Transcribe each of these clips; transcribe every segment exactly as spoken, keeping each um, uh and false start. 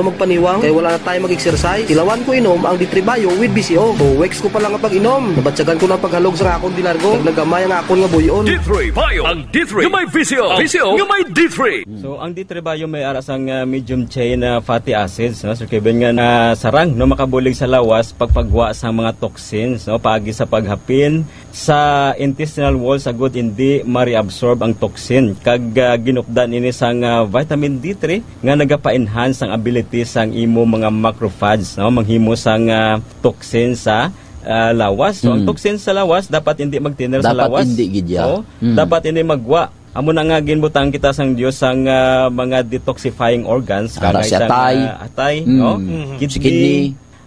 magpaniwang, kay wala na tayo mag-exercise. Tilawan ko inom ang D three Bio with B C O. Two weeks ko pa lang nga pag-inom, nabatyagan ko na ang paghalog sa akon dilargo, kag nagamay ang akon nga buy-on. D three Bio, ang D three nga may V C O. V C O nga may D three. So, ang D three Bio may ara sang, ah, medium chain, ah, fatty acids, no? Sir Kevin, nga nasarang, no, makabulig sa lawas pagpagwa sa mga toxins, no, paagi sa paghapin sa intestinal wall, sa gud hindi ma-reabsorb ang toxin. Kag, ah, ginupdan ini sang, ah, vitamin D three nga nagapa-enhance ang ability sang imo mga macrophage, no, manghimo sang, ah, toxin sa, ah, lawas. So, ang Mm. toxin sa lawas dapat hindi magtinir sa Dapat lawas. hindi gid, ya. Oo. Mm. Dapat hindi magwa. Amo na nga ginbutang kita sang Dios sang, ah, mga detoxifying organs, Ara kagay si sang, atay. ah, atay, Mm. no? Mhm. Kidney, Si kidney.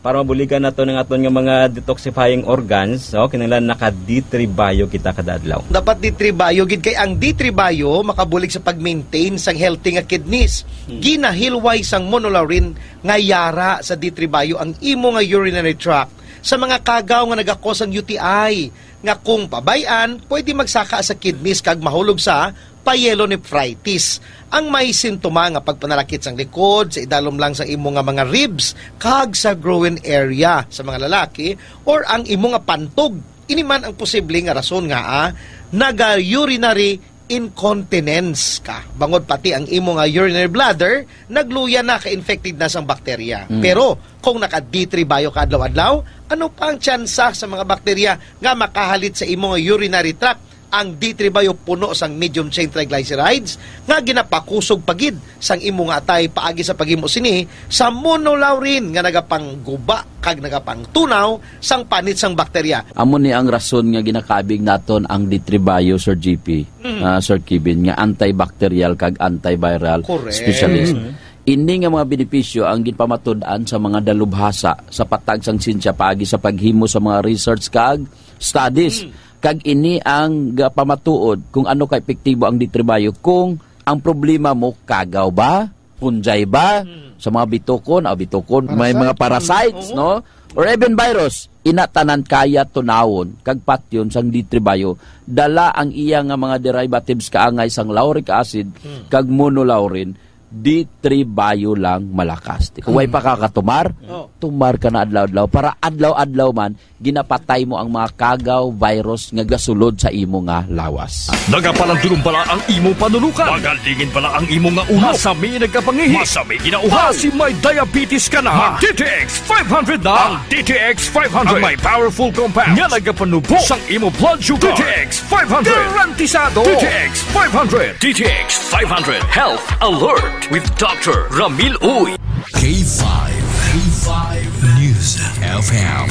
para mabuligan nato ng aton nga mga detoxifying organs, no? Kinahanglan naka D three Bio kita kada adlaw. Dapat D three Bio gid, kay ang D three Bio makabulig sa pag-maintain sang healthy nga kidneys. Hmm. Ginahilway sang monolaurin nga yara sa D three Bio ang imo nga urinary tract sa mga kagaw nga nagakos ang U T I, nga kung pabay-an, pwede magsaka sa kidneys kag mahulog sa pyelonephritis. Ang may sintoma nga pagpanalakit sang likod, sa idalom lang sa imo nga mga ribs, kag sa groin area sa mga lalaki, or ang imo nga pantog. Ini man ang posible nga rason nga, ah, naga-urinary incontinence ka. Bangod pati ang imo nga urinary bladder, nagluya na, kay infected na sang bakterya. Mm. Pero kung naka D three Bio ka adlaw-adlaw, ano pa ang tsansa sa mga bakterya nga makahalit sa imo nga urinary tract? Ang D three Bio puno sang medium chain triglycerides nga ginapakusog pa gid sang imo nga atay paagi sa paghimo sini sa monolaurin nga nagapangguba kag nagapangtunaw sang panit sang bakterya. Amo ni ang rason nga ginakabig naton ang D three Bio, Sir G P, Mm. ah, Sir Kevin, nga antibacterial kag antiviral Correct. specialist. Mm. Ini nga mga benepisyo ang ginpamatud-an sa mga dalubhasa sa patag sang siyensya paagi sa paghimo sa mga research kag studies. Mm. Kag ini ang gapamatuod kung ano ka epektibo ang D three Bio. Kung ang problema mo, kagaw ba? Fungi ba? Mm. Sa mga bitukon, ah, bitukon, may Parasite. mga parasites, Oo. no? Or even virus, ina tanan kaya tunawon kag patyon sang D three Bio. Dala ang iya nga mga derivatives kaangay sang lauric acid Hmm. kag monolaurin, D three Bio lang malakas. Kung way Hmm. pa ka katumar, Oh. tumar ka na adlaw-adlaw. Para adlaw-adlaw man, ginapatay mo ang mga kagaw, virus nga gasulod sa imo nga lawas. Nagapalandulong bala ang imo panulukan? Magalingin bala ang imo nga ulo? Masami nagkapangihi? Masami ginauhaw? Basi may diabetes ka na? Mag D T X five hundred na. Ang D T X five hundred. Ang may powerful compound nga nagapanubo sang imo blood sugar. D T X five hundred. Garantisado. D T X five hundred. D T X five hundred Health Alert with Doctor Ramil Uy. K five. K five News F M.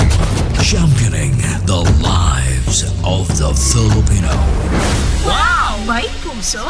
Championing the lives of the Filipino. Wow! May puso!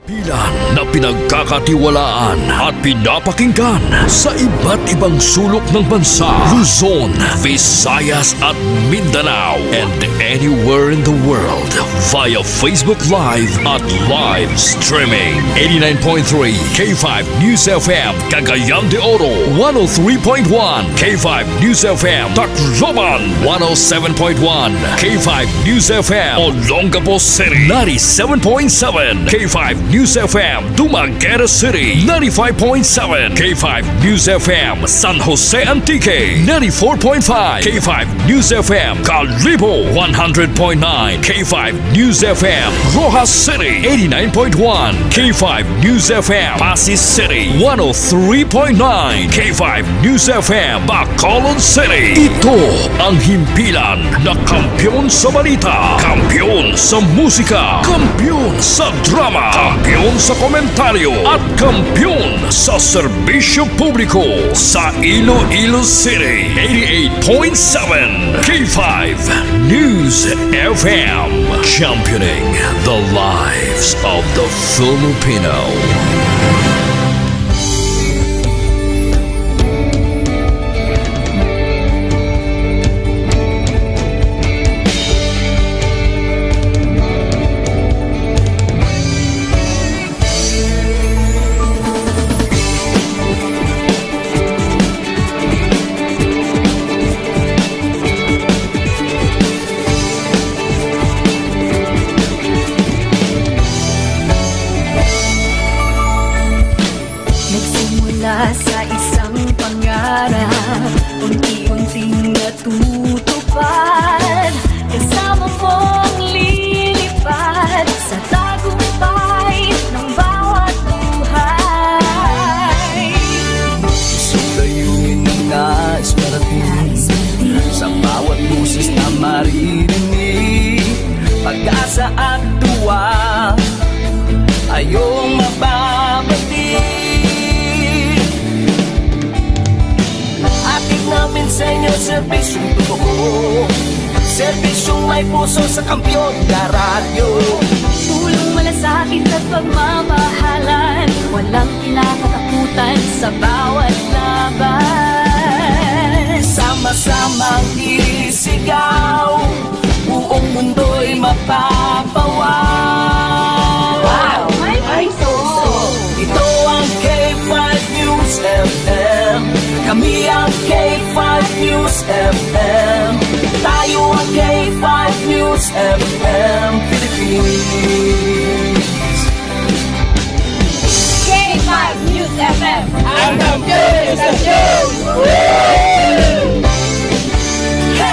Bilan na pinagkakatiwalaan at pinapakinggan sa iba't ibang sulok ng bansa, Luzon, Visayas at Mindanao, and anywhere in the world via Facebook Live at live streaming. Eighty-nine point three K five News F M, Cagayan de Oro, one oh three point one K five News F M, Tacloban, one oh seven point one K five News F M, Olongapo City, ninety-seven point seven K five News F M, Dumaguete City, ninety-five point seven K five News F M, San Jose Antique, ninety-four point five K five News F M, Kalibo, one hundred point nine K five News F M, Roxas City, eighty-nine point one K five News F M, Passi City, one oh three point nine K five News F M, Bacolod City. Ito ang himpilan na kampiyon sa balita, kampiyon sa musika, kampiyon sa drama, kampiyon sa komentaryo, at kampiyon sa serbisyo publiko sa Iloilo City. Eighty-eight point seven K five News F M, championing the lives of the Filipino. Sa isang pangarap, unti-unting natutupad. Kasama mong lilipad sa tagumpay ng bawat buhay. Isang layunin na nais parating sa bawat boses na maririnig. Pag-asa at tuwa, ayong mababati. Hatid namin sa inyo serbisyong totoo, serbisyong may puso sa kampiyon na radyo. Pulong malasakit at pagmamahalan, walang kinakatakutan sa bawat laban. Sama-samang isigaw, buong mundo'y mapapawaw. Wow! May puso! Ito ang K five News F M. Kami ang K five News F M. Tayo ang K five News F M Philippines. K five News F M. Ang kampiyon sa news! Hey!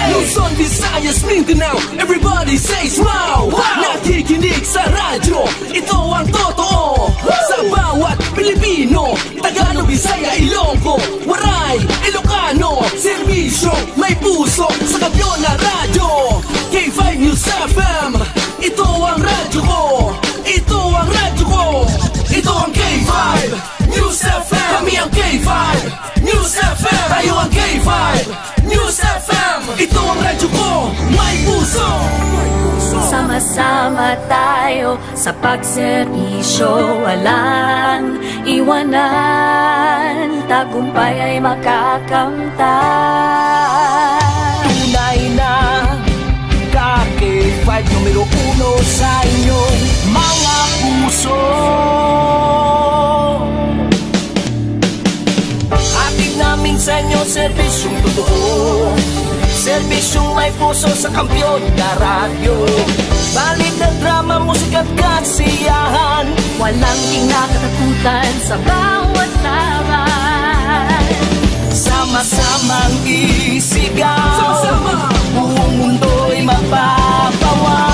Luzon, Visayas, Mindanao, everybody say wow! Wow! Nakikinig sa radyo, ito ang totoo. Sa bawat Pilipino, Tagalog, Bisaya, Ilonggo, Waray, Ilocano, serbisyo, may puso, sa kampiyon na radyo. K five News F M, ito ang radyo ko. Ito ang radyo ko. Ito ang K five News F M. Kami ang K five News F M. Tayo ang K five News F M. Ito ang radyo ko. May puso. Sama-sama tayo sa pagserbisyo. Walang iwanan. Tagumpay ay makakamtan. Tunay na ka K five numero uno sa inyong mga puso. Hatid namin sa inyo serbisyong totoo, serbisyong may puso sa kampiyon na radyo. Balita, drama, musika at kasiyahan. Walang kinakatakutan sa bawat laban. Sama-samang isigaw. Sama-sama. Buong mundo'y mapapawaw.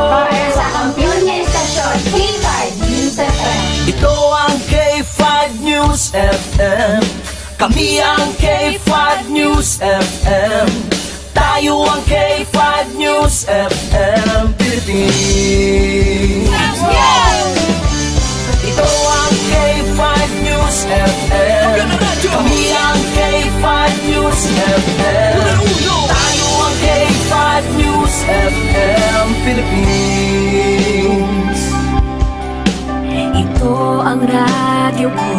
Para sa kampiyon nga istasyon, K five News F M. Ito ang K five News F M. Kami ang K five News F M. Tayo ang K five News F M Philippines. Ito ang K five News F M. Kami ang K five News F M. Tayo ang K five News F M Philippines. Ito ang radyo ko.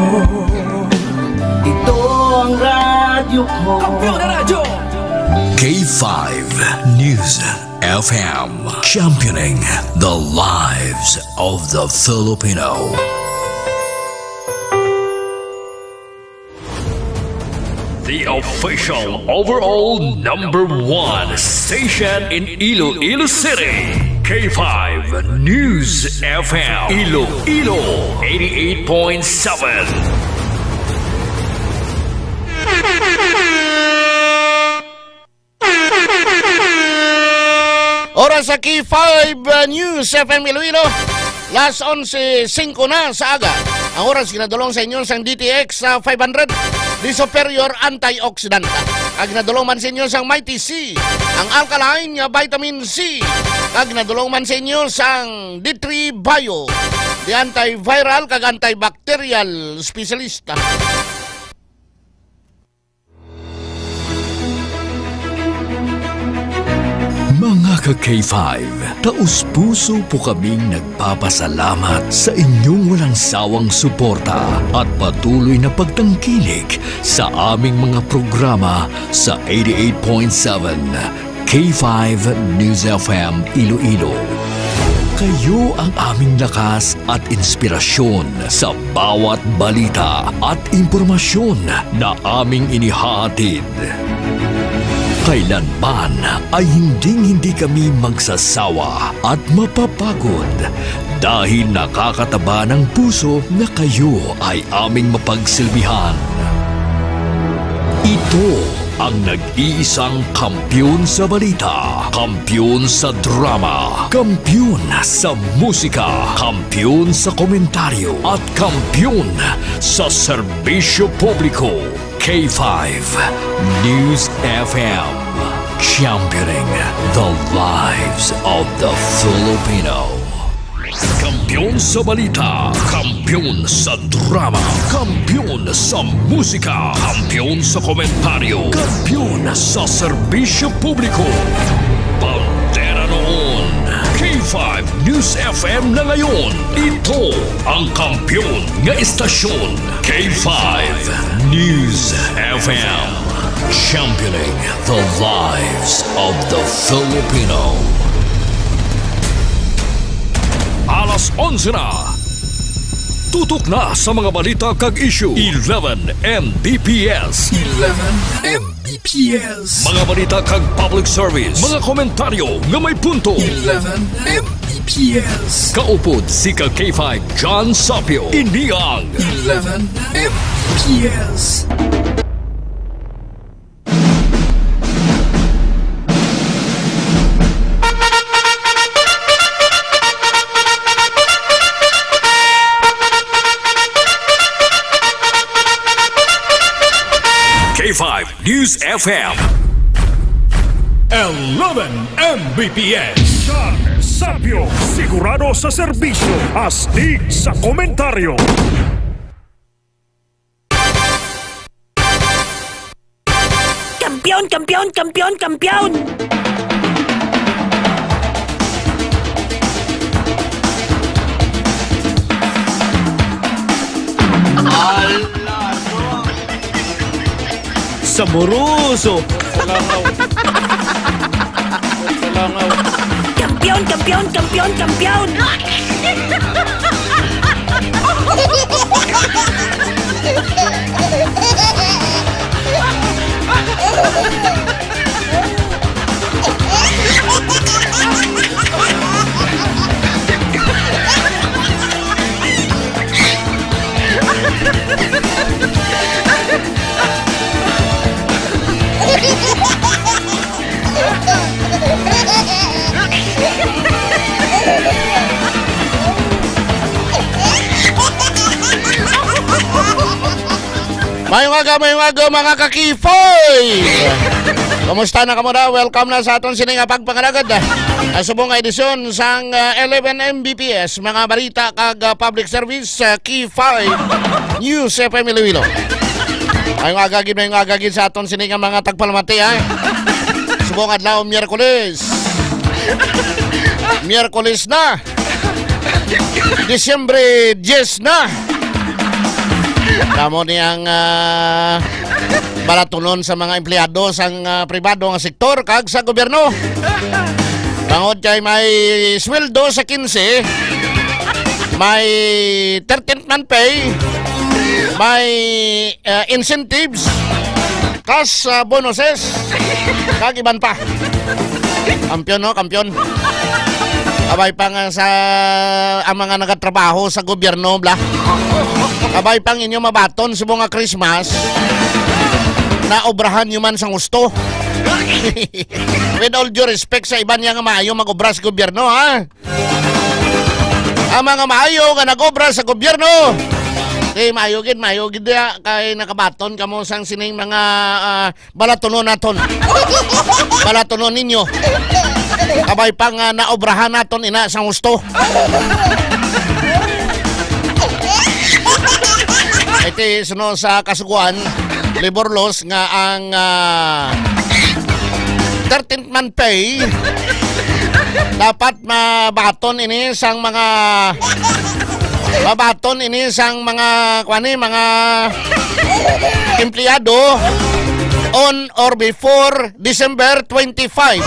Ito ang radyo ko. Kampiyon na radyo. K five News F M, championing the lives of the Filipino. The official overall number one station in Iloilo City, K five News F M, Iloilo, eighty-eight point seven. Oras sa K five, uh, News F M Iloilo. Las onse singko na sa aga. Ang oras ginadulong sa inyo sang D T X, uh, five hundred, the superior antioxidant. Kag ginadulong man sa inyo sang Mighty C, ang alkaline nga vitamin C. Kag ginadulong man sa inyo sang D three Bio, the antiviral kag antibacterial specialist. Mga ka K five, taos-puso po kaming nagpapasalamat sa inyong walang sawang suporta at patuloy na pagtangkilik sa aming mga programa sa eighty-eight point seven K five News F M Iloilo. Kayo ang aming lakas at inspirasyon sa bawat balita at impormasyon na aming inihahatid. Kailanman ay hinding-hindi kami magsasawa at mapapagod dahil nakakataba ng puso na kayo ay aming mapagsilbihan. Ito ang nag-iisang kampiyon sa balita, kampiyon sa drama, kampiyon sa musika, kampiyon sa komentaryo, at kampiyon sa serbisyo publiko. K five News F M, championing the lives of the Filipino. Kampiyon sa balita, kampiyon sa drama, kampiyon sa musika, kampiyon sa komentaryo, kampiyon sa serbisyo publiko. Bandera noon, K five News F M na ngayon. Ito ang kampiyon nga estasyon, K five News F M. Championing the lives of the Filipino. Alas onse na. Tutok na sa mga balita kag issue. Eleven M B P S. Eleven M B P S. Mga balita kag public service. Mga komentaryo nga may punto. Eleven M B P S. Kaupod si ka K five John Sapio. Ini ang Eleven M B P S. K five News F M. Eleven M B P S. John Sapio, sigurado sa serbisyo, astig sa komentaryo. Kampiyon, kampiyon, kampiyon, kampiyon! Saboroso! Sa langaw. Sa langaw. Kampiyon, kampiyon, kampiyon, kampiyon! Mayong aga, mayong aga, mga kakifoy! Kumusta na kamo na? Welcome na sa aton sini nga pagpangalagad, ah, sa subong nga edisyon sang, ah, eleven M B P S, mga balita kag, ah, public service, ah, K five News F M Iloilo. Mayong aga gid, mayong aga gid sa aton sini nga mga tagpalamati, ha. Subong adlaw, Miyerkules. Miyerkules na. Disyembre diyes na. Kamo ni ang, ah, balatunon sa mga empleyado sang, ah, pribado nga sektor kag sa gobyerno. Tungod kay may sweldo sa kinse, may thirteenth month pay, may, ah, incentives, cash, ah, bonuses, kag iban pa. Kampiyon, no? Kampiyon. Kabay pa nga sa, ang mga nagatrabaho sa gobyerno, bla. Kabay pang inyo mabaton sa mga Christmas, naobrahan nyo man sang husto. With all due respect sa iban niya nga maayo mag-obra sa gobyerno, ha? Ang mga maayo nga nag-obra sa gobyerno, eh, maayo gid, maayo gid diya kay nakabaton kamo sang sining mga, ah, balatunon naton. Balatunon ninyo. Kabay pa nga naobrahan naton ina sa husto. Iti suno sa kasuguan, labor laws nga ang, ah, thirteenth month pay dapat mabaton ini sang mga, mabaton ini sang mga, kuan ni, mga empleyado on or before December twenty-five.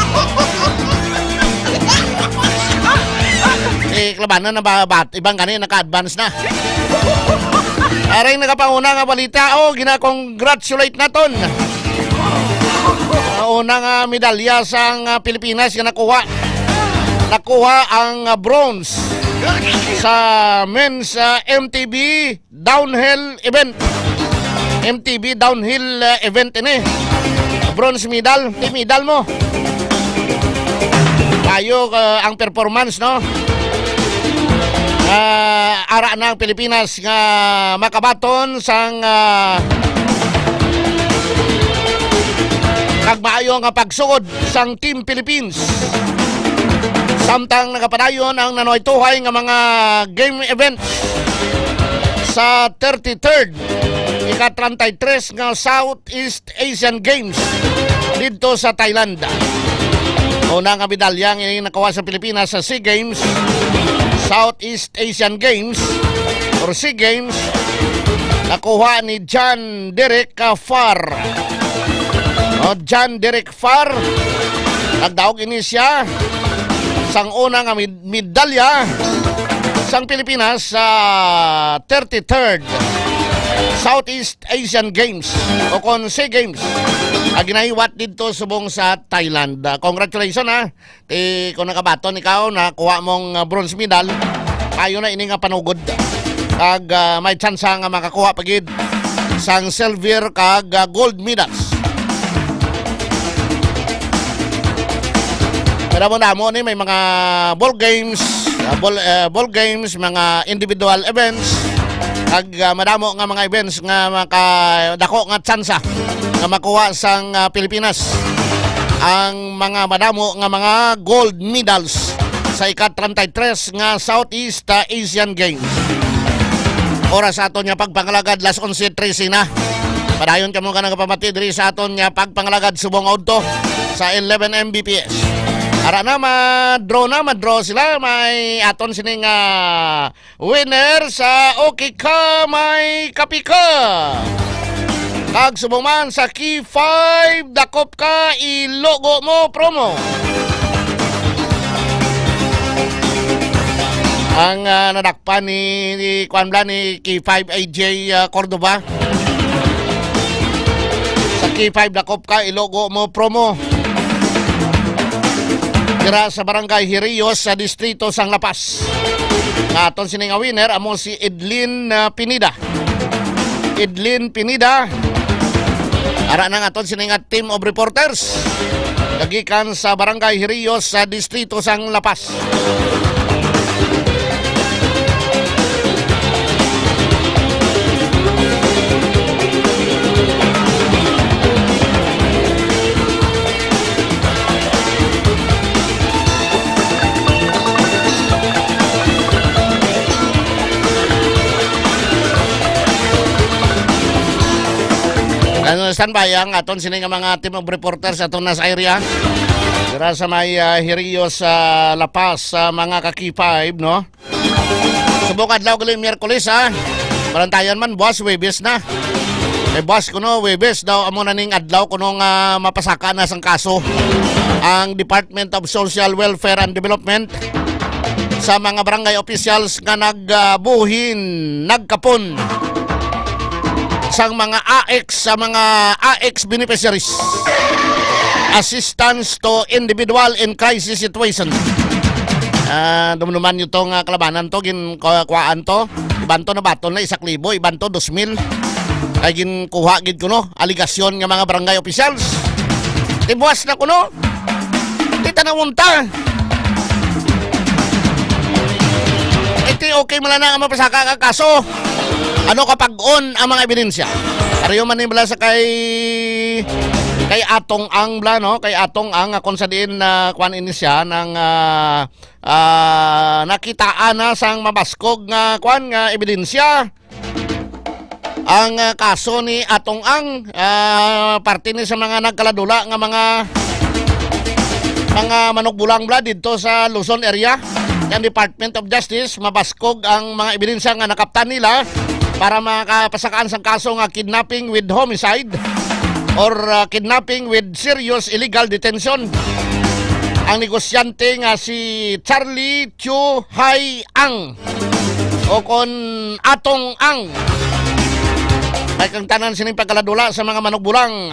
Eh, kalabanan na ba, bat-, ibang gani, naka-advance na. Aring nagapanguna nga balita, oh, gina-congratulate naton. una nga medalya sang, ah, Pilipinas nga nakuha. Nakuha ang, ah, bronze sa men's, ah, M T B downhill event. M T B downhill, ah, event ini. Bronze medal, di medal mo. Kayo, ah, ang performance, no? Ah, ara na ang Pilipinas nga makabaton sang, ah, kag maayo nga pagsugod sang Team Philippines. Samtang nagapadayon ang nanuhay-tuhay nga mga game event sa thirty-third, ika-treinta y tres nga Southeast Asian Games didto sa Thailand. Una nga medalya nga nakuha sa Pilipinas sa SEA Games, Southeast Asian Games, or SEA Games, nakuha ni John Derek, ah, Farr. O, John Derek Farr, nagdaog ini siya sang una nga med-, medalya sang Pilipinas sa thirty-third Southeast Asian Games o kon SEA Games nga ginahiwat didto subong sa Thailand. Ah, congratulations, ha. Ti, kung nakabaton ikaw, nakuha mong, ah, bronze medal, ayo na ini nga panugod. Kag, ah, may tsansa nga makakuha pa gid sang silver kag, ah, gold medals. Madamo-damo ni, may mga ball games, ah, ball, eh, ball games, mga individual events, kag, ah, madamo nga mga events nga makadako nga tsansa nga makuha sang, ah, Pilipinas ang mga madamo nga mga gold medals sa ika-treinta y tres nga Southeast, ah, Asian Games. Oras sa aton nga pagpangalagad, las onse trese na. Padayon kamo ka nagapamati diri sa aton nga pagpangalagad subong nga udto sa eleven M B P S. Ara na, ma-draw na, ma-draw sila. May aton sining, ah, winner sa Okay Ka, May Kape Ka. Kag subong man sa Key five, dakop ka, ilogo mo, promo. Ang, ah, nadakpan ni, ni, kuwan bala, ni Key five A J, ah, Cordova. Sa Key five, dakop ka, ilogo mo, promo. Dira sa Barangay Hirios sa Distrito sang La Paz. Nga aton sini nga winner amo si Edlin, ah, Pineda. Edlin Pineda. Ara na nga aton sini nga team of reporters. Kagikan sa Barangay Hirios sa Distrito sang La Paz. Ano, standby ang aton sini nga mga team of reporters aton na sa area. Dira sa may, ah, Hirios sa La Paz, sa mga ka-Key five, no? Subong adlaw gali, Miyerkules, ha? Balantayan man, buwas, Huwebes na. Eh, buwas kuno, Huwebes daw, amo na ning adlaw kuno nga mapasaka na sang kaso ang Department of Social Welfare and Development sa mga barangay officials nga nagbuhin, nagkapon sang mga A X, sa mga A X beneficiaries. Assistance to individual in crisis situation. Ah, dumduman nyo to nga kalabanan to, gin-, ku-, kuhaan to. Iban to nabaton na isa ka libo, iban to dos mil. Kay ginkuha gid kuno, aligasyon nga mga barangay officials. Tibuas na kuno. Ti tanawon ta. Iti okay man lang na nga mapasaka ka kaso. Ano kapag-on ang mga ebidensya? Pareho man ni bala sa kay, kay Atong Ang bala, no? Kay Atong Ang, ah, kung sa diin na kuan ini siya ng, ah, ah, nakitaan na sang mabaskog nga kuan nga ebidensya. Ang, ah, kaso ni Atong Ang, ah, parte ni sa mga nagkaladula nga mga, mga manugbulang bala didto sa Luzon area. Ang Department of Justice, mabaskog ang mga ebidensya nga nakaptan nila para makapasakaan sang kaso nga kidnapping with homicide or, ah, kidnapping with serious illegal detention. Ang negosyante nga si Charlie Chu Hai Ang o kon Atong Ang. Ay kang tanan sining pagkaladula sa mga manugbulang.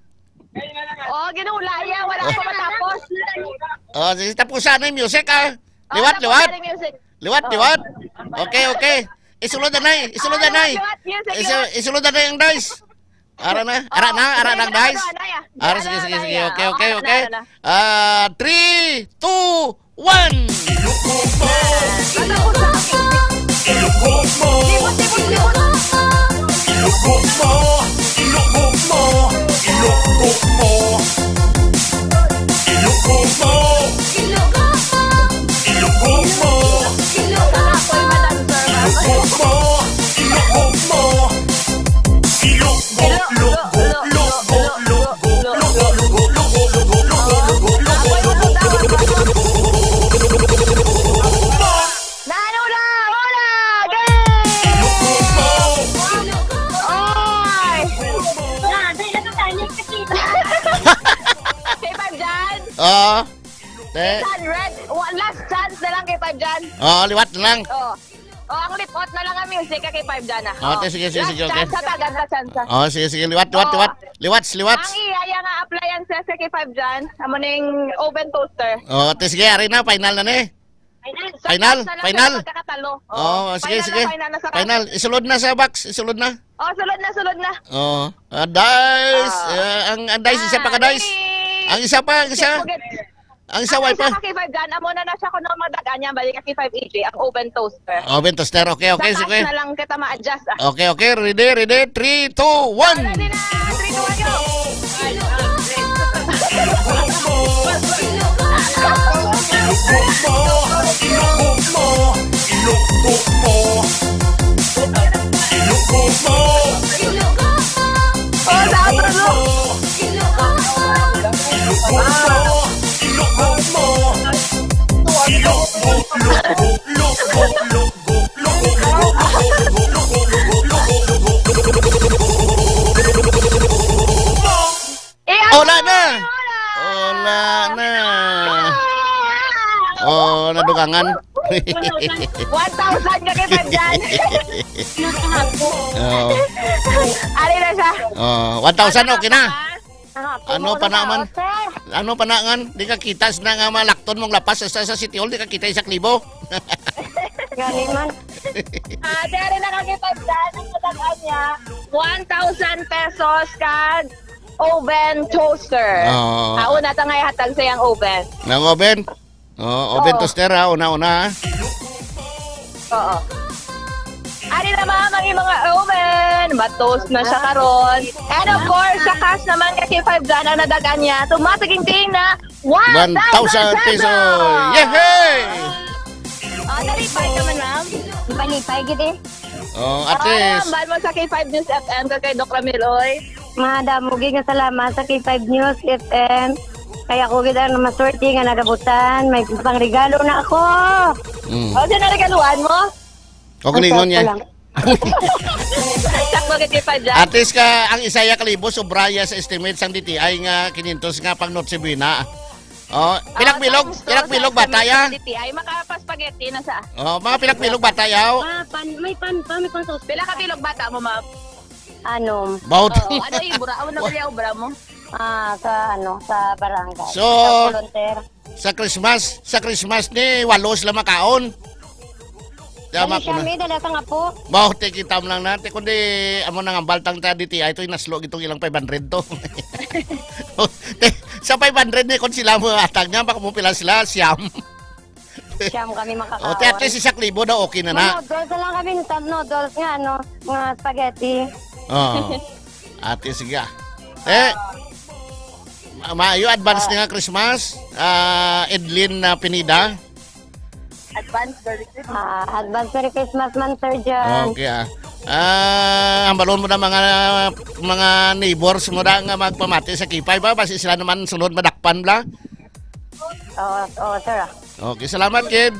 Oh, ginulaya. Wala pa matapos. Oh, sige, tapusan na yung music, ah. Oh, Liwat, tapusan liwat. na yung music. Liwat, liwat. Okay, okay. Isulod na, nay. Isulod na, nay. Liwat, music, Isu- liwat. Isulod na, nay, ang dice. Ara na, ara na, ara na, ang dice. Ara, sige, sige, sige. Okay, okay, okay. Ah, three, two, one. Ilok mo, ilok mo, ilok mo, ilok mo, ilok mo, ilok mo, ilok Ah. Te. Six hundred. One last chance na lang kay Five dyan. Ah, liwat na lang. Oh. Oh, ang lipot na lang ang music kay Five dyan, ah. Oh, te, sige, sige, Last sige, okay. chance, hatagan sa chance, ah. Oh, sige, sige, liwat, liwat, Oh. liwat. Liwat, liwat. Ang iya, iya nga appliances kay Five dyan, amo ning oven toaster. Oh, te, sige, ari na, final na ni. Final? Sa final? Final? Final? Sa pagkakatalo. Oo, Oh, sige, final na, sige. final na sa Final. Isulod na sa box. Isulod na. Oh, sulod na, sulod na. Oh, ah, dice. Ah. Ah, ang, ang dice, isa pa ka dice. Ay. Ang isa pa, ang isa. Check mo, get- Ang isa, Ang way isa pa. ka kay Five dyan, amo na na siya kung ano ang madagan niya, balik ka kay Five A J, ang oven toaster. Oven toaster, okay, okay, Sa taas sige. na lang kita ma-adjust, ah. Okay, okay, ready, ready, three, two, one. Ready na, three, two, one, go. Oh, sa outro, no? Eh, ano Wala na. na? Wala na. Oh, nadugangan. One thousand ka kita dyan. Oh. Ari na siya. Oh, one thousand, okay na. Ano pa naman? Ano pa na nga? Di ka kita sa nga malakton mong lapas sa, sa City Hall, di ka kita isa klibo. Gani man. Ah, dere na kami pagdaan ang matagaan niya. One thousand pesos kag oven toaster. Oo. Ah, una ta nga ihatag sa iyang oven. Nang oven? Oh, oven Oo. toaster ha, una-una ha. Oo. Ari na, ma'am, ang imong oven. Ma-toast na siya karon. And of course, sa cash naman nga kay five dyan ang nadagan niya. Tumaas sa ginting na one thousand pesos. Yehey! Oh, nalipay ka man, ma'am. Malipay gid eh. Oh, at Ako, least. Ma'am, bal mo sa K five News F M ka kay Doc Ramil, oy. Madamo gid nga salamat sa K five News F M. Kaya ako gid ang maswerte nga nagabutan. May pangregalo na ako. Mm. O, sino regaluhan mo? O, Ang kuningon sakto niya. lang. Sakto gid pa dyan. At least ka, ang isa ya kalibo, sobra ya sa estimate sang D T I nga kinyentos nga pang Noche Buena. Oh, Ah, pilak bilog, thanks to pilak bilog sa bata ya. D T I, makapaspaghetti na sa Oh, mga pilak bilog bata ya. Oh. Ah, pan, may pan pa, may pan sauce. Pila ka bilog bata mo, ma'am? Ano? Baot. Oo, ano ibura? Ano na kaya obra mo? Ah, sa ano, sa barangay. So, Sa volunteer. Sa Christmas, sa Christmas ni walo sila makaon. Tama Ay, ko na. Kami, dala sa nga po. Mao, te, kita mo lang na. Te, kundi, amo nang ang baltang ta D T I, ito, inaslo itong ilang five hundred to. Te, sa five hundred ni, kung sila mo atag niya, baka mo pila sila, siyam. Siyam kami makakaon. O, te, at least isa ka libo daw, okay na na. Mga noodles na lang kami, instant noodles nga, ano, mga spaghetti. Oo. Ate, sige ah. Eh, ma-, maayo advance Ah. nga Christmas, ah, Edlin na Pinida. Advance Merry Christmas. Ah, advance Merry Christmas man, Sir John. Okay ah. Ah, hambalon mo na mga, mga neighbors mo na nga magpamati sa K five, ah, basi sila naman sunod madakpan bla. Oo, oo, sir, ah. Okay, salamat, kid.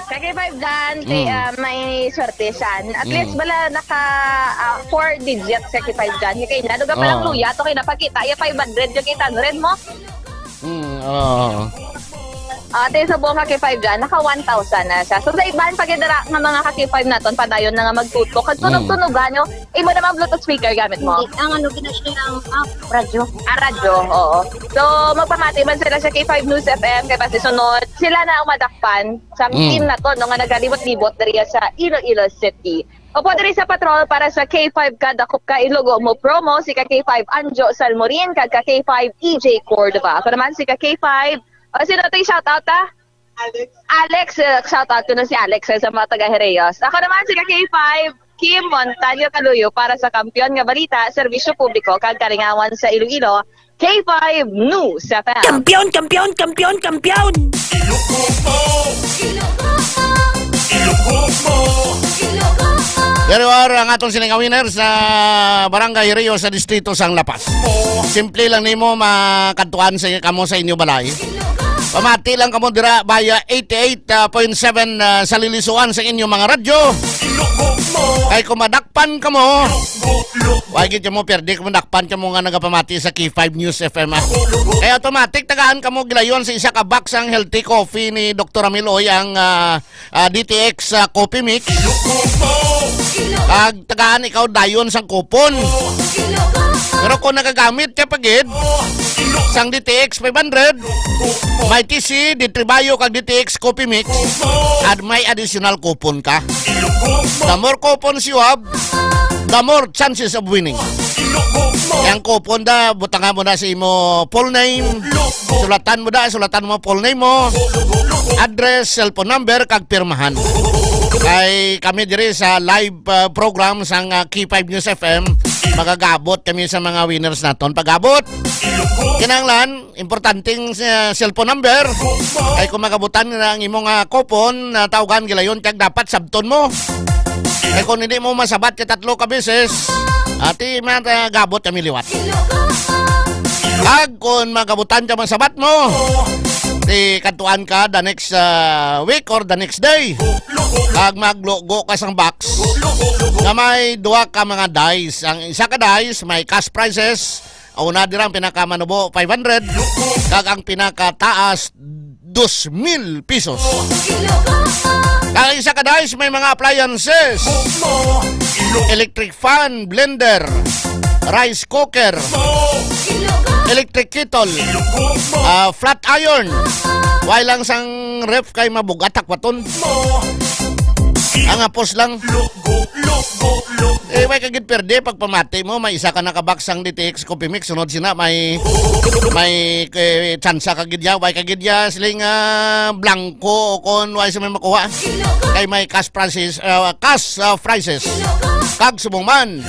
Sa K five dyan, kay, Mm. ah, may swerte siya. At Mm. least, wala naka, ah, four digits sa K five dyan. Kay na, duga pa lang Oo. luya, to kay napakita, ya five hundred, yung eight hundred mo. Mm, oo. Ah, te, sa buong ka K five dyan, naka one thousand na siya. So, sa iban pa gid dira nga mga ka K five naton, padayon na nga magtutok. Kag Mm. tunog-tunogan nyo, imo naman Bluetooth speaker gamit mo? Hindi. Ang ano, ginasya ang, ah, radyo. Ah, radyo, oo. So, magpamati man sila sa K five News F M, kay basi sunod, sila na ang madakpan sa Mm. team na to, no, nga nagalibot-libot diri sa Iloilo City. Opo, diri sa patrol para sa K five ka, dakop ka, ilugo mo promo, si ka K five Anjo Salmorin, kag ka K five E J Cordova. Ako naman si ka K five, o, sino to yung shoutout, ah? Alex. Alex, uh, shout out ko na si Alex, uh, sa mga taga Hereos. Ako naman si ka K five, Kim Montaño Caluyo para sa Kampiyon nga Balita, Serbisyo Publiko, kag Kalingawan sa Iloilo, K five News F M. Kampiyon, kampiyon, kampiyon, kampiyon! Pero ang atong sining winner sa Barangay Rio sa Distrito sang La Paz. Simple lang nimo makadtuan sa kamo sa inyo balay. Pamati lang kamo dira via eighty-eight point seven, ah, sa lilisuan sa inyo mga radyo. Ay, kung madakpan kamo, wa gid kamo perde kung madakpan kamo nga nagapamati sa K five News F M, ah. Kaya automatic, tagaan kamo gilayon sa isa ka box ang healthy coffee ni Doktor Amiloy, ang, ah, ah, D T X, ah, Coffee Mix. Kag tagaan ikaw dayon sang kupon. Pero kung nagagamit ka pa gid sang D T X five hundred, may T C, D three Bio, kag D T X Coffee Mix, at may additional coupon ka. The more coupons you have, the more chances of winning. Yang coupon da, butangan mo na sa imo full name. Sulatan mo da, sulatan mo full name mo, address, cellphone number, kag pirmahan. Kay kami diri sa live, uh, program sang, uh, K five News F M, magagabot kami sa mga winners naton. Pagabot, kinahanglan, importanteng, uh, cellphone number. Ay kung magabutan na ang imong, uh, coupon, uh, tawgan gilayon kag dapat sabton mo. Ay kung hindi mo masabat kay tatlo ka beses, ati, magagabot kami liwat. Kag kung magabutan ka masabat mo, ti kadtuan ka the next, uh, week or the next day. Kag maglugo ka sang box nga may duha ka mga dice. Ang isa ka dice may cash prizes. Una dira ang pinakamanubo, five hundred. Kag ang pinakataas, dos mil pesos. Kag ang isa ka dice may mga appliances. Electric fan, blender, rice cooker, electric kettle, ah, flat iron. Why lang sang ref kay mabugat hakwaton. Ang apos lang. Eh, way ka gid perde pagpamati mo, may isa ka nakabaksang D T X Coffee Mix, sunod sina may, may, eh, tsansa ka gid ya, way ka gid ya, siling, ah, blanco o kon way sa may makuha. Kay may cash prizes, ah, cash, ah, prizes. Kag subong man,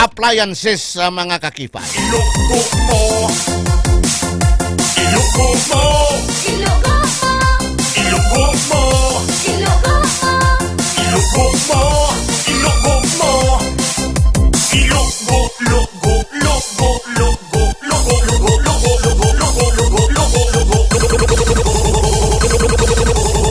appliances sa mga kakipay. Iloko mo. Iloko mo. Iloko mo. Iloko mo. Iloko mo. Iloko mo. Iloko mo. Iloko mo. Iloko, loko, loko, loko.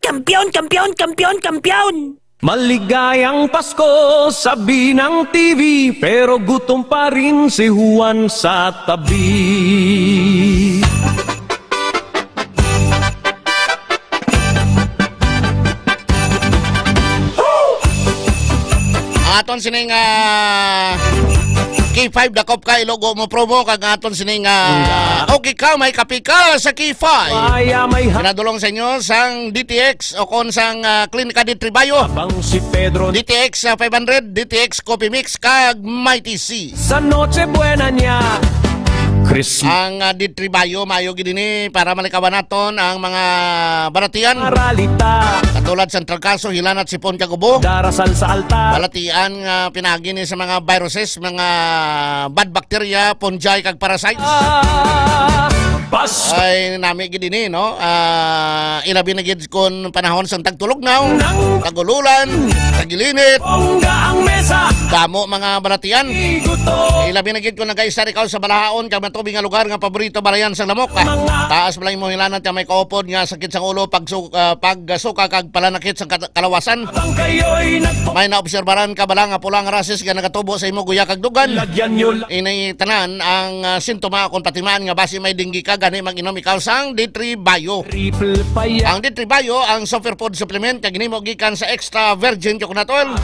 Kampiyon, kampiyon, kampiyon, kampiyon! Maligayang Pasko, sabi ng T V, pero gutom pa rin si Juan sa tabi. Ang aton sining, ah, K five Dakop Ka Ilogo Mo promo, kag ang aton sining, ah, okay ka, may kape ka sa K five. Pinadulong sa inyo sang D T X o kon sang, ah, Klinika D three Bio. Abang si Pedro. D T X, ah, five hundred, D T X Coffee Mix, kag Mighty C. Sa Noche Buena niya, Christmas. Ang, ah, D three Bio, maayo gid ini para malikawan naton ang mga balatian. Maralita. Katulad sang trangkaso, hilanat, sipon, kag ubo. Darasal sa altar. Balatian nga pinaagi ni sa mga viruses, mga bad bacteria, fungi, kag parasites. Ah, bas- Ay, nami gid ini, no? Ah, ilabi na gid kon panahon sang tagtulugnaw, tag-ululan, tag-ilinit. Bongga ang mesa. Damo mga balatian. Ilabi na gid kon nagaistar ikaw sa balahaon kag matubig nga lugar nga paborito balayan sang lamok. Taas bala imo hilanat nga may kaupod nga sakit sang ulo, pagsu-, ah, pagsuka kag palanakit sang kat-, kalawasan. May naobserbaran ka bala nga pula nga rases nga nagatubo sa imo guya kag dugan? Ini tanan ang, ah, sintoma kon patimaan nga basi may dengue ka, gani mag-inom ikaw sang D three Bio. Ang D three Bio ang superfood supplement nga ginhimo gikan sa extra virgin coconut oil.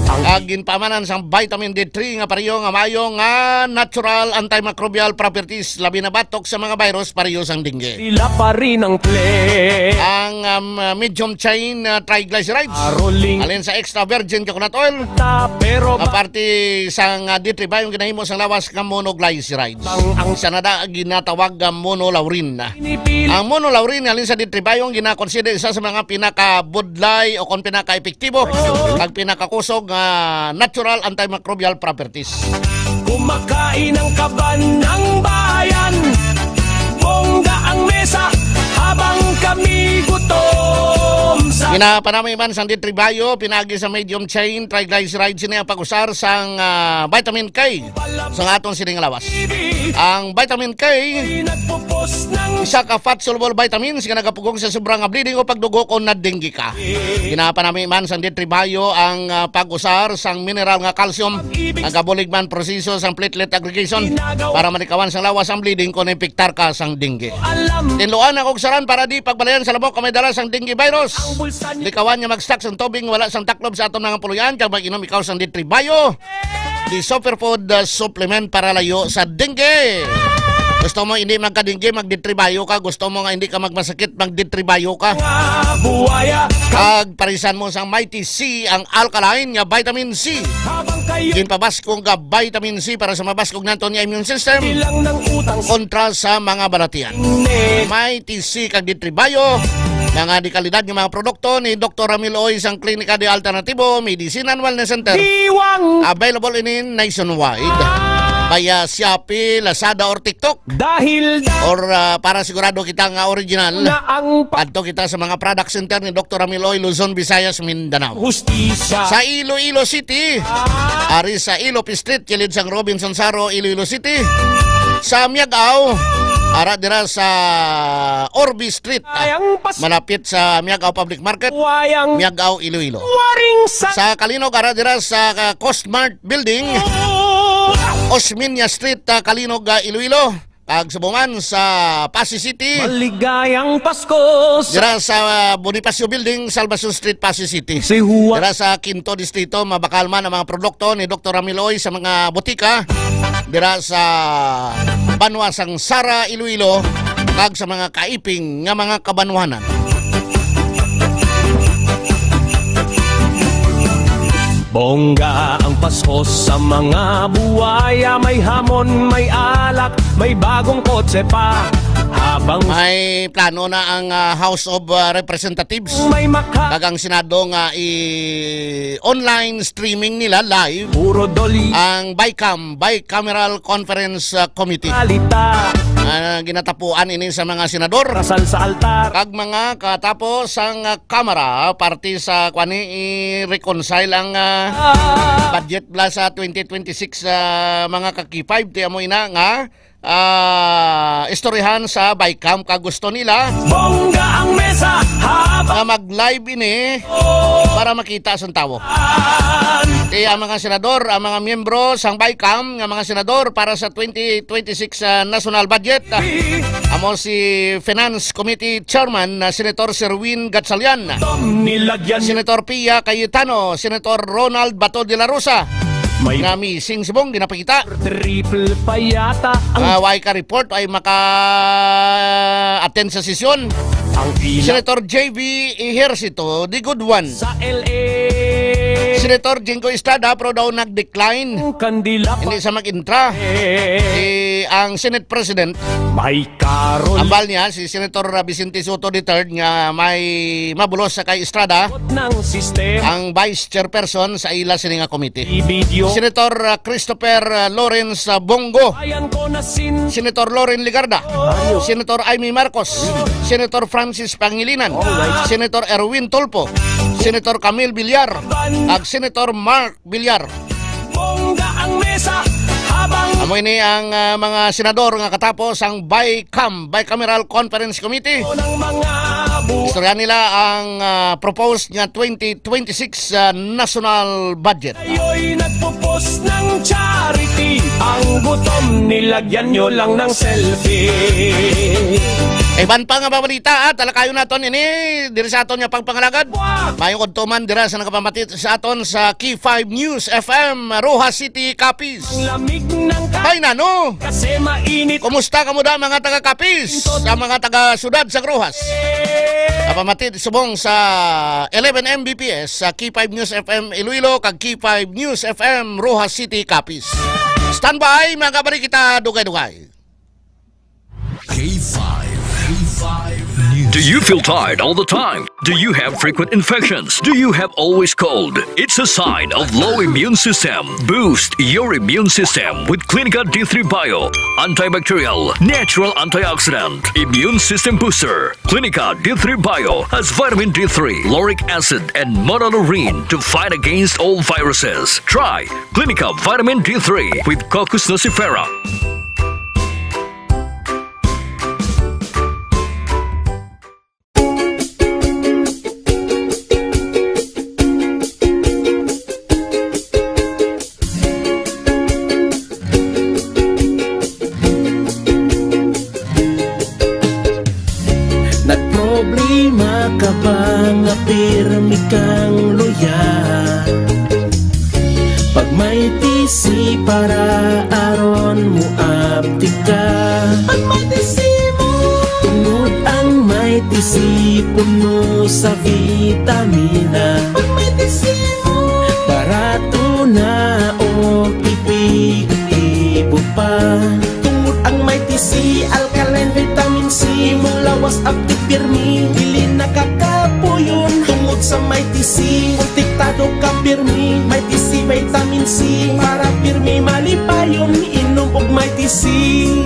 Ang ginpaamanan sang vitamin D three nga pareho nga maayo nga natural antimicrobial properties, labi na batok sa mga virus pareho sang dengue. Sila pa rin ang play. Ang, um, medium chain, uh, triglycerides. Alin sa extra virgin coconut oil. Pero aparte sang, uh, D three Bio ang ginahimo sang lawas nga monoglycerides. Ang, ang sa nada ginatawag nga monolaurin. Ang monolaurin alin sa D three Bio ang ginakonsider isa sa mga pinakabudlay o kon pinakaepektibo kag pinakakusog nga natural antimicrobial properties. Kumakain ang kaban ng bayan. Bongga ang mesa habang kami gutom sa Pinapanami man sang D three Bio, pinaagi sa medium chain triglyceride, sini ang pag-usar sang, ah, vitamin K sa aton sining lawas. Ang vitamin K, isa ka fat-soluble vitamins nga nagapugong sa sobra nga bleeding o pagdugo kon na-dengue ka. Pinapanami man sang D three Bio ang, ah, pag-usar sang mineral nga calcium, nagabulig man proseso sang platelet aggregation para malikawan sang lawas ang bleeding kon infektar ka sang dengue. Tinluan ang ugsaran para di pagbalayan sa lamok nga may dala sang dengue virus. Likawan nga mag-stock sang tubig nga wala sang taklob sa aton mga puloy-an, kag mag-inom ikaw sang D three Bio, the superfood, uh, supplement para layo sa dengue. Gusto mo hindi magka-dengue, mag-D three Bio ka. Gusto mo nga hindi ka magmasakit, mag-D three Bio ka. Buwaya. Kag parisan mo sang Mighty C, ang alkaline nga vitamin C. Ginpabaskog nga vitamin C para sa mabaskog naton nga immune system kontra sa mga balatian. Mighty C kag D three Bio, mga dekalidad nga mga produkto ni Doktor Ramil Oy sang Klinika de Alternativo Medicine and Wellness Center. Diwang. Available ini nationwide via Shopee, Lazada, or TikTok. Dahil da- Or, ah, para sigurado kita nga original, na ang pa- adto kita sa mga product center ni Doktor Ramil Oy, Luzon, Visayas, Mindanao. Hustisya. Sa Iloilo City, ari sa Ilope Street, kilid sang Robinson Saro, Iloilo City. Sa Miag-ao, ara dira sa Orbi Street, ah, Ayang pas- malapit sa Miag-ao Public Market, Wayang Miag-ao, Iloilo. Waring sa- Sa Calinog, ara dira sa, ah, Costmart Building, Osmeña Street, ah, Calinog, ah, Iloilo. Kag subuman sa Passi City. Maligayang Pasko sa Dira sa Bonifacio Building, Salvacion Street, Passi City. Si Juan. Dira sa Quinto Distrito, mabakal man ang mga produkto ni Doktor Ramil Oy sa mga botika. Dira sa banwa sang Sara, Iloilo, kag sa mga kaiping nga mga kabanwanan. Bongga ang Pasko sa mga buwaya, may hamon, may alak, may bagong kotse pa. Habang May plano na ang, ah, House of, ah, Representatives may maka- kag ang Senado nga i-online streaming nila live Puro doli. ang BICAM, Bicameral Conference, ah, Committee. Alita. Ah, ginatapuan ini sa mga senador Kasal sa altar. kag mga katapo sang, ah, Kamara, parte sa kuan ni i-reconcile ang, ah, Ah. budget bala sa twenty twenty-six, ah, mga ka-K five, ti amo ina nga, ah, istoryahan sa BICAM kag gusto nila Bongga ang mesa habang nga mag-live ini para makita sang tawo. Ti ang mga senador, ang mga miyembro sang BICAM nga mga senador para sa twenty twenty-six, ah, national budget, ah, amo si Finance Committee Chairman, ah, Senator Sherwin Gatchalian, Tom nilagyan Senator Pia Cayetano, Senator Ronald Bato de la Rosa, May nga missing subong, ginapakita. Triple pa yata ang Ah, way ka report, ay maka-attend sa sesyon. Ang ila- Senator J V Ejercito, the good one. Sa L A. Senator Jinggoy Estrada, pero daw nag-decline. Ang kandila pa. Hindi sa mag-intra. Eh. Si, ang Senate President, May Carol. Ambal niya, si Senator Vicente Sotto the third nga may mabulos sa kay Estrada, Ng sistema. Ang vice chairperson sa ila sini nga komite. Ibidyo. Senator, uh, Christopher, uh, Lawrence, uh, Bong Go. Ayan ko na sin- Senator Loren Legarda. Mario. Senator Imee Marcos. Senator Francis Pangilinan. Alright. Senator Erwin Tulfo. Senator Camille Villar. Ban- Ag Senator Mark Villar. Bongga ang mesa habang Amo ini ang, ah, mga senador nga katapos ang BICAM, Bicameral Conference Committee. Ng mga bu- Istorya nila ang, ah, proposed nga twenty twenty-six, ah, national budget. Kayo'y nagpupos ng charity. Ang gutom, nilagyan nyo lang ng selfie. Iban pa nga mga balita, ah, talakayon naton ini diri sa aton nga pagpangalagad. Mayong udto man dira sa nagapamati sa aton sa K five News F M, Roxas City, Capiz. Ang lamig ng ka- Hay nano? Kasi mainit. Kumusta kamo da, mga taga Capiz? Sa mga taga siyudad sa Roxas. Napamati subong sa eleven M B P S, sa K five News F M Iloilo, kag K five News F M Roxas City, Capiz. Standby, mga kabalik kita, dugay-dugay. K five, K five News. Do you feel tired all the time? Do you have frequent infections? Do you have always cold? It's a sign of low immune system. Boost your immune system with Clinica D three Bio. Antibacterial, natural antioxidant, immune system booster. Clinica D three Bio has vitamin D three, lauric acid, and monolaurin to fight against all viruses. Try Clinica Vitamin D three with Cocos nucifera. Nagproblema ka ba nga pirmi kang luya? Pag may tisi para aron mo aptika. Pag may tisi mo. Tungod ang may tisi puno sa vitamina. Pag may tisi mo. Barato na o epektibo pa. Tungod ang may tisi, alkaline vitamin C, imong lawas aptik pirmi, dili nakakapuyon. Tungod sa may tisi, protektado ka pirmi, may tisi vitamin C, para pirmi malipayon, inom og may tisi.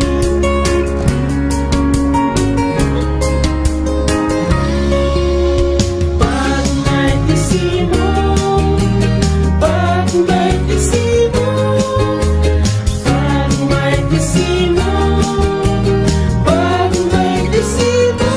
Pag may tisi mo, pag may tisi mo, pag may tisi mo, pag may tisi mo.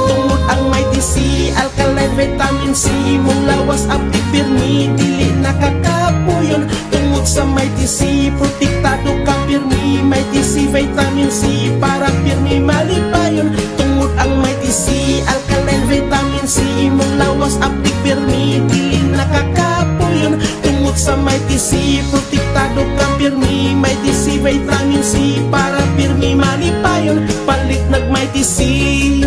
Tungod ang may tisi, alkaline vitamin C, imong lawas aptik pirmi, dili nakakapuyon. Tungod sa may tisi, protektado ka pirmi, may tisi vitamin C, para pirmi malipayon. Tungod ang may tisi, alkaline vitamin C, imong lawas aptik pirmi, dili nakakapuyon. Tungod sa may tisi, protektado ka pirmi, may tisi vitamin C, para pirmi malipayon. Palit nag may tisi.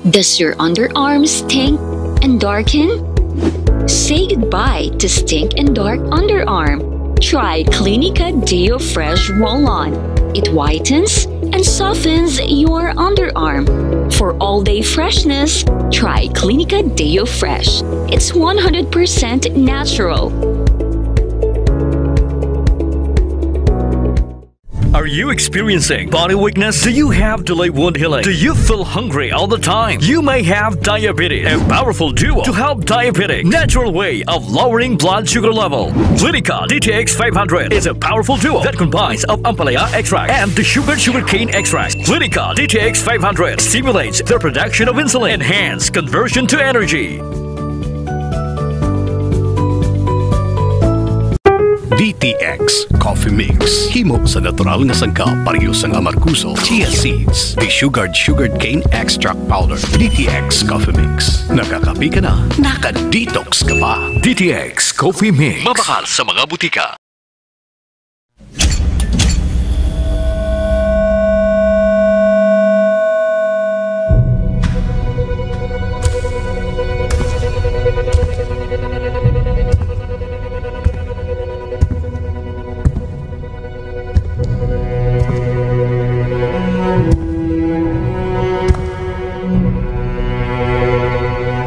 Does your underarm stink and darken? Say goodbye to stink and dark underarm. Try Clinica Deo Fresh Roll-On. It whitens and softens your underarm. For all-day freshness, try Clinica Deo Fresh. It's one hundred percent natural. Are you experiencing body weakness? Do you have delayed wound healing? Do you feel hungry all the time? You may have diabetes. A powerful duo to help diabetic. Natural way of lowering blood sugar level. Clinica D T X five hundred is a powerful duo that combines of ampalaya extract and the sugar sugarcane extract. Clinica D T X five hundred stimulates the production of insulin, enhance conversion to energy. D T X Coffee Mix. Himo sa natural nga sangkap, pareho sang amargoso, chia seeds, desugared sugarcane extract powder. D T X Coffee Mix. Nakakape ka na, naka-detox ka pa. D T X Coffee Mix. Mabakal sa mga butika.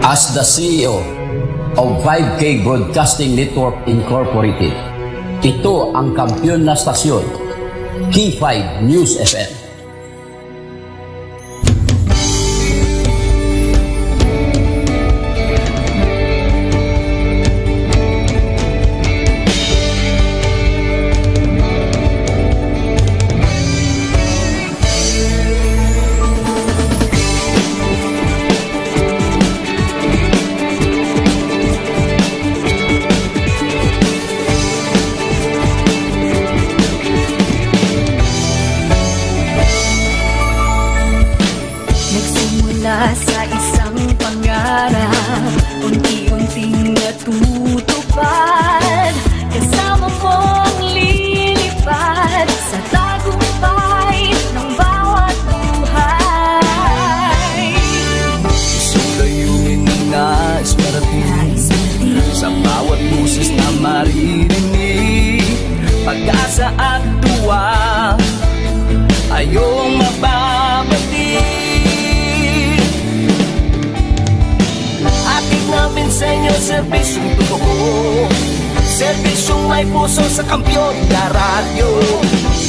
As the C E O of five K Broadcasting Network Incorporated, ito ang kampiyon na stasyon, K five News F M. Naririnig, pag-asa at tuwa, ayong mababati. Atid namin sa inyo serbisyong totoo, serbisyong may puso sa Kampiyon na Radyo.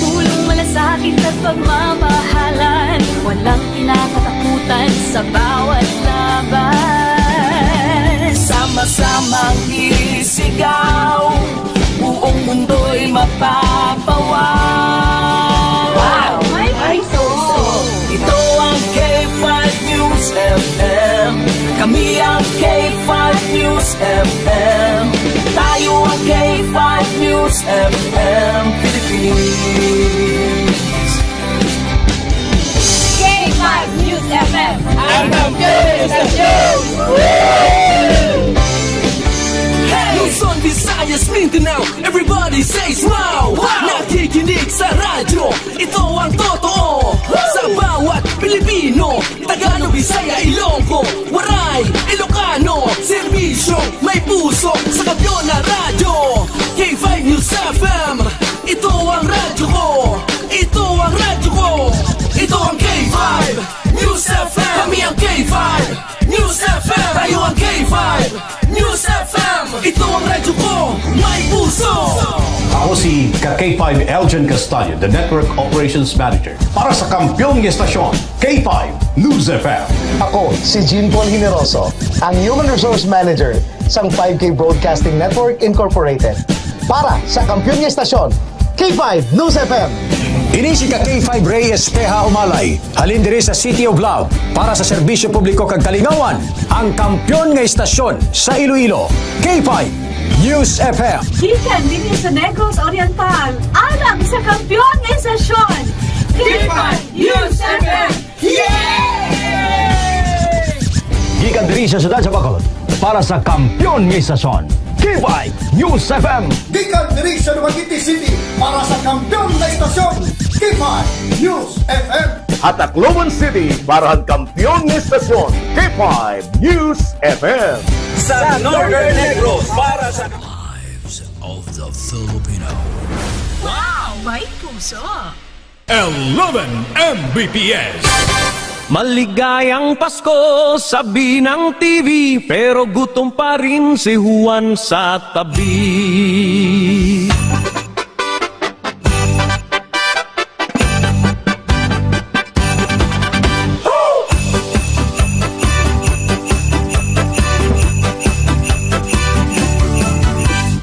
Tulong, malasakit at pagmamahalan, walang kinakatakutan sa bawat laban. Sama-samang isigaw, buong mundo'y mapapawaw. Wow! May puso! Ito ang K five News F M. Kami ang K five News F M. Tayo ang K five News F M Philippines. K five News F M. Ang kampiyon sa show! Hey! Luzon, Visayas, Mindanao, everybody says wow! Wow! Nakikinig sa radyo, ito ang totoo. Sa bawat Pilipino, Tagalog, Bisaya, Ilonggo, Waray, Ilocano, serbisyo, may puso, sa Kampiyon na Radyo. K five News F M, ito ang radyo ko. Ito ang radyo ko. Ito ang K five News F M. Kami ang K five News F M. Tayo ang K five News F M. Ito ang radyo ko. May puso. Ako si ka K five Elgin Castaño, the Network Operations Manager para sa kampiyon nga estasyon, K five News F M. Ako si Jean Paul Generoso, ang Human Resource Manager sang five K Broadcasting Network Incorporated. Para sa kampiyon nga estasyon, K five News F M. Ini si ka K five Rey Espeha Umalay, halin diri sa City of Love, para sa serbisyo publiko kag kalingawan, ang kampiyon nga estasyon sa Iloilo, K five News F M. Gikan dinhi sa Negros Oriental, alang sa kampiyon nga estasyon, K five News F M. Yay! Gikan diri sa siyudad sa Bacolod, para sa kampiyon nga estasyon, K five News F M. Gikan diri sa Dumaguete City, para sa kampiyon nga estasyon, K five News F M. Sa Tacloban City, para sa kampiyon nga estasyon, K five News F M. Sa Northern Negros, para sa Lives of the Filipino. Wow! May puso! Eleven M B P S. Maligayang Pasko, sabi ng T V, pero gutom pa rin si Juan sa tabi.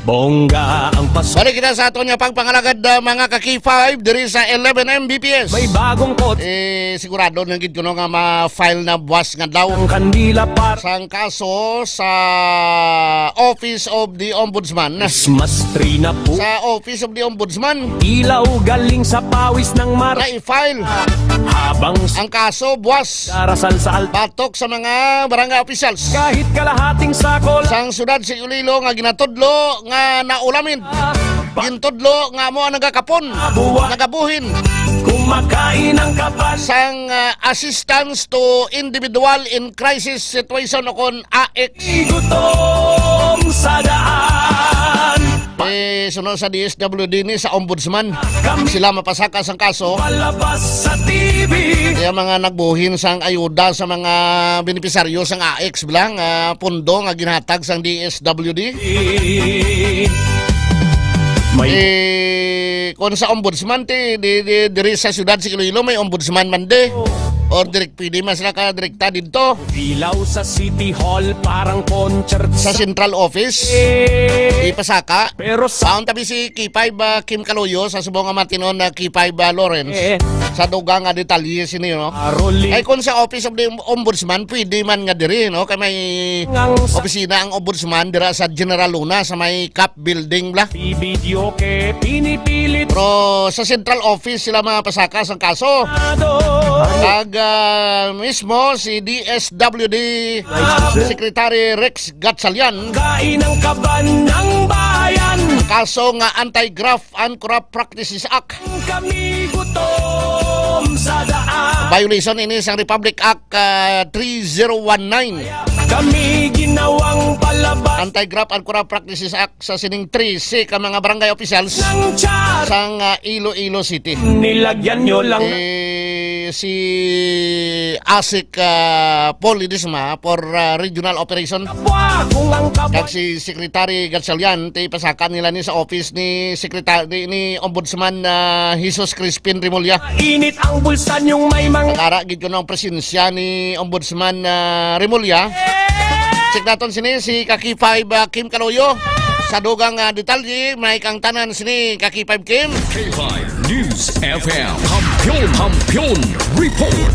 Bongga ang Pasko. Balik kita sa aton nga pagpangalagad, uh, mga ka K five, diri sa eleven M B P S. May bagong kot. Eh, sigurado na gid kuno nga ma-file na buwas nga daw. Ang kandila par- Sang kaso sa Office of the Ombudsman. Christmas tree na po. Sa Office of the Ombudsman. Ilaw galing sa pawis ng mar- Na i-file. Habang s- Ang kaso, buwas. Darasal sa al- Batok sa mga barangay officials. Kahit kalahating sakol. Sang siyudad sa Iloilo nga ginatudlo nga naulamin. Gintudlo nga amo ang nagakapon, nagabuhin. Kumakain ang kaban. Sang, ah, assistance to individual in crisis situation o kon A I C S. Gutom sa daan. Eh, suno sa D S W D ni sa Ombudsman. Sila mapasaka sang kaso. Palabas sa T V. Kaya mga nagbuhin sang ayuda sa mga benepisaryo sang A I C S bala nga pundo nga ginhatag sang D S W D. May Eh, kung sa ombudsman, ti, di, di, diri sa siyudad sa Iloilo, may ombudsman man di. Or direct, pwede man sila ka direkta didto. Ilaw sa City Hall, parang concert Sa sa central office, Eh. ipasaka. Pero sa Paon tabi si K five, ah, Kim Caloyo, sa subong nga matinon na K five, ah, Lawrence. Eh. Sa dugang nga detalye sini, no? Aroli. Ay, kung sa Office of the Ombudsman, pwede man nga diri, no? Kay may Ngang sa opisina ang Ombudsman dira sa General Luna, sa may CAP Building, bala. Bibidyo ke pinipilit. Pero sa central office sila mapasaka sang kaso. Ado. Kag, ah, mismo si D S W D Secretary Rex Gatchalian. Kain ang kaban ng bayan. Kaso nga Anti-Graft and Corrupt Practices Act. Kami gutom sa daan. Violation ini sang Republic Act, ah, three zero one nine. Kami ginawang palabas. Anti-Graft and Corrupt Practices Act sa sining trese ka mga barangay officials ng chat sang, ah, Iloilo City. Nilagyan nyo lang. Eh, si ASEC, ah, Paul Ledesma for, ah, regional operation. Kapwa, kung ang kapwa. Kag si Secretary Gatchalian, ti pasaka nila ni sa office ni Secretary, ni Ombudsman, ah, Jesus Crispin Remulla. Init ang bulsa nyong may mga. Nakara gid kuno ang presensya ni Ombudsman, ah, Remulla. Check naton sini si ka K five, ah, Kim Caloyo. Sa dugang, ah, detalye, may kang tanan sini ka K five Kim. K five News F M. Kampiyon, Kampiyon Report.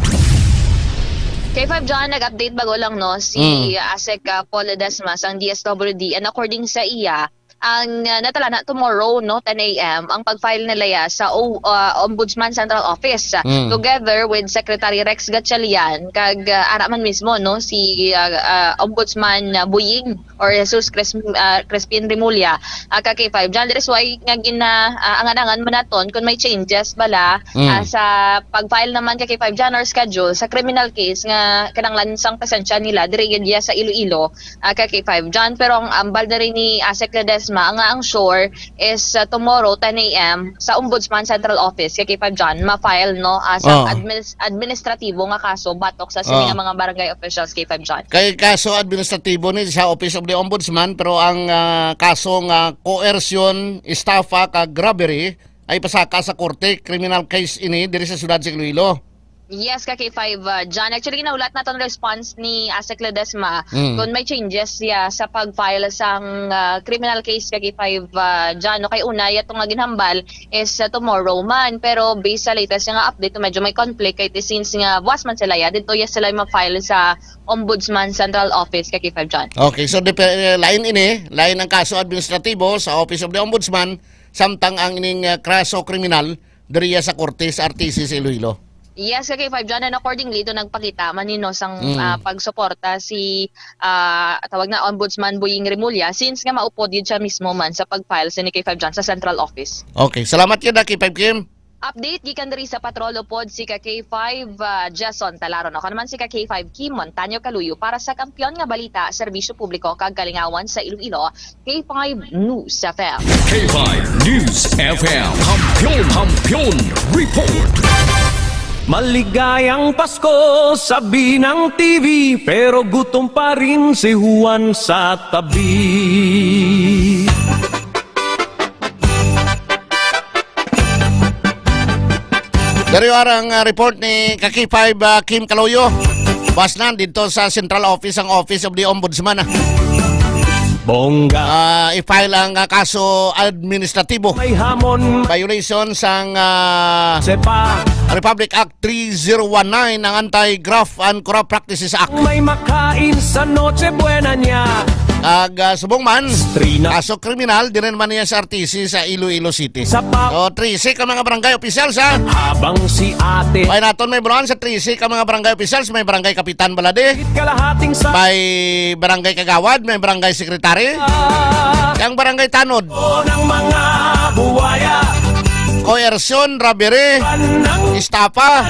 K five John, nag-update bago lang, no, si Mm. ASEC, ah, Paul Ledesma sang D S W D. And according sa iya, ang, ah, natala na tomorrow, no, ten A M, ang pag-file nila ya sa O-, ah, Ombudsman Central Office, ah, Mm. together with Secretary Rex Gatchalian, kag, ah, ara man mismo, no, si, ah, ah, Ombudsman, ah, Buying or Jesus Cris-, ah, Crispin Remulla, ah, ka K five. John, that is why nga gina-, ah, angan-angan man naton kung may changes bala, Mm. ah, sa pag-file naman ka K five John or schedule sa criminal case nga kinahanglan sang presensya nila diri gid ya sa Iloilo, ah, ka K five John. Pero ang ambal na rin ni ASEC Ledesma nga ang sure is, ah, tomorrow, ten A M, sa Ombudsman Central Office, ka K five John, ma-file, no, ah, sa Oh. adminis-, administratibo nga kaso batok sa sini Oh. nga mga barangay officials, ka K five John. Kay kaso administratibo ni sa Office of the Ombudsman, pero ang, ah, kaso nga coercion, estafa, kag robbery ay pasaka sa korte. Criminal case ini diri sa siyudad sa Iloilo. Yes, ka K five, uh, John. Actually, nahulat naton response ni ASEC Ledesma Mm. kung may changes siya sa pag-file sang, uh, criminal case, ka K five, uh, John. No, kay una, yato nga ginhambal is, uh, tomorrow man. Pero based sa latest nga update, medyo may conflict kay since nga buwas man sila ya, dito ya sila ma-file sa Ombudsman Central Office, ka K five John. Okay, so dep-, eh, lain ini, lain ang kaso administratibo sa Office of the Ombudsman, samtang ang ining, uh, kaso kriminal diriya sa korte sa R T C sa Iloilo. Yes, ka K five John, and accordingly, ito nagpakita man nino sang, Mm. ah, pagsuporta si, ah, tawag na, Ombudsman Buying Remulla, since nga maupod yun siya mismo man sa pag-file sa ni K five John sa Central Office. Okay, salamat yun, ah, K five Kim. Update gikan diri sa Patrol Upod si ka K five, ah, Jason Talaron. Ako naman si ka K five Kim Montaño Kaluyo para sa Kampiyon nga Balita, Serbisyo Publiko kag Kalingawan sa Iloilo, K five News F M. K five News F M. Kampiyon, Kampiyon Report. Maligayang Pasko, sabi ng T V, pero gutom pa rin si Juan sa tabi. Dari arang, ah, report ni ka K five, ah, Kim Kaloyo. Buwas na dito sa central office ang Office of the Ombudsman, ah. Bongga. Ah, i-file ang, ah, kaso administratibo. May hamon. Violation sang, ah, Sepa. Republic Act three zero one nine, ang Anti-Graft and Corrupt Practices Act. May makain sa Noche Buena niya. Ag, ah, subong man, Strina. Kaso kriminal, diri naman niya sa R T C sa Iloilo City. Sa pa- So, trese ka mga barangay officials, ha? Habang si ate. May naton may bulan sa trese ka mga barangay officials, may barangay kapitan balade. Kalahating sa May barangay kagawad, may barangay secretary. Ah. Ang barangay tanod. O ng mga buwaya. Coercion, robbery, Panang estafa,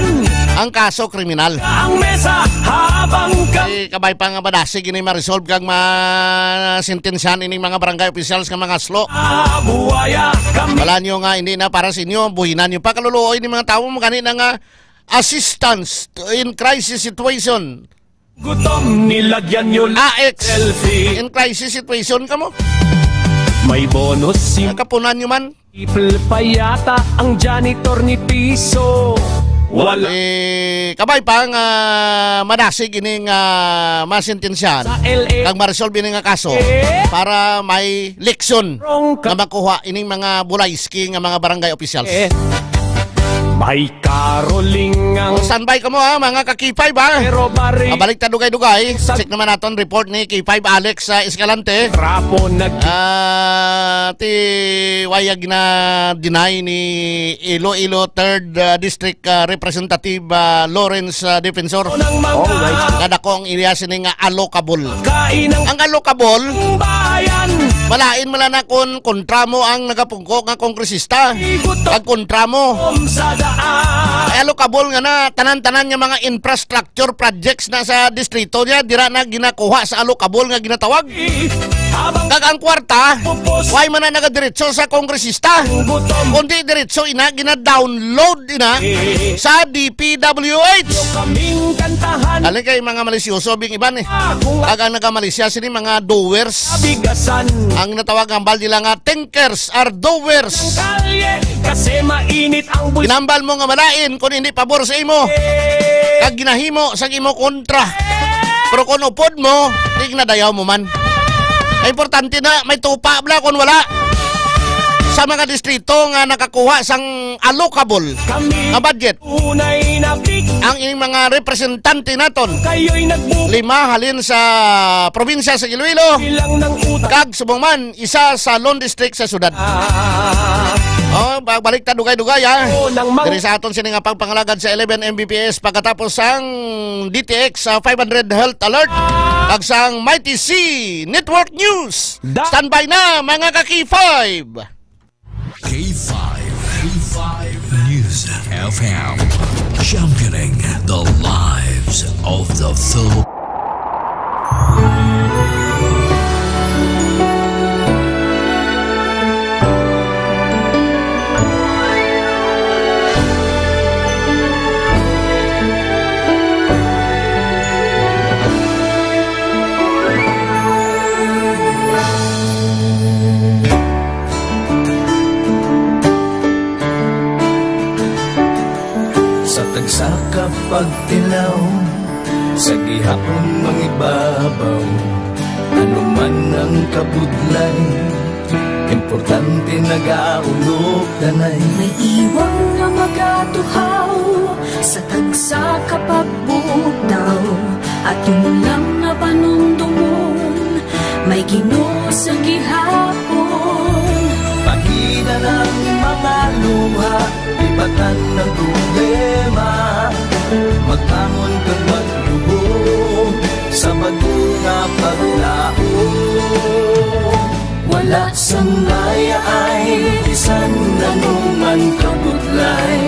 ang kaso kriminal. Ang mesa habang ka- Ay, kabay pa nga madasig ini ma-resolve kag ma-sentensyahan ining mga barangay officials nga mga slo. Ah, buwaya kami. Wala nyo nga, hindi na para sa inyo, buhinan nyo pa. Kaluluoy ni mga tao, magani na nga assistance in crisis situation. Gutom, nilagyan nyo lang A X. Selfie. In crisis situation ka mo. May bonus si Ang kapunan nyo man. People pa yata ang janitor ni Piso. Wala. Eh, kabay pa nga madasig ini nga masentensyahan. Sa L A. Kag ma-resolve ini nga kaso Eh? para may leksyon Wrong ka- nga makuha ining mga bulayski nga mga barangay officials. Eh. May Caroling ang O, standby ka mo, ha, mga ka-K five, ha? Pero bari- Ah, balik ta dugay-dugay. Sa- Check naman naton report ni K five Alex, ah, Escalante. Trapo nag- Ah, ti wayag na deny ni Iloilo third, ah, District, ah, Representative, ah, Lawrence, ah, Defensor. Ng mga Alright. Nga dako ang iya sini nga allocable. Kain ang Ang allocable, bayan. Malain man lang na kung kontra mo ang nagapungko nga kongresista. Igutom. Ang kontra mo. Sa Ay, allocable nga na, tanan-tanan nga mga infrastructure projects na sa distrito niya, dira na ginakuha sa allocable nga ginatawag. Kag ang kwarta, way man na nagadiretso sa kongresista, kundi diretso ina gina-download ina sa D P W H. Dali kay mga malisyoso bing iban eh. Kag ang nagamalisya sini mga doers. Ang natawag hambal nila nga thinkers are doers. Kasi mainit ang bulsa. Ginambal mo nga malain kung hindi pabor sa imo. Kag ginahimo sa imo kontra. Pero kung upod mo, di ginadayaw mo man. Ang importante na may tupa bala kung wala. Sa mga distrito nga nakakuha sang allocable nga budget, ang ining mga representante naton, lima halin sa probinsya sa Iloilo, kag subong man isa sa Lone District sa syudad. Oh, pagbalik ta dugay-dugay, ha. Diri sa aton sini nga pagpangalagad sa eleven M B P S pagkatapos sang D T X, ah, five hundred Health Alert kag sang Mighty C Network News. Standby na, mga ka-K five. K five, K five News F M, championing the lives of the Philippines. Sa tagsa ka pagtilaw, sa gihapon mangibabaw, ano man ang kabudlay, importante nagaulo danay. May iwang nga magatuhaw sa tagsa ka pagbugtaw, aton lang nga panumdomon, may Ginoo sa gihapon. Pahina ang mga luha, ibatan ang problema, magbangon kag maglubo sa bag-o nga paglaom. Wala sang bayaay bisan ano man kabudlay.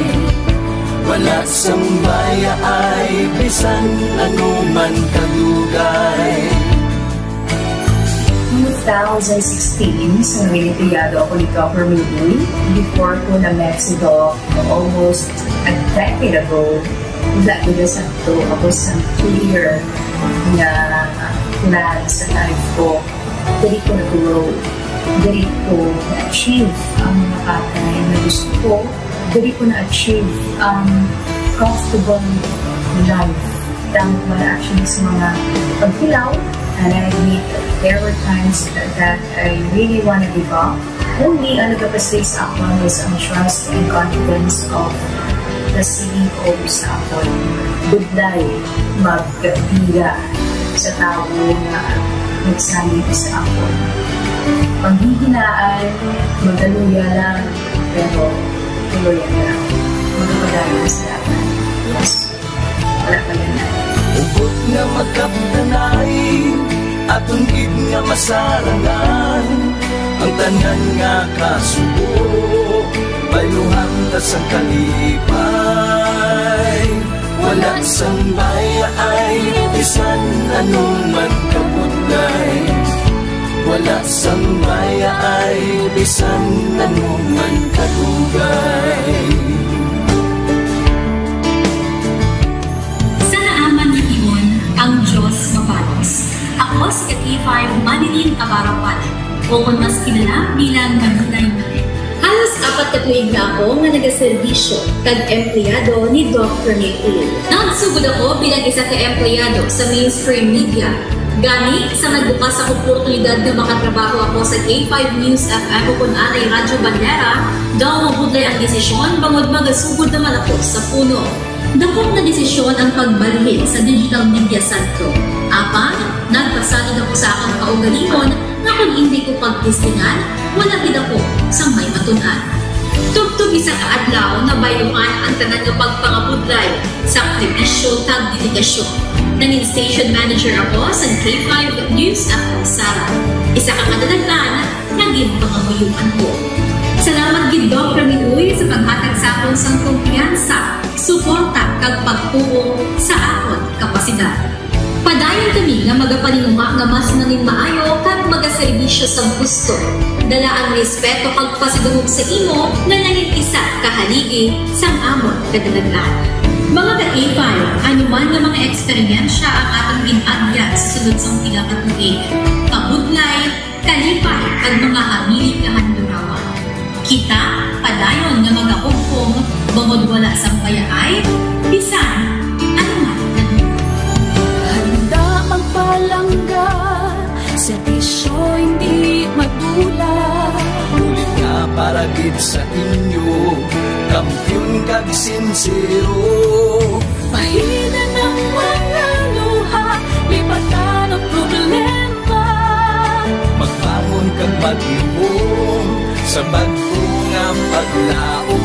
Wala sang bayaay bisan ano man kadugay. Two thousand sixteen, sa Olimpiado ako ni Governor Lee, before ko na Mexico, almost a decade ago, wala ko na sakto ako sa clear nga plan sa life ko. Diri ko na-grow. Diri ko na-achieve ang mga bagay na gusto ko. Diri ko na-achieve ang comfortable life. Damo ko na-achieve sa mga pagtilaw. And I admit, there were times that I really wanna give up. Only ang nagapastig sa akon is ang trust and confidence of the C E O sa akon. Budlay magkapila sa tawo nga nagsalig sa akon. Panghihinaan, magaluya lang, pero tuloy na lang. Magpadayon sa lahat. Yes. Wala pa yan. Hugot nga magkapdanay, aton gid nga masarangan, ang tanan nga kasubo, bayluhan ta sang kalipay. Wala sang bayaay, bisan ano man kabudlay. Wala sang bayaay, bisan ano man kadugay. Sa naaman nga timon, ang Dios mabalos. Ako si ka-K five Manilyn Abarapan, o kon mas kilala bilang Manilay Manilyn. Halos apat ka tuig na ako nga nagaserbisyo kag empleyado ni Doc Rene Tulio. Nagsugod ako bilang isa ka empleyado sa mainstream media. Gani, sa nagbukas ang oportunidad nga makatrabaho ako sa K five News F M o kon anay Radyo Bandera, daw mabudlay ang desisyon bangod magasugod naman ako sa puno. Dakop nga desisyon ang pagbalhin sa digital media sector. Apan, nagpasalig ako sa akon kaugalingon nga kon indi ko pagtestingan, wala gid ako sang may matun-an. Tubtob isa ka adlaw, nabayluhan ang tanan nga pagpangabudlay, sakripisyo, kag dedikasyon. Nangin station manager ako sa K five News F M Sara. Isa ka kadalagtan nga ginpangamuyoan ko. Salamat gid, Doc Ramil Uy, sa paghatag sa akon sang kumpiyansa, suporta, kag pagtuo sa akon kapasidad. Padayon kami nga magapaninguha nga mas manginmaayo kag magaserbisyo sa gusto. Dala ang respeto kag pasidungog sa imo nga nangin isa ka haligi sang amon kadalagan. Mga ka-K five, ano man nga mga eksperyensya ang atong gin-agyan sa sulod sang pila ka tuig, kabudlay, kalipay, kag mga hamili nga handurawan. Kita padayon nga magahugpong bangod wala sang payaay bisan ano man. Handa magpalangga, serbisyo hindi madula. Ulit nga para gid sa inyo, kampiyon kag sinsero. Pahina ng mga luha, lipatan ang problema. Magbangon kag mag-ihom sa bag-o nga paglaom.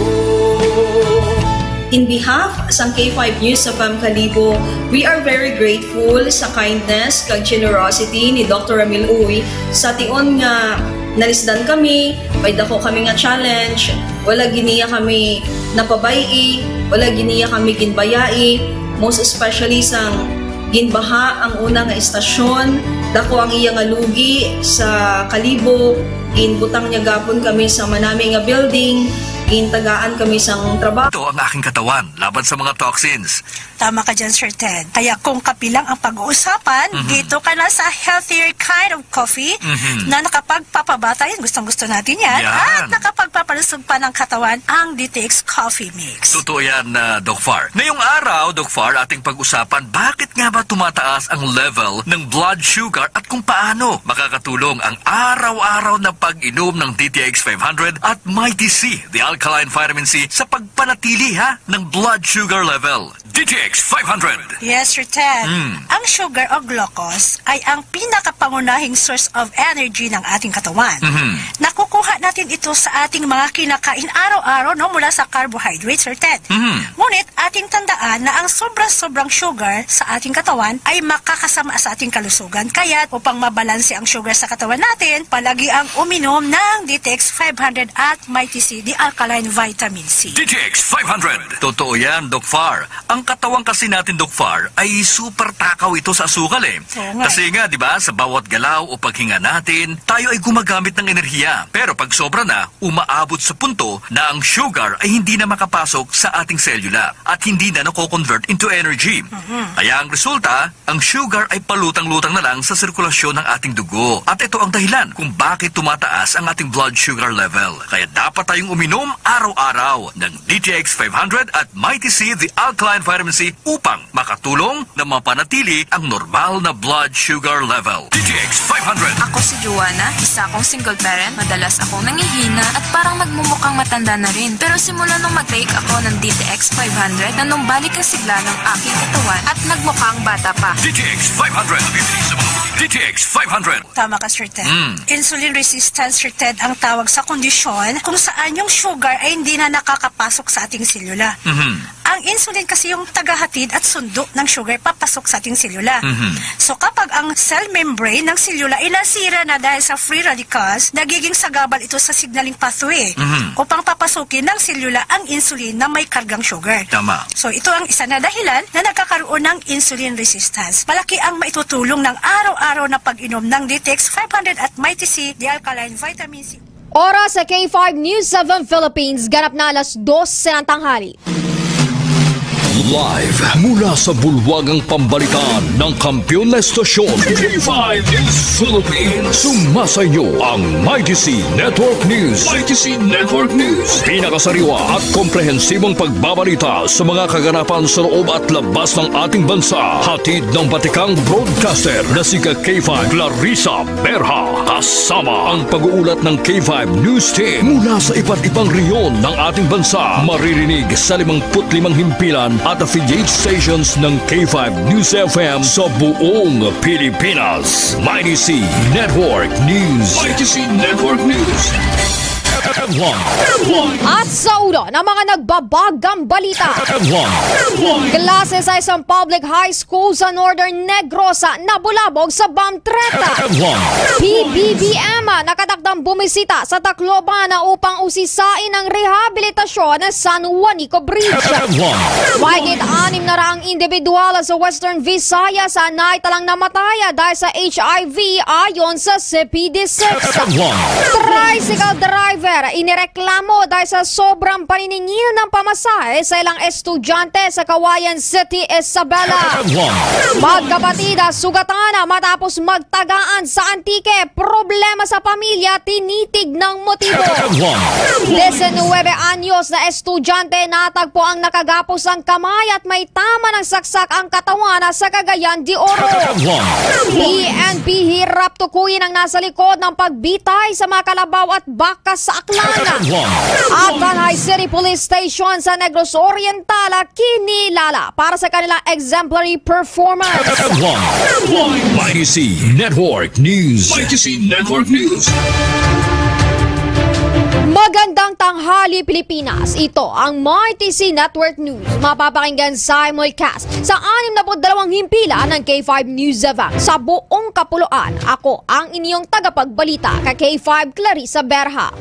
In behalf sang K five News F M Kalibo, we are very grateful sa kindness kag generosity ni Doctor Ramil Uy. Sa tion nga nalisdan kami, may dako kami nga challenge, wala gid niya kami napabay-i, wala gid niya kami ginbayai, most especially sang ginbaha ang una nga estasyon, dako ang iya nga lugi sa Kalibo, ginbutang niya gapon kami sa manami nga building, gintagaan kami sang trabaho. Ito ang aking katawan laban sa mga toxins. Tama ka dyan, Sir Ted. Kaya kung kape lang ang pag-uusapan, Mhm. dito ka na sa healthier kind of coffee Mhm. na nakapagpapabata. Yan, gustong-gusto natin yan. Yan. At nakapagpapalusog pa ng katawan ang D T X Coffee Mix. Totoo yan, ah, Doc Far. Ngayong araw, Doc Far, ating pag-usapan bakit nga ba tumataas ang level ng blood sugar at kung paano makakatulong ang araw-araw na pag-inom ng D T X five hundred at Mighty C, the alkaline vitamin C, sa pagpanatili, ha, ng blood sugar level. D T X five hundred. Yes, Sir Ted. Mm. Ang sugar o glucose ay ang pinakapangunahing source of energy ng ating katawan. Mhm. Nakukuha natin ito sa ating mga kinakain araw-araw, no, mula sa carbohydrates, Sir Ted. Mhm. Ngunit ating tandaan na ang sobra-sobrang sugar sa ating katawan ay makakasama sa ating kalusugan. Kaya upang mabalanse ang sugar sa katawan natin, palagi ang uminom ng D T X five hundred at Mighty C, the alkaline vitamin C. D T X five hundred. Totoo yan, Doc Far. Ang katawan kasi natin, Doc Far, ay super takaw ito sa asukal eh. Oo nga. Kasi nga, di ba, sa bawat galaw o paghinga natin, tayo ay gumagamit ng enerhiya. Pero pag sobra na, umaabot sa punto na ang sugar ay hindi na makapasok sa ating selula at hindi na nako-convert into energy. Mhm. Kaya ang resulta, ang sugar ay palutang-lutang na lang sa sirkulasyon ng ating dugo. At ito ang dahilan kung bakit tumataas ang ating blood sugar level. Kaya dapat tayong uminom araw-araw ng D T X five hundred at Mighty C, the alkaline vitamin C, upang makatulong na mapanatili ang normal na blood sugar level. D T X five hundred. Ako si Joanna, isa akong single parent. Madalas akong nangihina at parang nagmumukhang matanda na rin. Pero simula nung mag-take ako ng D T X five hundred, nanumbalik ang sigla ng aking katawan at nagmukhang bata pa. D T X five hundred. D T X five hundred. Tama ka, Sir Ted. Mm. Insulin resistance, Sir Ted, ang tawag sa kondisyon kung saan yung sugar ay hindi na nakakapasok sa ating selula. Mhm. Ang insulin kasi yung tagahatid at sundo ng sugar papasok sa ating selula. Mhm. So kapag ang cell membrane ng selula ay nasira na dahil sa free radicals, nagiging sagabal ito sa signaling pathway Mhm. upang papasukin ng selula ang insulin na may kargang sugar. Tama. So ito ang isa na dahilan na nagkakaroon ng insulin resistance. Malaki ang maitutulong ng araw-araw na pag-inom ng D T X five hundred at Mighty C, the alkaline vitamin C. Oras sa K five News seven Philippines, ganap na alas dos ng tanghali. Live mula sa bulwagang pambalitaan ng kampiyon na estasyon, K five News Philippines. Sumasa inyo ang Mighty C Network News. Mighty C Network News. Pinakasariwa at komprehensibong pagbabalita sa mga kaganapan sa loob at labas ng ating bansa. Hatid ng batikang broadcaster na si ka K five Clarissa Berha, kasama ang pag-uulat ng K five News Team mula sa iba't ibang rehiyon ng ating bansa. Maririnig sa limangput limang himpilan at affiliate stations ng K five News F M sa buong Pilipinas. Mighty C Network News. Mighty C Network News. Headline. At sa ulo ng mga nagbabagang balita. Headline. Klase sa isang public high school sa Northern Negros nabulabog sa bomb threat. Headline. P B B M nakatakdang bumisita sa Tacloban upang usisain ang rehabilitasyon sa San Juanico Bridge. Headline. Mahigit anim na raang individual sa Western Visayas ang naitalang namatay dahil sa H I V ayon sa C P D six. Headline. Tricycle driver inireklamo dahil sa sobrang paniningil ng pamasahe sa ilang estudyante sa Cauayan City, Isabela. Headline. Magkapatid, sugatan matapos magtagaan sa Antique. Problema sa pamilya, tinitignang motibo. Headline. Diecinuebe anyos na estudyante natagpo ang nakagapos ang kamay at may tama ng saksak ang katawan sa Cagayan de Oro. Headline. P N P hirap tukuyin ang nasa likod ng pagbitay sa mga kalabaw at baka sa Aklan. Headline. At Tanjay City Police Station sa Negros Oriental kinilala para sa kanilang exemplary performance. Headline. Mighty C Network News. Mighty C Network News. Magandang tanghali, Pilipinas. Ito ang Mighty C Network News. Mapapakinggan simulcast sa anim na put dalawang himpilan ng K five News F M sa buong kapuluan. Ako ang inyong tagapagbalita ka K five, Clarissa Berha.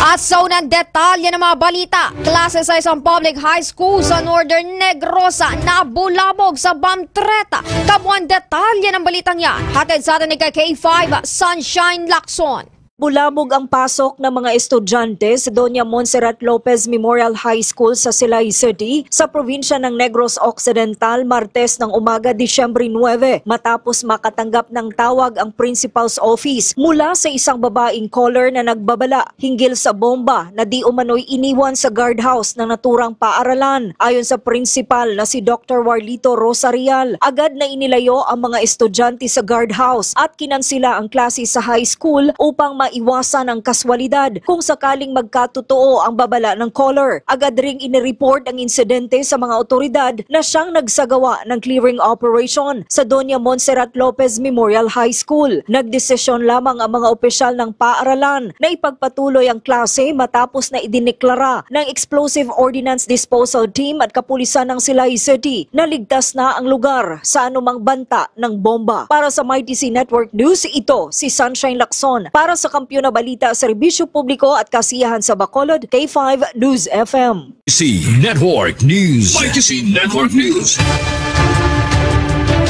At sa unang detalye ng mga balita, klase sa isang public high school sa Northern Negros nabulabog sa bomb threat. Kabuang detalye ng balitang yan, hatid sa atin ni ka K five, Sunshine Lacson. Bulabog ang pasok ng mga estudyante sa Doña Montserrat Lopez Memorial High School sa Silay City, sa probinsya ng Negros Occidental, Martes ng umaga, Disyembre nuebe, matapos makatanggap ng tawag ang principal's office mula sa isang babaeng caller na nagbabala hinggil sa bomba na di umano'y iniwan sa guardhouse ng naturang paaralan. Ayon sa principal na si Doctor Warlito Rosarial, agad na inilayo ang mga estudyante sa guardhouse at kinansila ang klase sa high school upang maiwasan ang kaswalidad kung sakaling magkatotoo ang babala ng caller. Agad ring inireport ang insidente sa mga awtoridad na siyang nagsagawa ng clearing operation sa Doña Montserrat Lopez Memorial High School. Nagdesisyon lamang ang mga opisyal ng paaralan na ipagpatuloy ang klase matapos na idineklara ng Explosive Ordnance Disposal Team at kapulisan ng Silay City na ligtas na ang lugar sa anumang banta ng bomba. Para sa Mighty C Network News, ito si Sunshine Lacson para sa Kampiyon na Balita, Serbisyo Publiko at Kasiyahan sa Bacolod, K five News F M. C Network News. Mighty C Network News.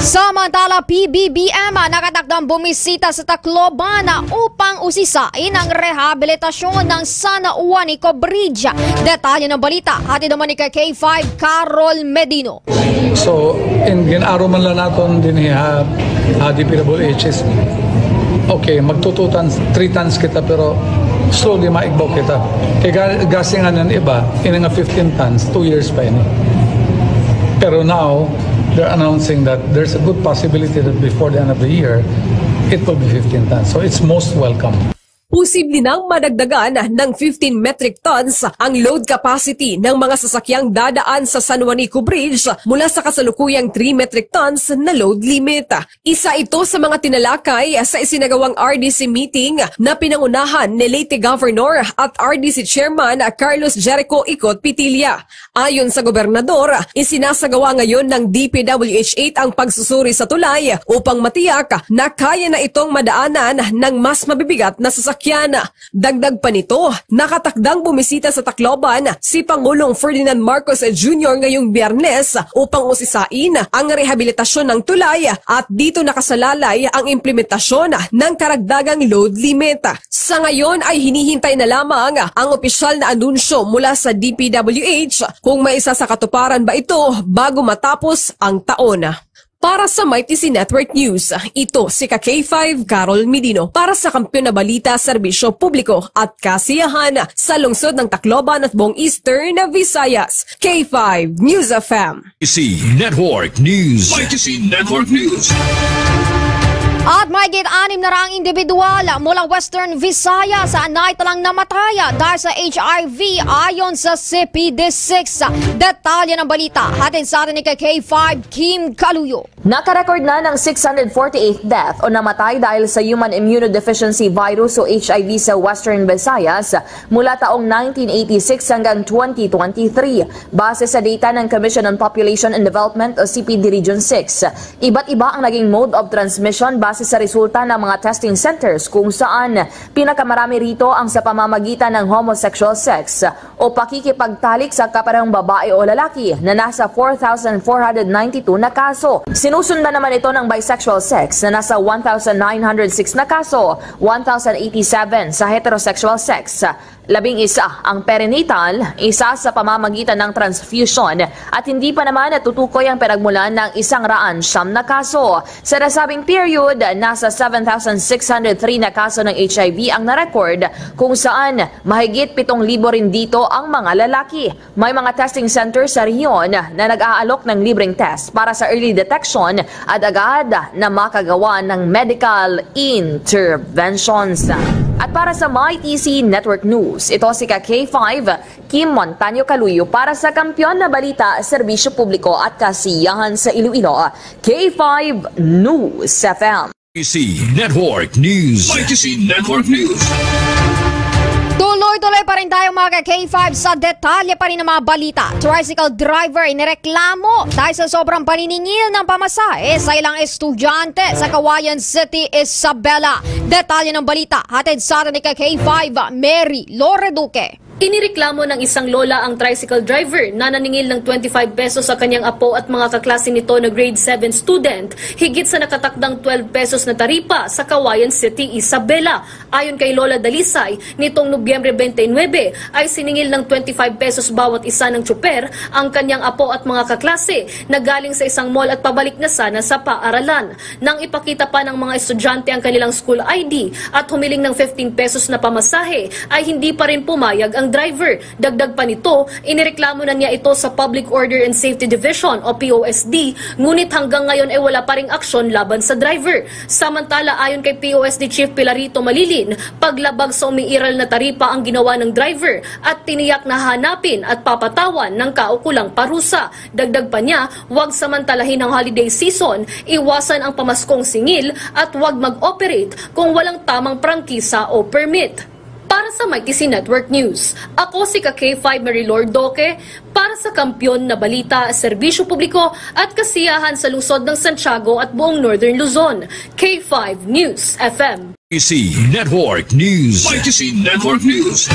Samantala, P B B M nakatakdang bumisita sa Tacloban upang usisain ang rehabilitasyon ng San Juanico Bridge. Detalye ng balita, hatid naman ni ka K five, Carol Medino. So, in gin-aro man lang naton dinhi ha, ha D P W H is, okay, magtu two tons, three tons kita, pero slowly maigbaw kita. Kay ga-, gasi nga ng iba, ini nga fifteen tons, two years pa ini. Pero now, they're announcing that there's a good possibility that before the end of the year, it will be fifteen tons. So, it's most welcome. Posible nang madagdagan ng fifteen metric tons ang load capacity ng mga sasakyang dadaan sa San Juanico Bridge mula sa kasalukuyang three metric tons na load limit. Isa ito sa mga tinalakay sa isinagawang R D C meeting na pinangunahan ni Leyte Governor at R D C Chairman Carlos Jericho Icot Pitilla. Ayon sa gobernador, isinasagawa ngayon ng D P W H eight ang pagsusuri sa tulay upang matiyak na kaya na itong madaanan ng mas mabibigat na sasakyan. Dagdag pa nito, nakatakdang bumisita sa Tacloban si Pangulong Ferdinand Marcos Junior ngayong Biyernes upang usisain ang rehabilitasyon ng tulay at dito nakasalalay ang implementasyon ng karagdagang load limit. Sa ngayon ay hinihintay na lamang ang opisyal na anunsyo mula sa D P W H kung maisasakatuparan ba ito bago matapos ang taon. Para sa Mighty C Network News, ito si ka K five Carol Medino para sa Kampiyon na Balita, Serbisyo Publiko at Kasiyahan sa lungsod ng Tacloban at buong Eastern Visayas. K five News F M. C Network News. Mighty C Network News. At mahigit anim na raang individual mula Western Visayas ang naitalang namatay dahil sa H I V ayon sa C P D six. Detalye ng balita, hatid sa atin ni K five Kim Kaluyo. Nakarecord na ng six hundred forty-eight death o namatay dahil sa human immunodeficiency virus o H I V sa Western Visayas mula taong nineteen eighty-six hanggang twenty twenty-three, base sa data ng Commission on Population and Development o C P D Region six. Iba't iba ang naging mode of transmission base sa resulta ng mga testing centers, kung saan pinakamarami rito ang sa pamamagitan ng homosexual sex o pakikipagtalik sa kaparehong babae o lalaki, na nasa four thousand four hundred ninety-two na kaso. Sinusundan naman ito ng bisexual sex, na nasa one thousand nine hundred six na kaso, one thousand eighty-seven sa heterosexual sex. Labing isa ang perinatal, isa sa pamamagitan ng transfusion, at hindi pa naman natutukoy ang pinagmulan ng isang raan siyam na kaso. Sa nasabing period, nasa seven thousand six hundred three na kaso ng H I V ang na-record, kung saan mahigit pitong libo rin dito ang mga lalaki. May mga testing center sa rehiyon na nag-aalok ng libreng test para sa early detection at agad na makagawa ng medical interventions. At para sa Mighty C Network News, ito si ka K five, Kim Montaño Kaluyo para sa Kampiyon na Balita, Serbisyo Publiko at Kasiyahan sa Iloilo, K five News F M. Mighty C Network News. Mighty C Network News. Tuloy-tuloy pa rin tayo, mga ka K five, sa detalye pa rin ng mga balita. Tricycle driver inireklamo dahil sa sobrang paniningil ng pamasahe sa ilang estudyante sa Cauayan City, Isabela. Detalye ng balita, hatid sa atin ni ka K five, Mary Loreduque. Inireklamo ng isang lola ang tricycle driver na naningil ng twenty-five pesos sa kanyang apo at mga kaklase nito na grade seven student, higit sa nakatakdang twelve pesos na taripa sa Cauayan City, Isabela. Ayon kay Lola Dalisay, nitong Nobyembre twenty-nine ay siningil ng twenty-five pesos bawat isa ng tsuper ang kanyang apo at mga kaklase na galing sa isang mall at pabalik na sana sa paaralan. Nang ipakita pa ng mga estudyante ang kanilang school I D at humiling ng fifteen pesos na pamasahe, ay hindi pa rin pumayag ang driver. Dagdag pa nito, inireklamo na niya ito sa Public Order and Safety Division o P O S D, ngunit hanggang ngayon ay wala pa ring aksyon laban sa driver. Samantala, ayon kay P O S D Chief Pilarito Malilin, paglabag sa umiiral na taripa ang ginawa ng driver at tiniyak na hanapin at papatawan ng kaukulang parusa. Dagdag pa niya, huwag samantalahin ang holiday season, iwasan ang pamaskong singil, at huwag mag-operate kung walang tamang prangkisa o permit. Para sa Mighty C Network News, ako si ka K five Marilor Doque para sa Kampiyon na Balita, Serbisyo Publiko at Kasiyahan sa Lungsod ng Santiago at buong Northern Luzon, K five News F M. Mighty C Network News. Mighty C Network News.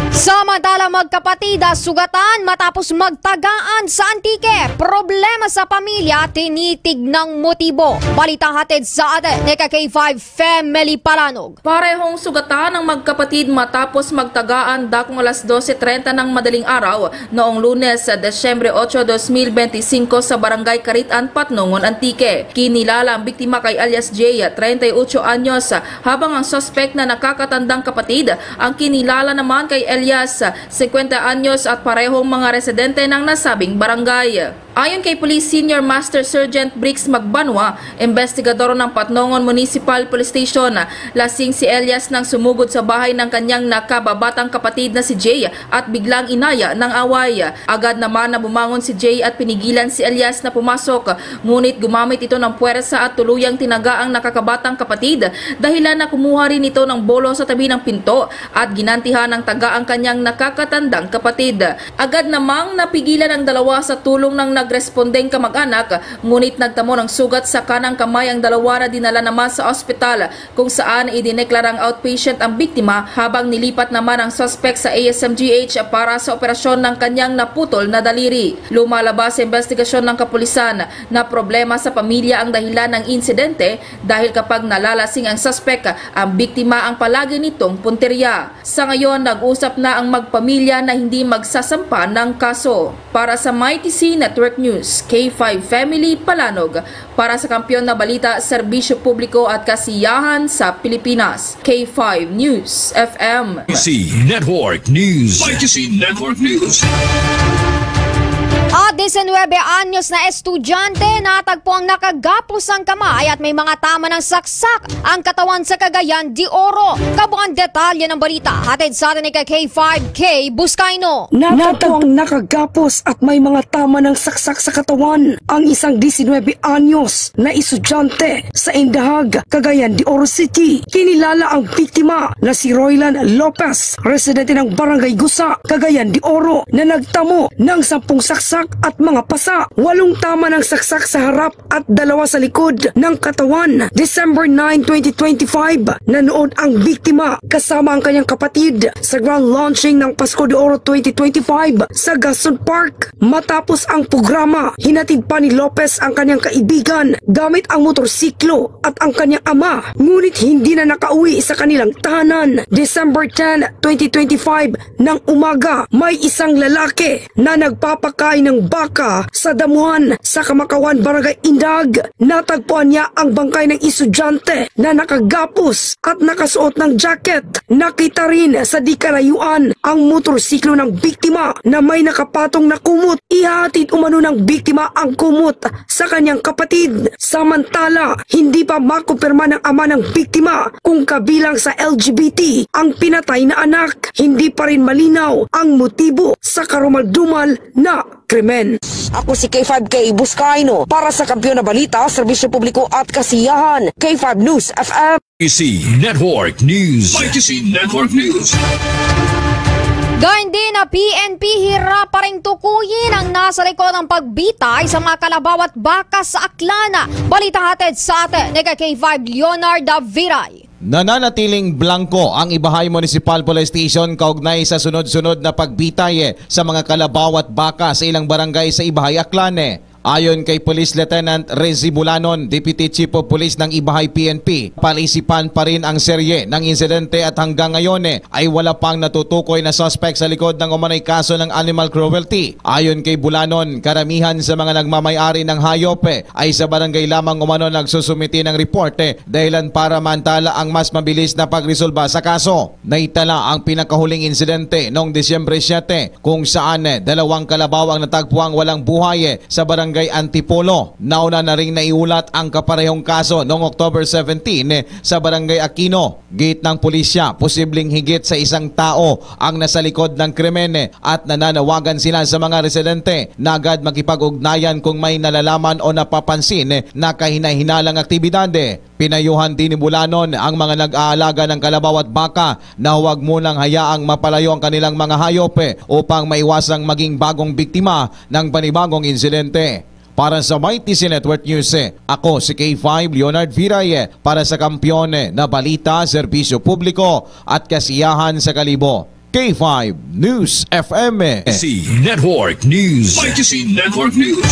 Samantala, magkapatid, ah, sugatan matapos magtagaan sa Antique. Problema sa pamilya, tinitignang motibo. Balita hatid sa atin ni ka K five Family Palanog. Parehong sugatan ang magkapatid matapos magtagaan dakong alas dose treinta ng madaling araw noong Lunes, Desyembre otso, dos mil benti singko, sa Barangay Caritan, Patnongon, Antique. Kinilala ang biktima kay alias Jay, treinta y ocho anyos, habang ang suspek na nakakatandang kapatid ang kinilala naman kay alias, singkwenta anyos, at parehong mga residente ng nasabing barangay. Ayon kay Police Senior Master Sergeant Briggs Magbanwa, investigador ng Patnongon Municipal Police Station, lasing si Elias nang sumugod sa bahay ng kanyang nakababatang kapatid na si Jay at biglang inaya ng away. Agad naman na bumangon si Jay at pinigilan si Elias na pumasok, ngunit gumamit ito ng puwersa at tuluyang tinaga ang nakakabatang kapatid, dahilan na kumuha rin ito ng bolo sa tabi ng pinto at ginantihan ng taga ang kanyang nakakatandang kapatid. Agad namang napigilan ang dalawa sa tulong ng nagrespondeng kamag-anak, ngunit nagtamo ng sugat sa kanang kamay ang dalawa na dinala naman sa ospital, kung saan idineklarang outpatient ang biktima habang nilipat naman ang suspek sa A S M G H para sa operasyon ng kanyang naputol na daliri. Lumalabas sa investigasyon ng kapulisan na problema sa pamilya ang dahilan ng insidente dahil kapag nalalasing ang suspek, ang biktima ang palagi nitong punterya. Sa ngayon, nag-usap na ang magpamilya na hindi magsasampa ng kaso. Para sa Mighty C Network News, K five Family Palanog, para sa Kampiyon na Balita, Serbisyo Publiko at Kasiyahan sa Pilipinas, K five News F M. C Network News. Mighty C Network News. At diecinuebe anyos na estudyante natagpo ang nakagapos ang kamay at may mga tama ng saksak ang katawan sa Cagayan de Oro. Kabuang detalye ng balita, hatid sa atin ni K five K Buscaino. Natagpo ang nakagapos at may mga tama ng saksak sa katawan ang isang diecinuebe anyos na estudyante sa Indahag, Cagayan de Oro City. Kinilala ang biktima na si Roylan Lopez, residente ng Barangay Gusa, Cagayan de Oro, na nagtamo ng sampung saksak at mga pasa. Walong tama ng saksak sa harap at dalawa sa likod ng katawan. December nine, twenty twenty-five, nanood ang biktima kasama ang kanyang kapatid sa grand launching ng Pasko de Oro twenty twenty-five sa Gaston Park. Matapos ang programa, hinatid pa ni Lopez ang kanyang kaibigan gamit ang motorsiklo at ang kanyang ama, ngunit hindi na nakauwi sa kanilang tahanan. December ten, twenty twenty-five, ng umaga, may isang lalaki na nagpapakain ng baka sa damuhan sa Kamakawan, Barangay Indag. Natagpuan niya ang bangkay ng estudyante na nakagapos at nakasuot ng jacket. Nakita rin sa di kalayuan ang motorsiklo ng biktima na may nakapatong na kumot. Ihahatid umano ng biktima ang kumot sa kanyang kapatid. Samantala, hindi pa makumpirma ng ama ng biktima kung kabilang sa L G B T ang pinatay na anak. Hindi pa rin malinaw ang motibo sa karumal-dumal na krimen. Ako si K five K Buscaino para sa Kampiyon na Balita, Serbisyo Publiko at Kasiyahan, K five News F M. K C Network News. K C Network News. Gayon din, na P N P hirap pa rin tukuyin ang nasa likod ng pagbitay sa mga kalabaw at baka sa Aklan. Balita hatid sa atin ni K five Leonard Daviray. Nananatiling blangko ang Ibahay Municipal Police Station kaugnay sa sunod-sunod na pagbitay, eh, sa mga kalabaw at baka sa ilang barangay sa Ibahay, Aklan, eh. Ayon kay Police Lieutenant Rezzy Bulanon, Deputy Chief of Police ng Ibahay P N P, palisipan pa rin ang serye ng insidente at hanggang ngayon, eh, ay wala pang natutukoy na suspect sa likod ng umano'y kaso ng animal cruelty. Ayon kay Bulanon, karamihan sa mga nagmamay-ari ng hayop, eh, ay sa barangay lamang umano nagsusumiti ng report, eh, dahilan para maantala ang mas mabilis na pagresolba sa kaso. Naitala ang pinakahuling insidente noong Disyembre siyete, kung saan, eh, dalawang kalabaw ang natagpuang walang buhay, eh, sa Barangay Antipolo. Nauna na ring naiulat ang kaparehong kaso noong October seventeen, eh, sa Barangay Aquino. Giit ng pulisya, posibleng higit sa isang tao ang nasa likod ng krimen, eh, at nananawagan sila sa mga residente na agad makipag-ugnayan kung may nalalaman o napapansin, eh, na kahinahinalang aktibidad, eh. Pinayuhan din ni Bulanon ang mga nag-aalaga ng kalabaw at baka na huwag munang hayaang mapalayo ang kanilang mga hayop, eh, upang maiwasang maging bagong biktima ng panibagong insidente. Para sa Mighty C Network News, eh, ako si K five Leonard Viray, eh, para sa Kampiyon, eh, na Balita, Serbisyo Publiko at Kasiyahan sa Kalibo. K five News F M. C Network News. K C Network News.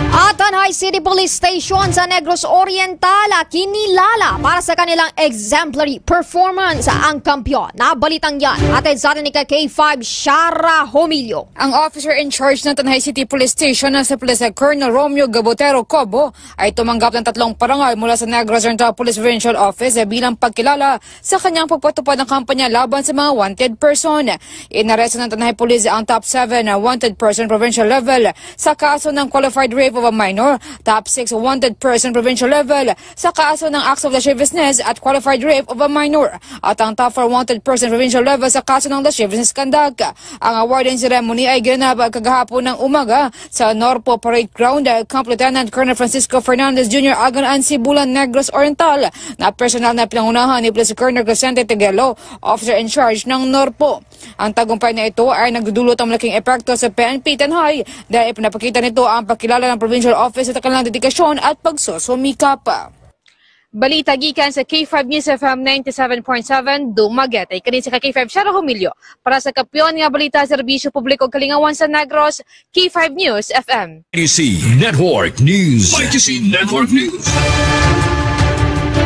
At Tanjay City Police Station sa Negros Oriental, ah, kinilala para sa kanilang exemplary performance ang Kampiyon. Nabalitang yan. Hatid sa atin ni ka K five Shara Homilio. Ang officer in charge ng Tanjay City Police Station na si Police Colonel Romeo Gabotero Cobo ay tumanggap ng tatlong parangal mula sa Negros Oriental Police Provincial Office, eh, bilang pagkilala sa kanyang pagpatupad ng kampanya laban sa mga wanted person. Inaresto ng Tanjay Police ang top seven na wanted person provincial level sa kaso ng qualified rape of a minor, top six wanted person provincial level sa kaso ng acts of lasciviousness at qualified rape of a minor, at ang top four wanted person provincial level sa kaso ng lasciviousness conduct. Ang awarding ceremony ay ginanap kagahapon ng umaga sa Norpo Parade Ground, Camp Lieutenant Colonel Francisco Fernandez Junior Agan-an, Sibulan, Negros Oriental, na personal na pinangunahan ni Police Colonel Crescente Teguelo, officer in charge ng Norpo. Ang tagumpay na ito ay nagdudulot ng malaking epekto sa P N P Tanjay dahil ipinapakita nito ang pagkilala ng provincial office sa kanilang dedikasyon at pagsusumikap. Balita gikan sa K five News F M ninety-seven point seven Dumaguete. Kani si ka K five Shara Humilio para sa Kampiyon nga Balita, Serbisyo Publiko ug Kalingawan sa Negros, K five News F M. K C Network News. K C Network News.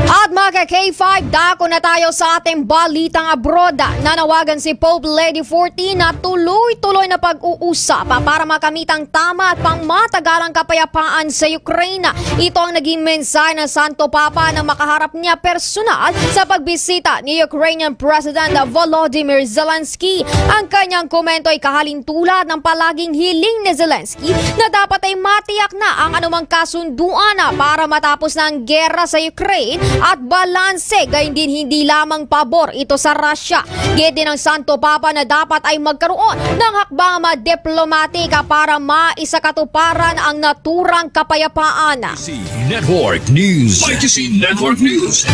At mga K five, dako na tayo sa ating balitang abroad. Nanawagan si Pope Leo fourteen na tuloy-tuloy na pag-uusap para makamit ang tama at pangmatagalang kapayapaan sa Ukraine. Ito ang naging mensahe ng Santo Papa nang makaharap niya personal sa pagbisita ni Ukrainian President Volodymyr Zelensky. Ang kanyang komento ay kahalintulad ng palaging hiling ni Zelensky na dapat ay matiyak na ang anumang kasunduan para matapos na ang gera sa Ukraine at balanse, gayon din hindi lamang pabor ito sa Russia. Giit din ng Santo Papa na dapat ay magkaroon ng hakbang diplomatika para maisakatuparan ang naturang kapayapaan. C Network News. Y T C Network News.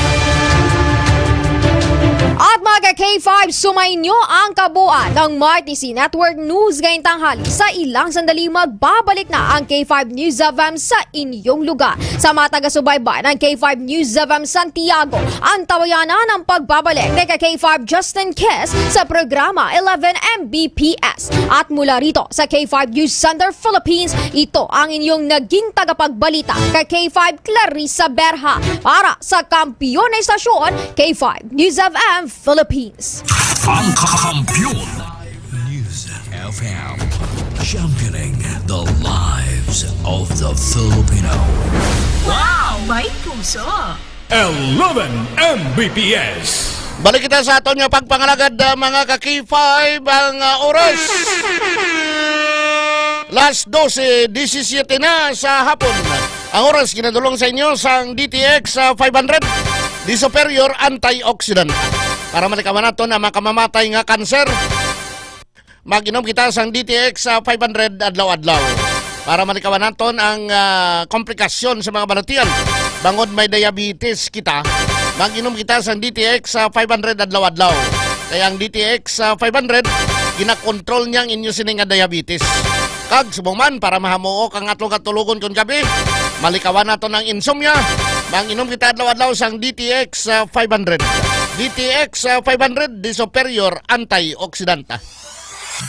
At mga ka-K five, sumainyo ang kabuuan ng Martes Network News ngayong tanghali. Sa ilang sandali, magbabalik na ang K five News F M sa inyong lugar. Sa mga taga-subaybay ng K five News F M Santiago, antabayanan ang pagbabalik ni ka-K five Justin Kiss sa programa eleven M B P S. At mula rito sa K five News Center Philippines, ito ang inyong naging tagapagbalita, ka-K five Clarissa Berha, para sa Kampiyon na Istasyon, K five News F M Philippines. Ang Kampiyon. News F M, championing the lives of the Filipino. Wow! May puso! Eleven M B P S. Balik kita sa aton nga pagpangalagad, ah, mga ka-K five, ang, ah, oras. Las dose disisiyete na sa hapon. Ang oras ginadulong sa inyo sang D T X, ah, five hundred, the superior antioxidant. Para malikawan naton ang makamamatay nga kanser, mag-inom kita sang D T X, ah, five hundred adlaw-adlaw. Para malikawan naton ang, ah, komplikasyon sa mga balatian. Bangod may diabetes kita, mag-inom kita sang D T X, ah, five hundred adlaw-adlaw. Kaya ang D T X, ah, five hundred, ginakontrol niya ang inyo sini nga diabetes. Kag subong man, para mahamuok ang ato katulogon kon gabi, malikawan naton ang insomnia, mag-inom kita adlaw-adlaw sang D T X, ah, five hundred. D T X, ah, five hundred, the superior antioxidant.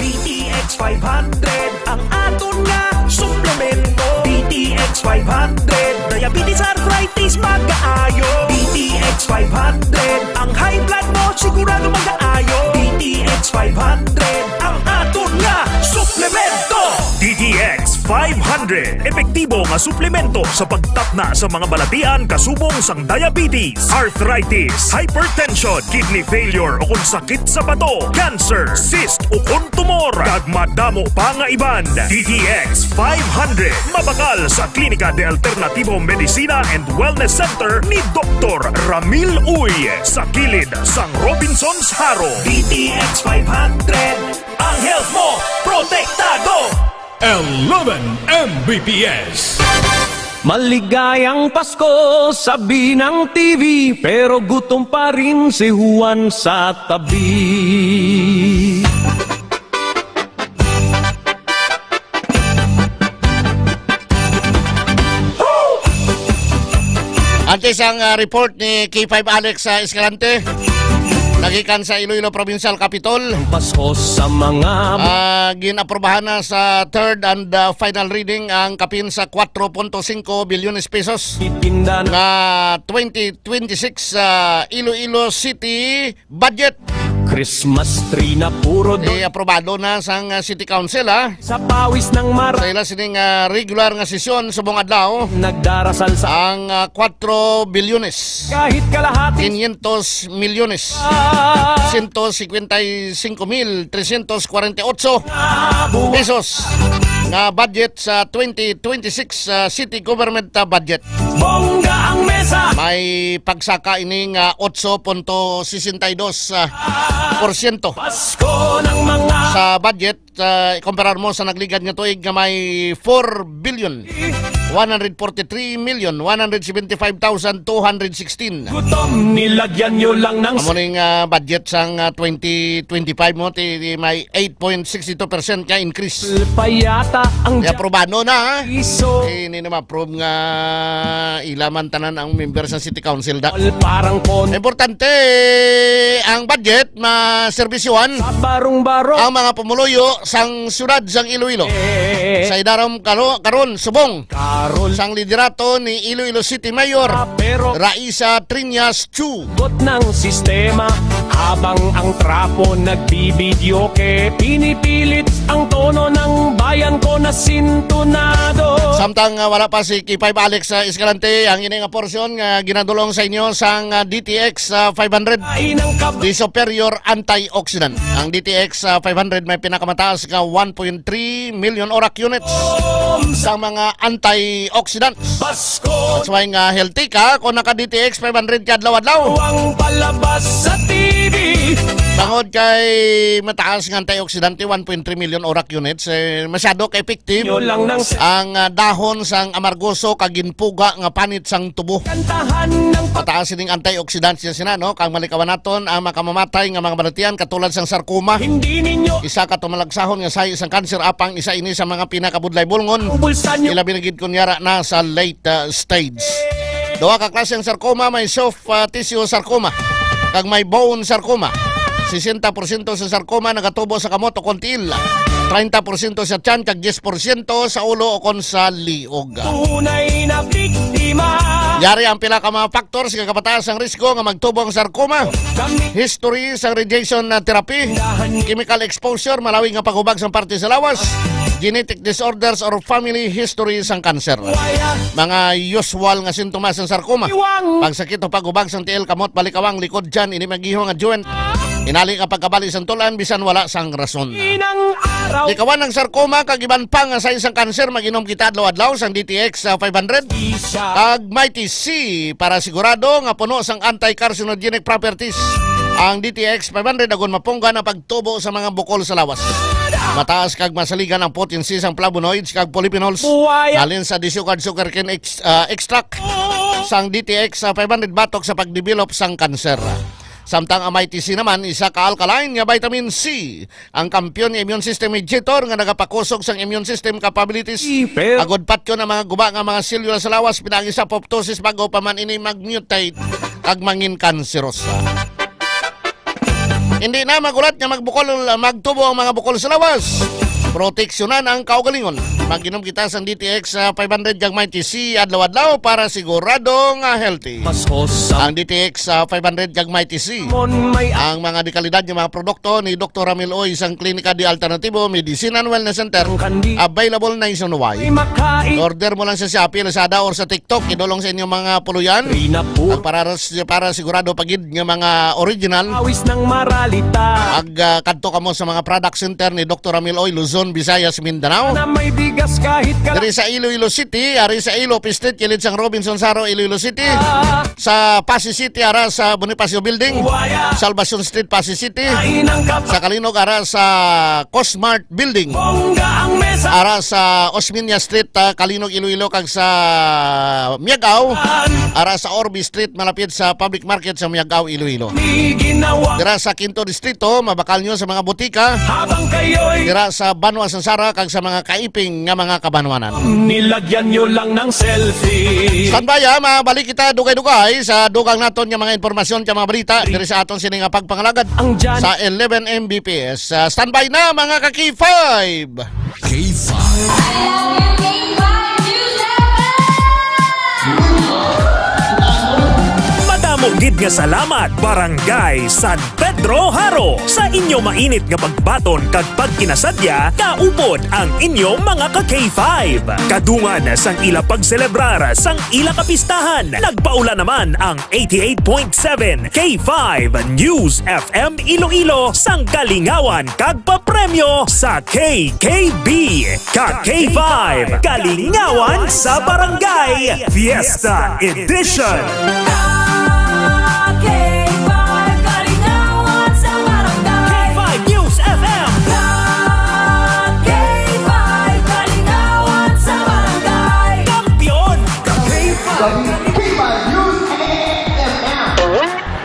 D T X five hundred, ang aton nga suplemento. D T X five hundred, diabetes, arthritis, magaayo. D T X five hundred, ang high blood mo sigurado magaayo. D T X five hundred, ang aton nga suplemento. D T X five hundred, epektibo nga suplemento sa pagtapna sa mga balatian kasubong sang diabetes, arthritis, hypertension, kidney failure o kung sakit sa bato, cancer, cyst o kung tumor, kag madamo pa nga iban. D T X five hundred, mabakal sa Klinika de Alternativo Medicina and Wellness Center ni Doktor Ramil Uy, sa kilid sang Robinsons Jaro. D T X five hundred, ang health mo protektado. Eleven M B P S. Maligayang Pasko, sabi ng T V, pero gutom pa rin si Juan sa tabi. Antes ang, ah, report ni K five Alex, ah, Escalante, nagikan sa Iloilo Provincial Capitol. Pasko sa mga Ah, ginaprobahan na sa third and, ah, final reading ang kapin sa kwatro punto singko bilyones pesos Itinda na nga twenty twenty-six, ah, Iloilo City budget. Christmas tree na puro do- Aprobado na sang, ah, City Council, ha? Sa pawis ng mar- Sa ila sining, ah, regular nga sesyon subong adlaw, Nagdarasal sa ang, ah, kwatro bilyones, kahit kalahati. Quinientos milyones, Ah. siyento singkwenta y singko mil tresyentos kwarenta y otso Ah, buwan. pesos nga budget sa twenty twenty-six, ah, city government, ah, budget. Bongga ang mesa. May pagsaka ini nga otso punto sesenta y dos, ah, porsyento Pasko ng mga sa budget, ah, ikumparar mo sa nagligad nga tuig nga may four billion one hundred forty-three million one hundred seventy-five thousand two hundred sixteen. Gutom, nilagyan nyo lang ng Amo ning, ah, budget sang, ah, twenty twenty-five mo, ti, ti may eight point six two percent nga increase. Payata ang Kaya aprobado na, ha? Iso. Eh, hindi na ma-approve nga ilaman tanan ang member sa City Council da. Parang pon- Importante ang budget, maserbisyuhan Sa barong-barong. ang mga pumuluyo sang siyudad sang Iloilo. Eh. Sa idarom karo-, karon, subong Karon sang liderato ni Iloilo City Mayor, ah, pero Raisa Triñas Chu. Got ng sistema, habang ang trapo nagbibidyoke, pinipilit ang tono ng bayan ko na sintonado. Samtang, ah, wala pa si K five Alex, ah, Escalante, ang ini nga porsyon nga ginadulong sa inyo sang, ah, D T X, ah, five hundred, Ay, ng kab- the superior antioxidant. Ang D T X, ah, five hundred may pinakamataas nga one point three million orak units sa mga antioxidants. That's why nga healthy ka kung naka D T X five hundred ka adlaw-adlaw. Ang palabas sa T V. Tungod kay mataas nga antioxidante, one point three million orak units, eh, masyado ka effective Yun lang nang ang, ah, dahon sang amargoso kag ginpuga nga panit sang tubo. Kantahan ng pa- Mataas sining antioxidants niya sina, no? Kang malikawan naton ang makamamatay nga mga balatian katulad sang sarcoma. Hindi ninyo Isa ka tumalagsahon nga sahi sang kanser, apang isa ini sa mga pinakabudlay bulngon. Ang bulsa nyo. Ilabi na gid kun yara na sa late, uh, stage. Duha ka klase ang sarcoma, may soft, uh, tissue sarcoma kag may bone sarcoma. Sesenta porsyento sa sarcoma nagatubo sa kamot o kon tiil. Treinta porsyento sa tiyan kag diyes porsyento sa ulo o kon sa liog. Tunay na biktima. Yari ang pila ka mga factors nga kapataas ang risgo nga magtubo ang sarcoma. Kami History sang radiation na therapy, Dahan chemical exposure, malawig nga paghubag sang parte sa lawas, genetic disorders or family history sang cancer. Waya. Mga usual nga sintomas sang sarcoma. Iwang. Pagsakit o paghubag sang tiil, kamot, balikawang, likod, tiyan, ini magiho nga joint. Inali nga pagkabali sang tulan bisan wala sang rason. Inang araw. Likawan ang sarcoma kag iban pa nga sa isang cancer, mag-inom kita adlaw-adlaw sang D T X, ah, five hundred. Isa. Kag Mighty C para sigurado nga puno sang anti-carcinogenic properties ang D T X five hundred, agon mapunggan ang pagtubo sa mga bukol sa lawas. Mataas kag masaligan ang potency sang flavonoids kag polyphenols Buwaya. halin sa disugad sugarcane ex-, ah, extract sang D T X five hundred batok sa pagdevelop sang kanser. Samtang ang Mighty C naman, isa ka alkaline nga vitamin C, ang kampiyon nga immune system mediator nga nagapakusog sang immune system capabilities. Pero agod patyon ang mga guba nga mga selula sa lawas, pinaagi sa apoptosis, bago pa man ini mag-mutate kag mangin kanserosa. Hindi na magulat nga magbukol, magtubo ang mga bukol sa lawas. Proteksyonan ang kaugalingon. Mag-inom kita sang D T X, ah, five hundred kag Mighty C adlaw-adlaw para sigurado nga healthy. Mas host sa Ang D T X, ah, five hundred kag Mighty C. Mon may Ang mga dekalidad nga mga produkto ni Doktor Ramil Uy sang Klinika de Alternativo Medicine and Wellness Center, Ang kandi- available nationwide. Ay makain. Order mo lang sa Shopee, Lazada, or sa TikTok. Idulong sa inyong mga puluyan. Rina po. Ang para, para sigurado pa gid nga mga original. Awis ng maralita. Ag, ah, kadto kamo sa mga product center ni Doktor Ramil Uy, Luzon, Visayas, Mindanao. Na may bigas kahit kala- Diri sa Iloilo City, ari sa Ilope Street, kilid sang Robinson Saro, Iloilo City. Ah. Sa Passi City, ara sa Bonifacio Building. Waya. Salvacion Street, Passi City. Kain ang kap- Sa Kalinog, ara sa Cosmart Building. Bongga ang mesa. Ara sa Osmeña Street, ah, Kalinog, Iloilo, kag sa Miagao. An- Ara sa Orbe Street, malapit sa Public Market sa Miagao, Iloilo. May ginawa. Dira sa Quinto Distrito, mabakal nyo sa mga butika. Habang kayo'y Dira sa Banwa sang Sara, kag sa mga kaiping nga mga kabanwanan. Nilagyan nyo lang ng selfie. Standby, ha, mabalik kita dugay-dugay sa dugang naton nga mga impormasyon, nga mga balita diri sa aton sini nga pagpangalagad Ang dyan- sa eleven M B P S. Ah, standby na, mga ka-K five. K five. I love you, K five News F M! Madamo gid nga salamat, Barangay San Pedro Jaro, sa inyo mainit nga pagbaton kag pagkinasadya, kaupod ang inyo mga ka-K five. Kadungan sang ila pagselebrar sang ila kapistahan, nagpaula naman ang eighty-eight point seven K five News F M Iloilo sang kalingawan kag papremyo sa K K B, ka K five Kalingawan sa Barangay Fiesta Edition. Ka K five Kalingawan sa Barangay. K five News F M. Ka K five Kalingawan sa Barangay. Kampiyon. K five. K five News F M.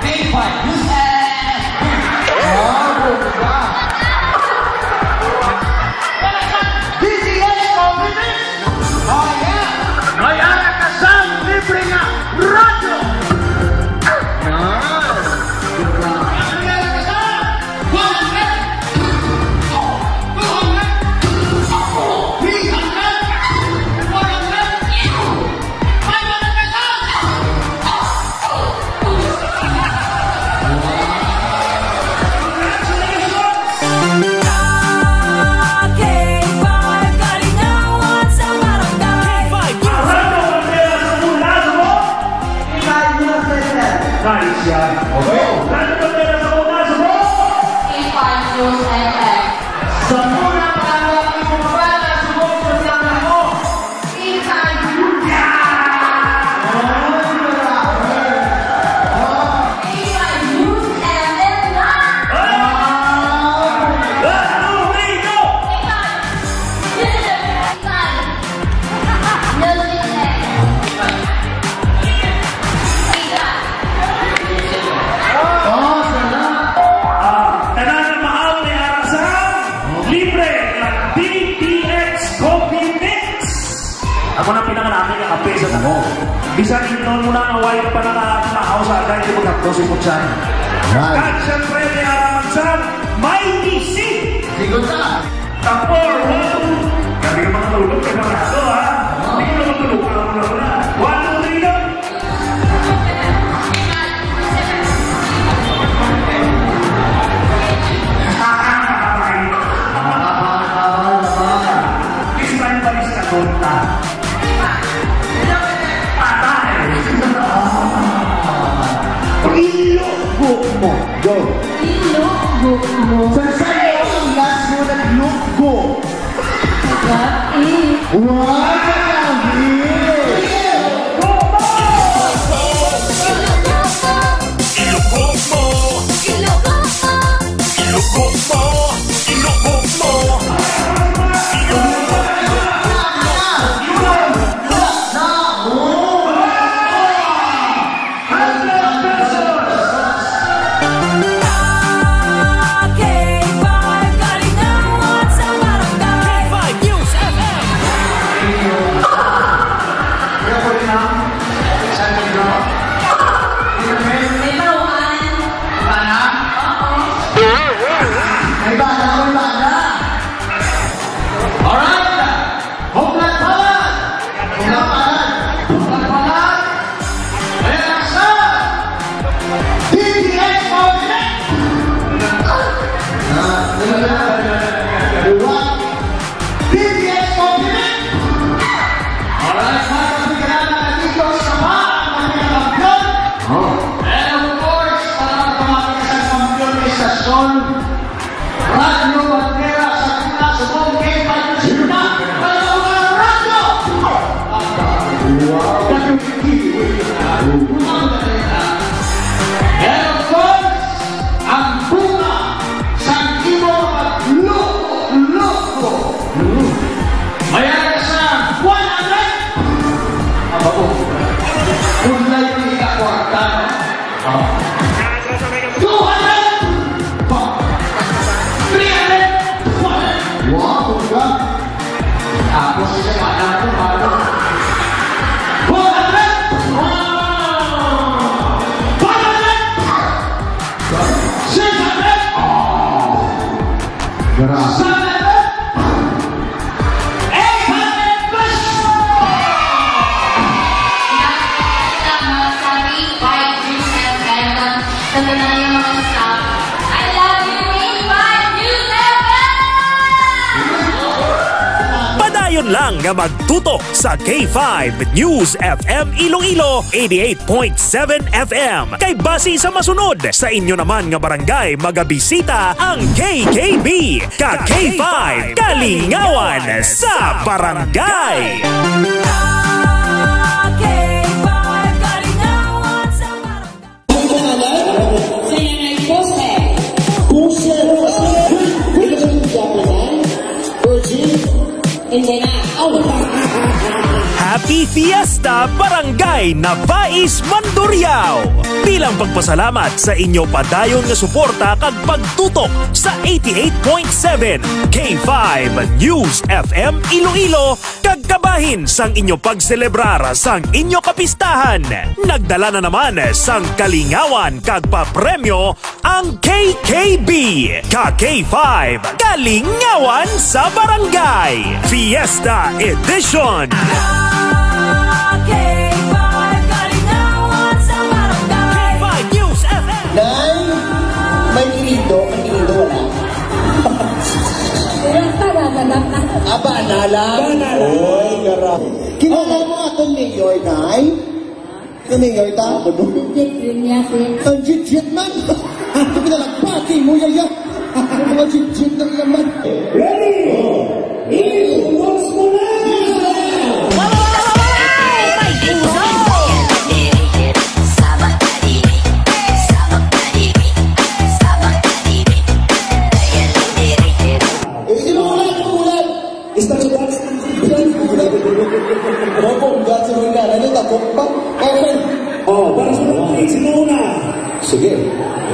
K five News F M. Oh, bongga. D T X Community. Oh, yeah. May ara ka sang libre nga radyo. Nice yan. Okay. Ano ba tayo sa una? Subok! K five News F M. Sa una, para ang mga bata, subok sa plano mo. K five News. Yeah! Oh, grabe. Oh. K five News F M na. Ah! One, two, three, go! K five. K five. Ah, tanan nga maaw may ara sa libre nga D T X Coffee Mix. Ako na pinangalaki nga kape sa tamo. Bisan intawon mo na nga way ka pa nakakaaw sa agay, di magkakto si Mutsan. Right. Kag siyempre, may ara man sa may D C. Sigot ka. Tapor, one. Grabe ka makatulog, ka na to, ha? Hindi ka na matulog, ka na, ka na. One, two, three, go. Please, man, balis ka, tonta. Patay. Ilok mo. Go. Ilok mo. Sa sayo, ang last mo, naglukgo. What is? Wow! Ilugog mo! Ilugog mo! Ilugog mo! Ilugog mo! Hundred pesos! K five News F M. Kaya po rin ang San Pedro. May bawan. Bana? Oo. May bana, may bana. Alright. Home run, Palad! Home run, Palad! Home run, Palad! Ayan ang sa D T X Mountain! Ah, ano na? Dua. D T X Mountain! Alright, mga kapigilala, nandito sa pa ang mga kampiyon. Oh. And of course, para magpamati sa kampiyon, istasyon, Radyo Bandera sa Gitna, subong kay Patrick Sina, Radyo Radyo! Wow! And of course, ang bunga sang imo pagloko-loko. May ara sa one hundred. Aba, oh. Kung layo ni ka kwarta, no? Two hundred! Three hundred! Wow, bongga! Tapos isa pa na po, ano? Four hundred! Wow! Five hundred! Six hundred! Oh! Grabe. Seven hundred! Eight hundred pesos! Salamat sa K five News F M. Sa tanan nga mga staff, I love you, K five News F M! Padayon lang nga magtutok sa K five News F M Iloilo, eighty-eight point seven F M. Kay basi sa masunod, sa inyo naman nga barangay magabisita ang K K B. Ka K five, Kalingawan sa Barangay. Ka K five, Kalingawan sa Barangay. Ang pangalan? Sa nanay ko, sir. Kung sir, Virgin. Hindi na. Oh. Happy Fiesta, Barangay Nabais, Mandurriao! Bilang pagpasalamat sa inyo padayon nga suporta kag pagtutok sa eighty-eight point seven K five News F M Iloilo, kag kabahin sang inyo pagselebrar sang inyo kapistahan, nagdala na naman sang kalingawan kag papremyo ang K K B, Ka K five, Kalingawan sa Barangay, Fiesta Edition. K five, Kalingawan sa Barangay. K five News F M. Nay, may kinindo, may kinindo, wala. Wala pa, wala pa. Aba, na lang. Wala na lang. Oy, gara. Kilala mo aton mayor, Nay? Kami nga ita. Legit yun niya, sir. Ang legit man. Ito na lang, pati mo, yaya. Ang mga legit na naman. Ready? Ibulos mo na! Eh, di mo ulan, di mo ulan. Istorya dance, dance, dance. Opo, dance mo na. Ano, takot pa? Okay. Oh, para sa mga kids, sino una? Sige.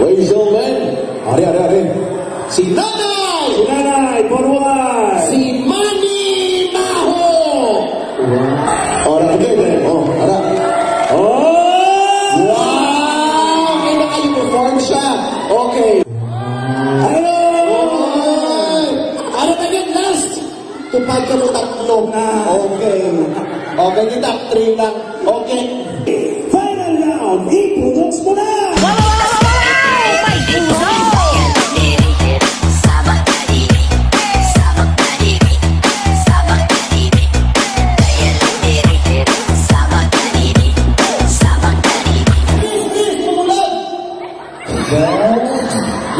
Ladies and gentlemen. Ari, ari, ari. Si Nanay! Si Nanay, forward! Si Manny Maho! Ora, okay, okay. Oh, ara. Oh! Wow! May naka-uniform siya. Okay. Hello! Oy! Ara na yun, last! Tupad ka mo tatlo. Ah. Okay. Okay, di top three lang. Okay. Final round, i-products mo na!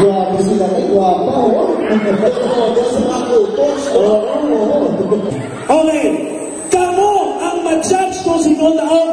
Grabe sila, ay, gwapa, oh. Todo sa mga kutos. Oo, oo. Okay. Kamo ang ma-judge kung sino daog.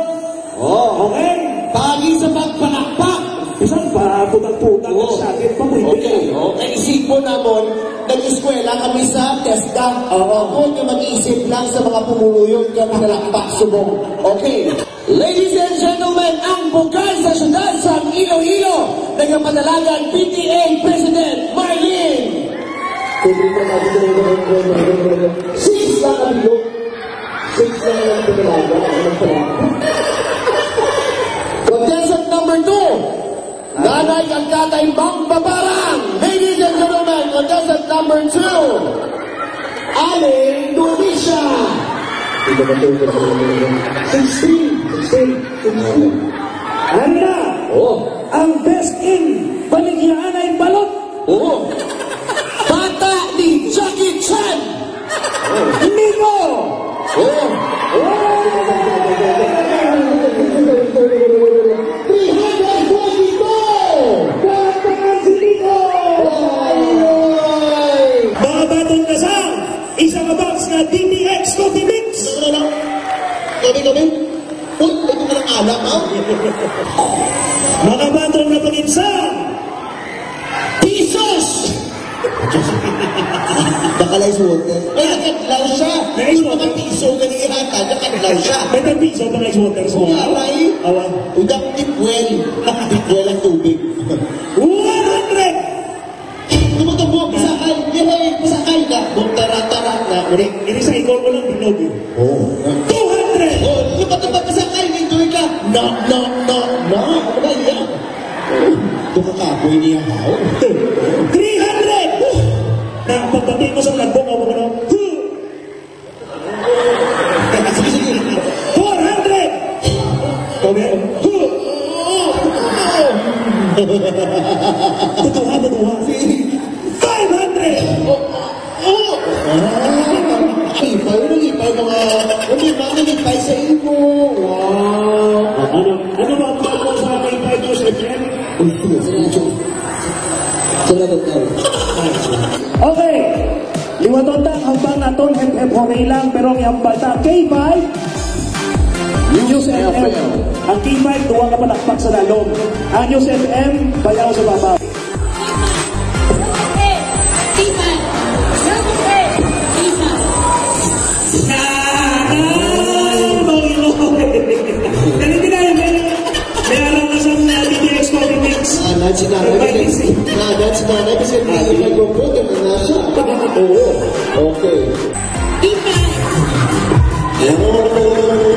Oh. Okay? Pagi sa pagpalakpak. Bisan pa, putak-putak ang sakit pa, pwede. Okay, okay. Isipon namon, nag-eskwela kami sa TESDA. Oo. Ako nga mag-iisip lang sa mga pumuluyon nga pinalakpak subong. Okay. Ladies and gentlemen, ang bukal sa siyudad sa Iloilo, nagapadalagan P T A President Marlene. Six lang ang bilog. Six lang ang pinalaga. Contestant number two, Nanay kag Tatay Mangbabarang. Ladies and gentlemen, contestant number two, Aling Dulisia. Sixteen. Sixteen. Sixteen. Ano na? Oh. Ang best in Baligyaanay Balot. Oh. Bata ni Jackie Chan. Oh. Nico. Oh. Oh. Three hundred twenty-two. Bata si Nico. Ay, ay. Mga baton na sa isa ka box nga D P X Coffee Mix. Ano, ano, ano? Kami, kami? Uy, ito ka ng alak, ha? Mga baton na pangitsa. Pisos! Baka lang ice water. Ay, nakadlaw siya. May ice water. Yung mga piso, gani ihatag, nakadlaw siya. May tag piso pa nga ice water sa mga. Wala, ay. Awan. Udang tipwel. Tipwel ang tubig. One hundred! Lumutubog, pasakay. Yay, pasakay na. Bugtara-tara na. Uri. Ini sa ikon mo lang, bilog, eh. Oh. Two hundred! Oh, lumutubog, pasakay. Enjoy ka. Na, na, na, na. Ano ba yan? Ito ka kapoy niya, ha? Three hundred! Na, pagpati mo sa lagbong, ako na. Four hundred! Okay. Tutuha, tutuha. Five hundred! Ipay, ano ipay, mga, ano yung mga ipay sa imo? Wow! Ano, ano ba ang tawag mo sa aking five years again? Salamat, Tay. Okay. Liwaton ta ang hambal naton, hep, hep, hooray lang, pero ang hambal ta, K five, News F M. Ang K five, duwa ka palakpak sa lalom. Ang News F M, bayaw sa babaw. Dali, dali, dali. May alam na sa mga D T X Coffee Mix. Ah, dahil si nanay, may, ah, dahil si nanay, kasi may, may nagpo-photo na siya. Oo. Okay.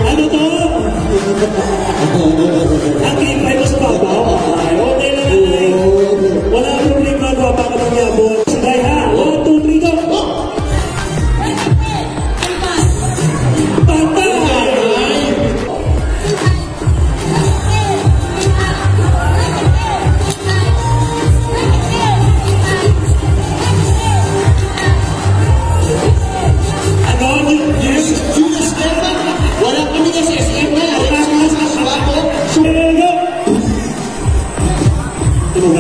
Ano to? Ang ipay mo sa babaw. Ay, okay lang, nanay. Wala ang problema, gwapa ka pag-abot. Sige, ha? One, two, three, go. Patay! Ano? Yes, yes, yes. Wala kami sa S M na. Wow,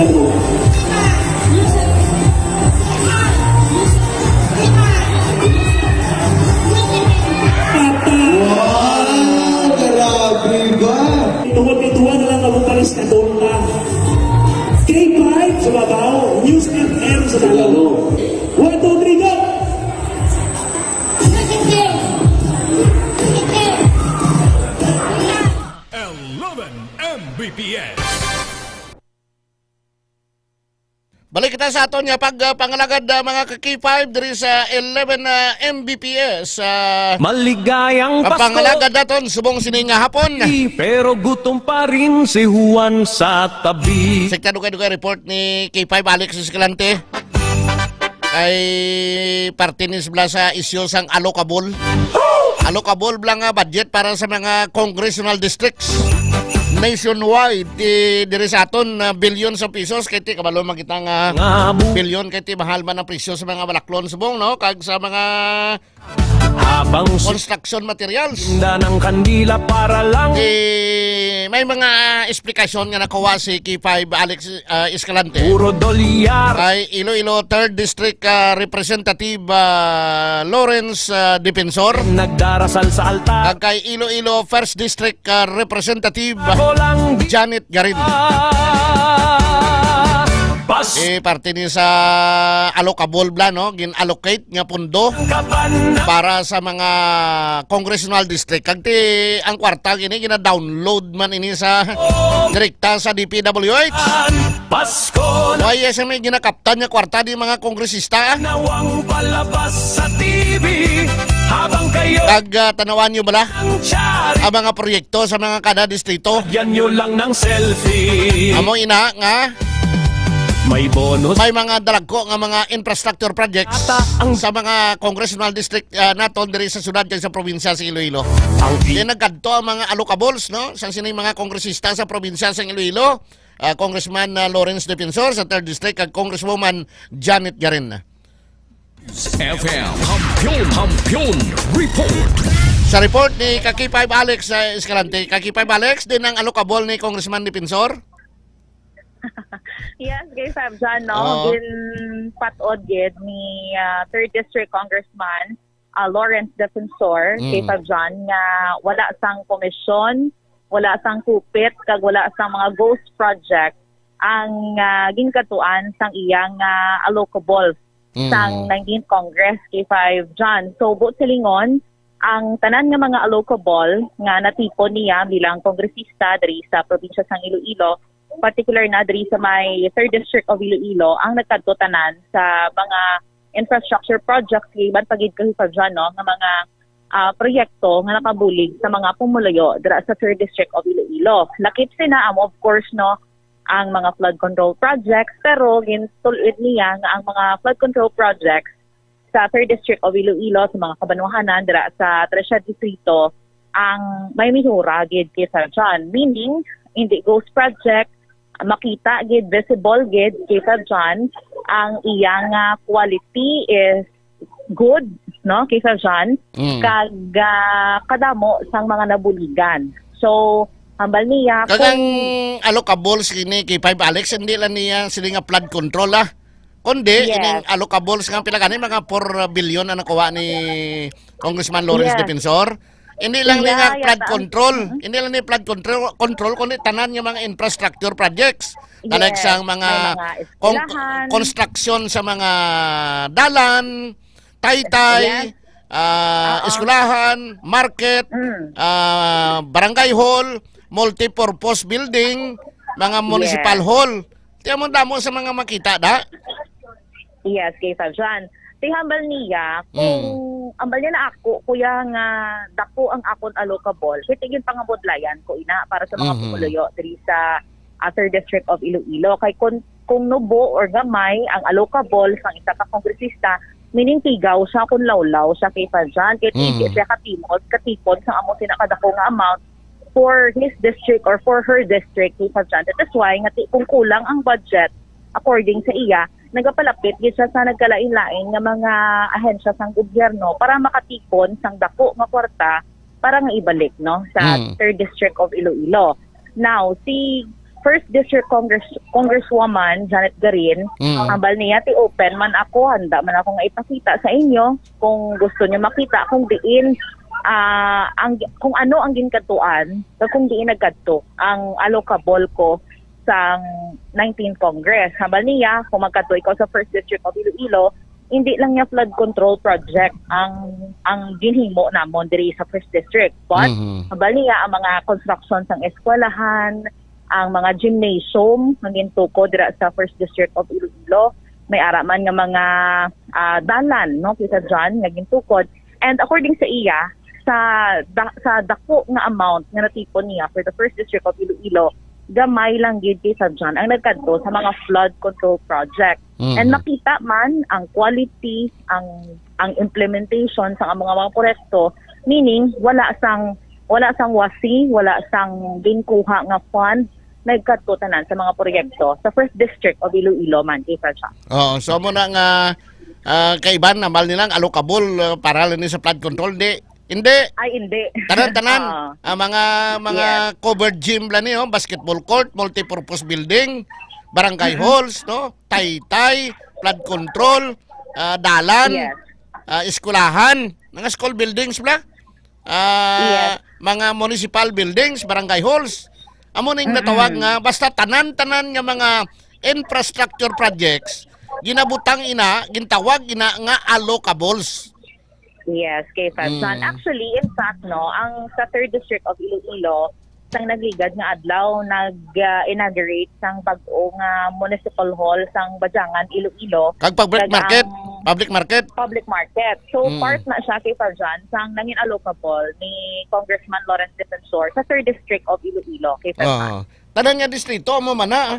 grabe ba? Tungod kay duwa na lang ka vocalist na tonta. K five sa babaw, News F M sa lalo. One, two, three, go! Eleven M B P S. Balik kita sa aton nga pag, ah, pangalagad, ah, mga ka-K five diri sa eleven, ah, M B P S, ah, Maligayang ang Pasko. Pangalagad naton subong sini nga hapon. Pero gutom pa rin si Juan sa tabi. Sa kadugay-dugay report ni K five Alex Escalante. Kay parte ni sila sa isyu sang allocable. Allocable lang nga budget para sa mga congressional districts nationwide, eh, diri sa aton, ah, billions of pesos. Kay ti kabalo man kita nga Nga bu- bilyon, kay ti mahal man ang presyo sa mga balaklon subong, no? Kag sa mga Habang si- construction materials. Tinda ng kandila para lang. Eh, may mga esplikasyon nga nakuha si K five Alex, ah, Escalante. Puro dolyar. Kay Iloilo third District, ah, Representative, ah, Lawrence, ah, Defensor. Nagdarasal sa altar. Kag kay Iloilo first District, ah, Representative, ah, Ako lang di- Janet Garin. Pas- Eh, parte ni sa allocable bla, no? Gin-allocate nga pundo para sa mga congressional district. Kag ti ang kwarta gini gina-download man ini sa direkta sa D P W H. Pasko na Why sa may ginakaptan nga kwarta di mga kongresista? Nawang palabas sa T V habang kayo Kag ah, tanawan nyo bala ang chari. Ang mga proyekto sa mga kada distrito? Yan nyo lang ng selfie. Amo ina nga May bonus. May mga dalagko nga mga infrastructure projects Ata ang sa mga congressional district, ah, naton diri sa syudad kag sa probinsya sa Iloilo. Ang Kaya nagkadto ang mga allocables, no, sa sining mga kongresista sa probinsya sa Iloilo, ah, Congressman, ah, Lawrence Defensor sa third District kag Congresswoman Janet Garin. F M Kampiyon, Kampiyon Report. Sa report ni Kaki five Alex, ah, Escalante. Kaki five Alex, din ang allocable ni Congressman Defensor? Yes, kay Fab John, no? Oo. Ginpat-od gid ni, ah, third District Congressman, ah, Lawrence Defensor, kay Mm. Fab John, nga wala sang komisyon, wala sang kupit, kag wala sang mga ghost project ang, ah, ginkatuan sang iyang, ah, allocable Mm. sang nineteenth Congress, kay Fab John. So, buot silingon, ang tanan nga mga allocable nga natipon niya bilang kongresista diri sa probinsya sang Iloilo, particular na diri sa may third District of Iloilo, ang nagkadto tanan sa mga infrastructure projects, iban pa gid kay Fab John, no, nga mga, ah, proyekto nga nakabulig sa mga pumuluyo dira sa third District of Iloilo. Lakip sina amo, of course, no, ang mga flood control projects, pero gintul-id niya nga ang mga flood control projects sa third District of Iloilo, sa mga kabanwahanan dira sa Tresya Distrito, ang may mihura gid kay Fab John. Meaning, hindi ghost project, makita gid, visible gid kay Fab John, ang iyang, ah, quality is good, no, kay Fab John, Mm. kag, ah, kadamo sang mga nabuligan. So, hambal niya Kag kung ang allocables kini kay five Alex, hindi lang niya sila nga flood control, ah. Kundi, Yes. ining allocables nga pila gani, mga four billion ang nakuha ni Congressman Lawrence Yes. Defensor. Hindi lang ni Yeah, nga flood yata. control. Mm-hmm. Hindi lang ni flood control, control, kundi tanan nga mga infrastructure projects. Like Yes. sang mga May mga kon-, eskwelahan. konstruksyon sa mga dalan, taytay, Yes. ah, Oo. eskwelahan, market, Mm. ah, barangay hall, multipurpose building, mga municipal Yes. hall. Ti amo damo sa mga makita, da? Yes, kay Fab John. Ti hambal niya, kung Mm. hambal niya na ako, kuya, nga dako ang akon allocable, kay tigin pangabudlayan ko ina para sa mga Mhm. pumuluyo diri sa, ah, third District of Iloilo. Kay kung, kung nubo or gamay ang allocable sang isa ka kongresista, meaning tigaw siya kung lawlaw siya kay Fab John, kay Mm. hindi siya katimod, katipon sa amo sina kadako nga amount for his district or for her district, kay Fab John. That is why nga ti-, kung kulang ang budget, according sa iya, nagapalapit gid siya sa nagkalain-lain nga mga ahensya sang gobyerno para makatipon sang dako nga kwarta para nga ibalik, no, sa Mm. third District of Iloilo. Now, si First District Congress, Congresswoman Janet Garin, Mm. hambal niya, "Ti open man ako, handa man ako nga ipakita sa inyo kung gusto niyo makita kung diin, ah, ang, kung ano ang ginkadtuan, o kung diin nagkadto ang allocable ko sang nineteenth Congress." Hambal niya, kung magkadto ikaw sa First District of Iloilo, hindi lang niya flood control project ang, ang ginhimo namon diri sa First District. But, Mhm. hambal niya, ang mga construction sang eskwelahan, ang mga gymnasium nga gintukod dira sa First District of Iloilo, may ara man nga mga, ah, dalan, no, Kuya John, nga gintukod. And according sa iya, sa da-, sa dako nga amount nga natipon niya for the First District of Iloilo, gamay lang gid, Kuya John, ang nagkadto sa mga flood control project. Mhm. And makita man ang quality, ang, ang implementation sa mga, mga proyekto, meaning wala sang, wala sang wasi, wala sang ginkuha nga fund nagkadto tanan sa mga proyekto sa First District of Iloilo man, Kuya John. Oo, so mo na nga, ah, kaiban, hambal nilang allocable, ah, para lang ni sa flood control, di? Hindi. Ay, hindi. Tanan-tanan. Oo. Ah, mga, mga Yes. covered gym lang ni, oh, basketball court, multipurpose building, barangay Mm-mm. halls, no? Taytay, flood control, ah, dalan, Yes. ah, eskwelahan, mga school buildings bla. Ah, Yes. mga municipal buildings, barangay halls. Amo ning natawag Mm-mm. nga basta tanan-tanan nga mga infrastructure projects, ginabutang ina, gintawag ina nga allocables. Yes, Kuya John. Mm. Actually, in fact, no, ang sa Third District of Iloilo, sang nagligad nga adlaw, nag, ah, inaugurate sang bag-o nga municipal hall sang Bajangan, Iloilo. Kag public Kag market, ang public market. Public market. So, Mm. part na siya, Kuya John, sang nangin allocable ni Congressman Lawrence Defensor sa Third District of Iloilo, Kuya John. Ah. Tanan nga distrito, amo man na, ah.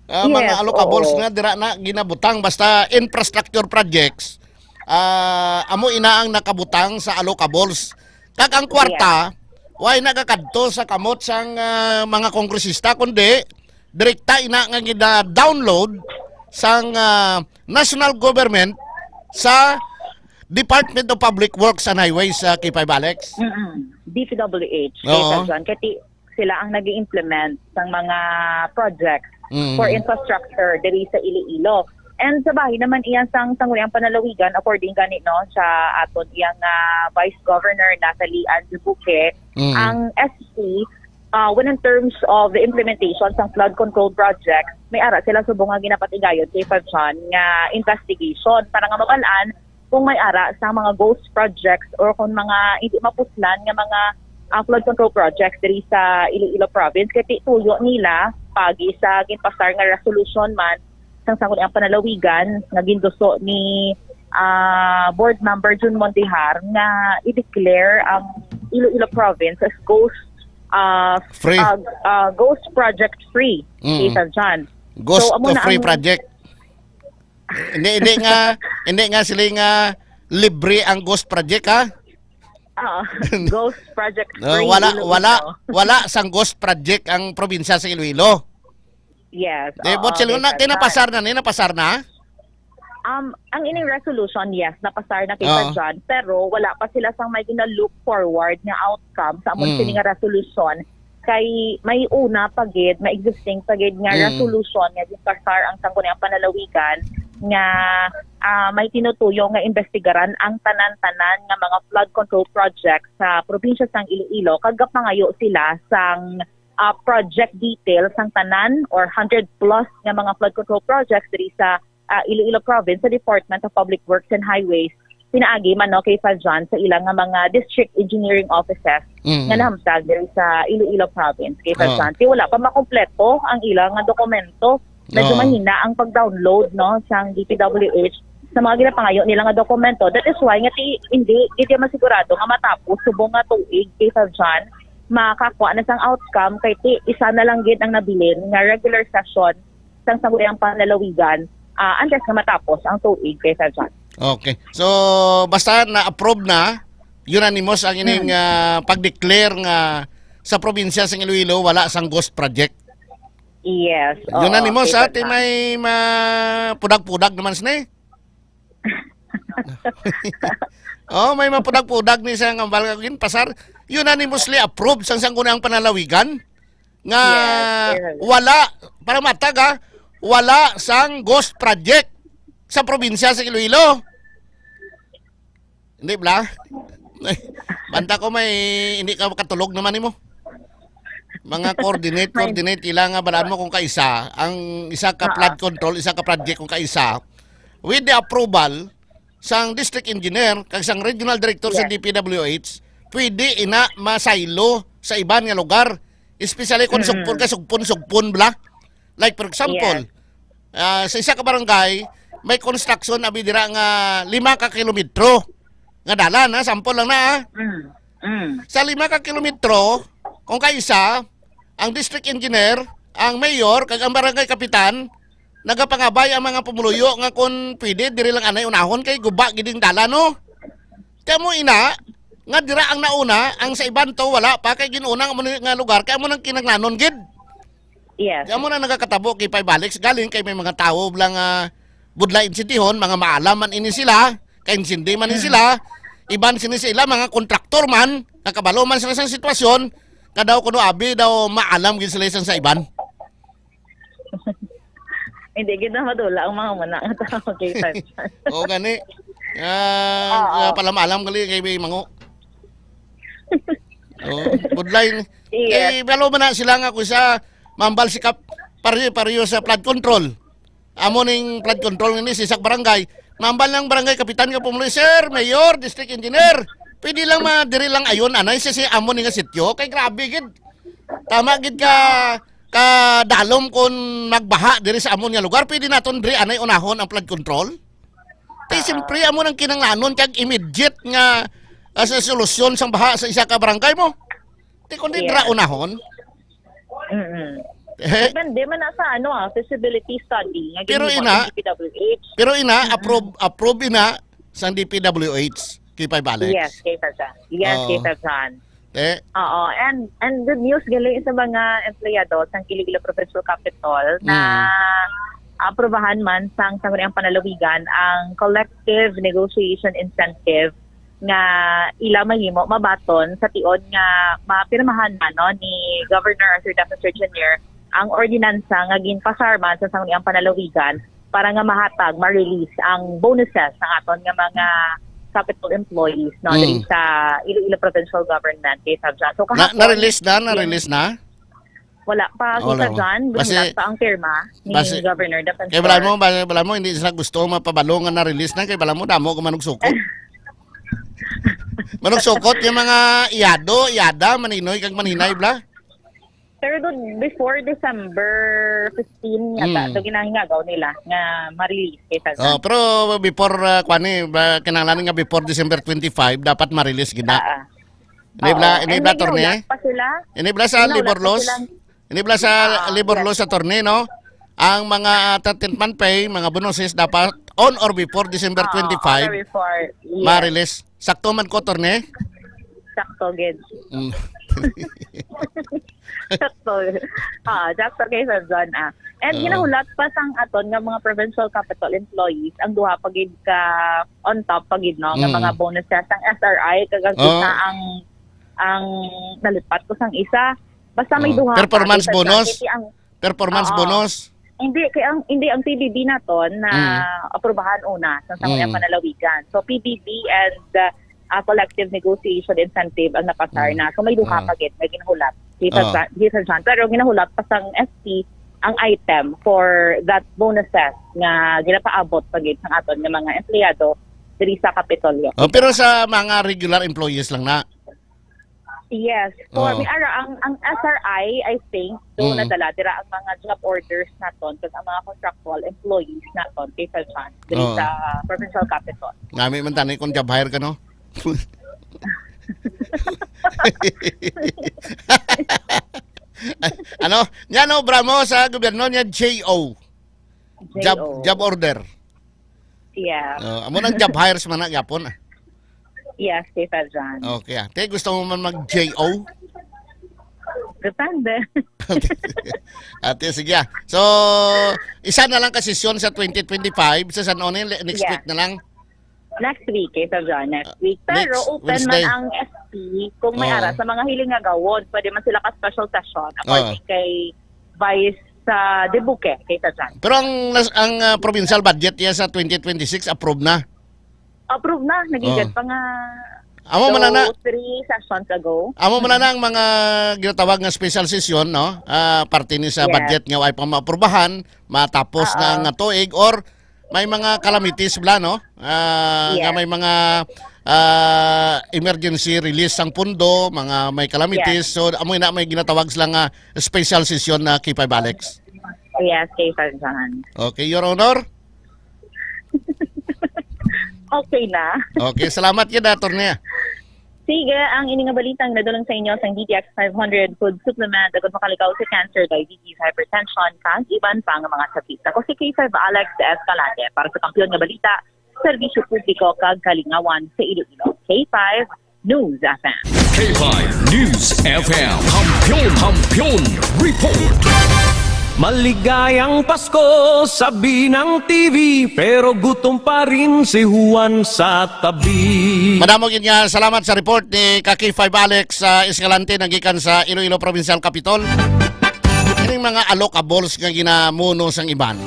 Ah, mga Yes, allocables oo. nga dira na ginabutang, basta infrastructure projects, ah, amo ina ang nakabutang sa allocables. Kag ang kwarta, Yeah. way nagakadto sa kamot sang, ah, mga kongresista, kundi direkta ina nga gina-download sang, ah, national government sa Department of Public Works and Highways, ah, K five Alex. Mm-mm. D P W H, Oo. Kuya John. Kaya ti-, sila ang nag-i-implement sang mga projects Mm. for infrastructure diri sa Iloilo. And sa bahin naman iya sang Sangguniang Panlalawigan, according gani, no, sa aton iyang, ah, Vice Governor Natalie Ann Buque, Mm. ang S C, ah, when in terms of the implementation sang flood control project, may ara sila subong nga ginapatigayon, Kuya John, nga investigation para nga mabal-an kung may ara sa mga ghost projects or kung mga hindi mapuslan nga mga, ah, flood control projects diri sa Iloilo province. Kay ti-, tuyo nila pagi sa ginpasar nga resolution man sang Sangguniang Panlalawigan nga ginduso ni, ah, Board Member Jun Mondejar nga i-declare ang Iloilo province as ghost, ah, Free. ah, ah, ghost project free, Mm. Kuya John. Ghost So, amo of na free ang project. Hindi, hindi nga, hindi nga sila nga libre ang ghost project, ha? Oo. Ghost project No, free, wala, Iloilo. wala, wala sang ghost project ang probinsya sa Iloilo. Yes, Di, oo, but sila may na, di pasar. napasar na, ni napasar na? Um, ang ining resolution, yes, napasar na, Kuya Oo. John, pero wala pa sila sang may gina-look forward nga outcome sa amon Mm. sini nga resolution. Kay may una pa gid, may existing pa gid nga Mm. resolution nga ginpasar ang Sangguniang Panlalawigan nga, ah, may tinutuyo nga imbestigaran ang tanan-tanan nga mga flood control project sa probinsya sang Iloilo, kag gapangayo sila sang, ah, project detail sang tanan or hundred plus nga mga flood control projects diri sa, ah, Iloilo province sa Department of Public Works and Highways. Pinaagi man, no, Kuya John, sa ilang nga mga district engineering offices Mm. nga nahamtag diri sa Iloilo province, Kuya Oo. John. Ti wala pa makompleto ang ilang nga dokumento. Medyo Oo. mahina ang pag-download, no, sang D P W H sa mga ginapangayo nila nga dokumento. That is why nga ti hindi gid masigurado nga matapos subong nga tuig, Kuya John, makakuha na sang outcome kay ti isa na lang gid ang nabilin nga regular session sang Sangguniang Panlalawigan, ah, unless nga matapos ang tuig, Kuya John. Okay. So, basta na-approve na, unanimous ang ining, Hmm. ah, pag-declare nga sa probinsya sang Iloilo wala sang ghost project. Yes. Oo, Unanimous, Kuya ah, ti John. may mapudag-pudag naman sini. Oh, may mapudag-pudag ni sa nga balagin pasar. Unanimously approved sang Sangguniang Panlalawigan. nga Yes, yes. wala, para matag, ha, wala sang ghost project sa probinsya sa Iloilo. Hindi, bla? Banta ko may hindi ka makatulog naman nimo. Mga coordinate, May coordinate, ila nga balaan mo kung kaisa. Ang isa ka Oo. flood control, isa ka project kung kaisa. With the approval sang district engineer, kag sang regional director sa Yes. D P W H, pwede ina masaylo sa iban nga lugar. Especially kung Mm-mm. sugpon ka, sugpon, sugpon, bla. Like, for example, Yes. ah, sa isa ka barangay, may construction abi dira nga lima ka kilometro nga dalan, ha? Sample lang na, ha? Mm. Mm. Sa lima ka kilometro, kung kaisa, ang district engineer, ang mayor, kag ang barangay kapitan, nagapangabay ang mga pumuluyo nga kung pwede, diri lang anay unahon kay guba gid ang dalan, no? Kamo ina, nga dira ang nauna, ang sa iban to wala pa, kay ginuna nga mo ni nga lugar, kay amo nang kinahanglanon gid. Yes. Kay amo na nagakatabo kay paibalik sa galing kay may mga tawo lang nga budlay insintihon, mga maalam man ini sila, kay insindi man ni Mm. sila, iban sini sa ila, mga kontraktor man, nakabalo man sila sa sitwasyon, nga daw kuno abi daw maalam gid sila isang sa iban. Hindi gid na madula ang mga muna nga tao kay Sir. Oo, gani. Ah, Oo. ah, palam-alam gali kay may mango. Oh, budlay. Yes. Eh, balo man na sila nga kung sa mambal si Kap, pareho, pareho sa flood control. Amo ning flood control nga ni sa isa ka barangay. Mambal ng barangay kapitan nga pumuli, "Sir, mayor, district engineer, pwede lang ma-, diri lang ayon, anay, sa, sa amo ni nga sityo. Kay grabe gid. Tama gid ka, ka dalom kon magbaha diri sa amon nga lugar. Pwede naton diri anay unahon ang flood control." Ti, Ah. siyempre, amo nang kinanglanon kag immediate nga, ah, sa solusyon sang baha sa isa ka barangay mo. Ti, kundi Yes. dira unahon. Mm-mm. Eh? Depende man na sa, ano, ah, feasibility study nga Pero ginawa ina, sa D P W H. pero ina, Mm-mm. approve, approve ina sang D P W H, kay paibalik. Yes, kay Sir John. Yes, Oo. kay Sir John. Eh? Oo, and, and good news gali sa mga empleyado sang Iloilo Provincial Capitol na Mm. aprubahan man sang Sangguniang Panlalawigan ang collective negotiation incentive nga ila mahimo mabaton sa tion nga mapirmahan man, no, ni Governor Arthur Defensor Junior ang ordinansa nga ginpasar man sa Sangguniang Panlalawigan para nga mahatag, ma-release ang bonuses sa aton nga mga Capitol employees, no, Mm. diri sa Iloilo Provincial Government, kay Sir John. So, Na, kahapon, na-release na? Na-release na? Wala pa, Wala Sir pa. John. Basi, Ginulat pa ang pirma ni basi, Governor Defensor. Kay balaan mo, bala, balaan mo, hindi sila gusto mapabalo nga na-release na. Kay balaan mo, damo ko manugsukot. Manugsukot yung mga iyado, iyada, maninoy, kag maninay, bla. Pero doon, before December fifteen yata, Mm. to ginahingagaw nila nga ma-release kay Sir Oh, John. Pero before, ah, kwan eh, ba, kinahanglan nga before December twenty-five, dapat ma-release gid na. Ah, ah. Ini bala, Oo. Ini And bala, may attorney? Nahulat pa sila. Ini bala sa May nahulat labor pa laws? Silang Ini bala sa Ah, labor yes. laws, attorney, no? Ang mga thirteenth month pay, mga bonuses, dapat on or before December Ah, twenty-five, on or before. Yes. Ma-release. Sakto man ko, attorney? Sakto, gid. Mm. Sakto. Ah, sakto kay Sir John, ah. And Ah. ginahulat pa sang aton nga mga provincial capital employees ang duha pa gid ka on top pa gid, no, nga Mm. mga bonuses sang S R I, kag ang Ah. isa ang, ang nalipat ko sang isa. Basta may Oh, duha ka, performance isa siya. bonus? Hindi ang Performance Oo. bonus? Hindi, kay ang, hindi, ang P B B naton na Mm. aprubahan una sa Sangguniang Mm. Panlalawigan. So, P B B and, uh, uh, collective negotiation incentive ang napasar Mm. na. So, may duha Mm. pa gid nga ginahulat. Di pa Oo. sa, di sa John. Pero ginahulat pa sang S T ang item for that bonuses nga ginapaabot pa gid sa aton nga mga empleyado diri sa Kapitolyo. Oh, pero sa mga regular employees lang na? Yes. For Oo. me, ara, ang, ang S R I, I think, doon Mm. nadala dira ang mga job orders naton, kag ang mga contractual employees naton, kay Sir John, diri Oo. sa provincial capital. Nami man tani kung job hire ka, no? Ano? Nya, no, bramo sa gobyerno niya, J O. Job, J O. Job order. Yeah. Oh, amo nang job hires man na gyapon, ah. Yes, kay Sir John. Okay, ah. Te, gusto mo man mag J O? Depende. Ate, sige, ah. So, isa na lang ka sesyon sa twenty twenty-five, sa San One, le-, next Yeah. week na lang. Next week, Kay Sir John, next week. Pero next open man Wednesday. Ang S P kung may Oh. ara sa mga hiling nga gawon. Pwede man sila ka special session according Oh. Kay Vice sa Debuque, Kay Sir John. Pero ang nas-, ang, ah, provincial budget niya sa twenty twenty-six approved na. Approve na. Nagigad Oh. pa nga Amo man na. Three sessions ago. Amo man na ang mga ginatawag nga special session, no? Ah, parte ni sa Yes. budget nga way pa maaprubahan, matapos na Oo. nga tuig, or may mga calamities bala, no? Ah, nga Yes. may mga, ah, emergency release sang pondo, mga may calamities. Yes. So, amo na may ginatawag sila nga special session na K five Alex. Yes, Kay Sir John. Okay, Your Honor? Okay na. Okay, salamat gid, Attorney. Sige, ang ini nga balitang nadulong sa inyo sang D T X five hundred food supplement agud makalikaw sa cancer, diabetes, hypertension, kag iban pa nga mga sakit. Ako si K five Alex Escalante para sa Kampiyon nga Balita, Serbisyo Publiko kag Kalingawan sa Iloilo. K five News F M. K five News F M. Kampiyon, Kampiyon Report. Maligayang Pasko, sabi ng T V, pero gutom pa rin si Juan sa tabi. Madamo gid nga salamat sa report ni ka K five Alex, ah, Escalante, nagikan sa Iloilo Provincial Capitol. Kining mga alok abols nga ginamuno sang iban.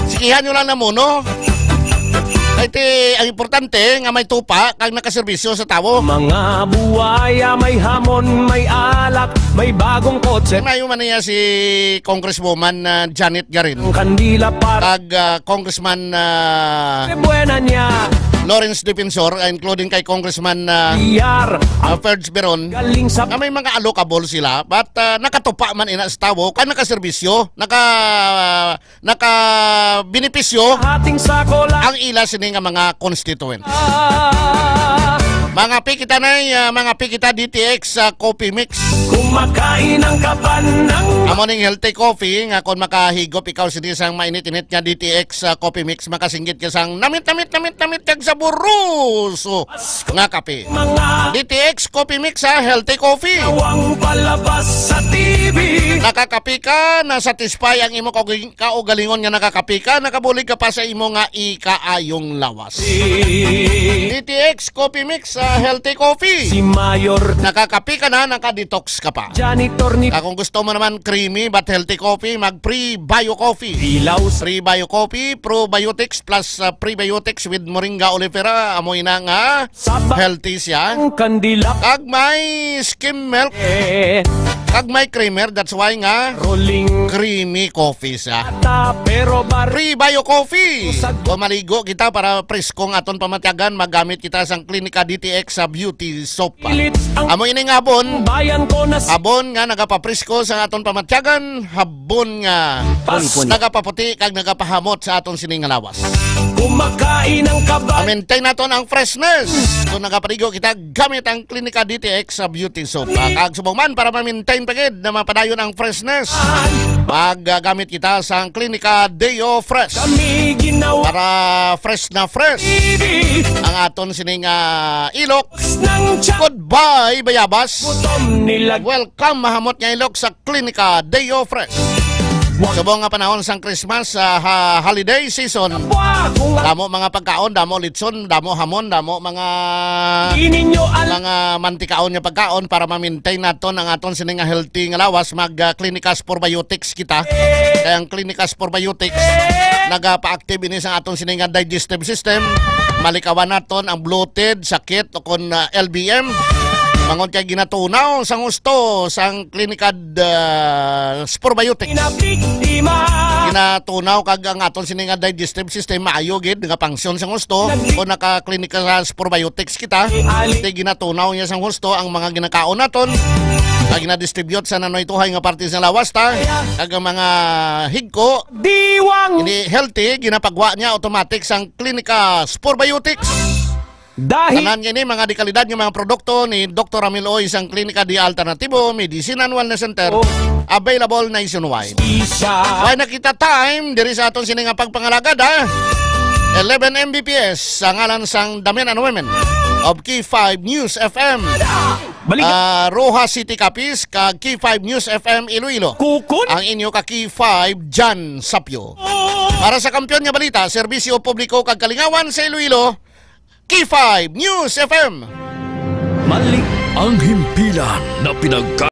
Sikihan nyo lang na muno. Kay ti, ang importante nga may tupa kag nakaserbisyo sa tawo. Mga buwaya, may hamon, may alak, may bagong kotse. Mayo man niya si Congresswoman, ah, Janet Garin. Ang kandila para kag, ah, Congressman, ah, buena niya. Lawrence Defensor, ah, including kay Congressman, ah, Iyar. Ah, Ferds Beron. Galing sa nga may mga allocable sila, but, ah, nakatupa man ina sa tawo, kag nakaserbisyo, naka, nakabenepisyo Hating sako lang. Ang ila sini nga mga constituents. Ah. Mga pikita na, ah, mga pikita D T X, ah, coffee mix. Kumakain ang kaban ng Amo ning healthy coffee nga kung makahigop ikaw sini sang mainit-init nga D T X, ah, coffee mix, makasinggit ka sang namit, namit, namit, namit kag saboroso nga kape. Mga D T X coffee mix, ha, healthy coffee. Nawang palabas sa T V. Nakakape ka, na-satisfy ang imo kaug-, kaugalingon nga nakakape ka, nakabulig ka pa sa imo nga ikaayong lawas. D T X coffee mix, ah, healthy coffee. Si Mayor. Nakakape ka na, naka-detox ka pa. Janitor ni Ah, kung gusto mo naman creamy but healthy coffee, mag Pre Bio Coffee. Ilaw sa Pre Bio Coffee, probiotics plus, ah, prebiotics with moringa oleifera, amo ina nga Sabak healthy siya. Ang kandila. Kag may skim milk. Eh. Kag may creamer, that's why nga Rolling creamy coffee siya. Ata, pero bar- Pre Bio Coffee. Usag- Kung maligo kita para presko ang aton pamatyagan, magamit kita sang Clinica D T X sa beauty soap. Pilit ang Amo ini nga abon. Bayan ko na s- Abon nga nagapapresko sa aton pamatyagan, abon nga Pas- nagapaputi kag nagapahamot sa aton sini nga lawas. Kumakain ang kaban. Maintain naton ang freshness. Kung nagapaligo kita gamit ang Clinica D T X sa beauty soap. Ah, kag subong man para ma-maintain pa gid na mapadayon ang freshness. Magagamit kita sa Clinica Deo Fresh. Kami ginawa Para fresh na fresh T V. Ang aton sining, ah, ilok. Ng tiyak Goodbye, bayabas. Gutom nila. Welcome, mahamot nga ilok sa Clinica Deo Fresh. Subong nga panahon sang Christmas, ah, ha-, holiday season. Kapwa, kung Damo mga pagkaon, damo litson, damo hamon, damo mga Di ninyo al- mga mantikaon nga pagkaon para ma-maintain naton ang aton sini nga healthy nga lawas, mag, ah, Clinicas Probiotics kita. Kay ang Clinicas Probiotics nagapa-active ini sa aton sini nga digestive system. Malikawan naton ang bloated, sakit, o kon, ah, L B M. Mangon kay ginatunaw sang husto sang Clinica, ah, Probiotics. Pinabiktima. Ginatunaw kag ang aton sini nga digestive system maayo gid nga function sang husto kung naka-Clinicas Probiotics kita. Kay ginatunaw niya sang husto ang mga ginakaon naton. Kag ginadistribute sa nanoy tuhay nga parte sa lawas ta. Kag ang mga higko, Diwang. Hindi healthy, ginapagwa niya automatic sang Clinicas Probiotics. Dahil Tanan ini mga dekalidad nga mga produkto ni Doktor Ramil Oy sang Klinika de Alternativo Medicine and Wellness Center. Oh. Available nationwide. Isa. Why nakita time diri sa aton sini nga pagpangalagad, ha? Eleven M B P S sa ngalan sang The Men and Women of K five News F M. Balik. Ah, Roxas City Capiz kag K five News F M Iloilo. Kukon. Ang inyo ka K five John Sapyo. Para sa Kampiyon nga Balita, Serbisyo Publiko kag Kalingawan sa Iloilo, K five News F M. Mali ang himpilan na pinagka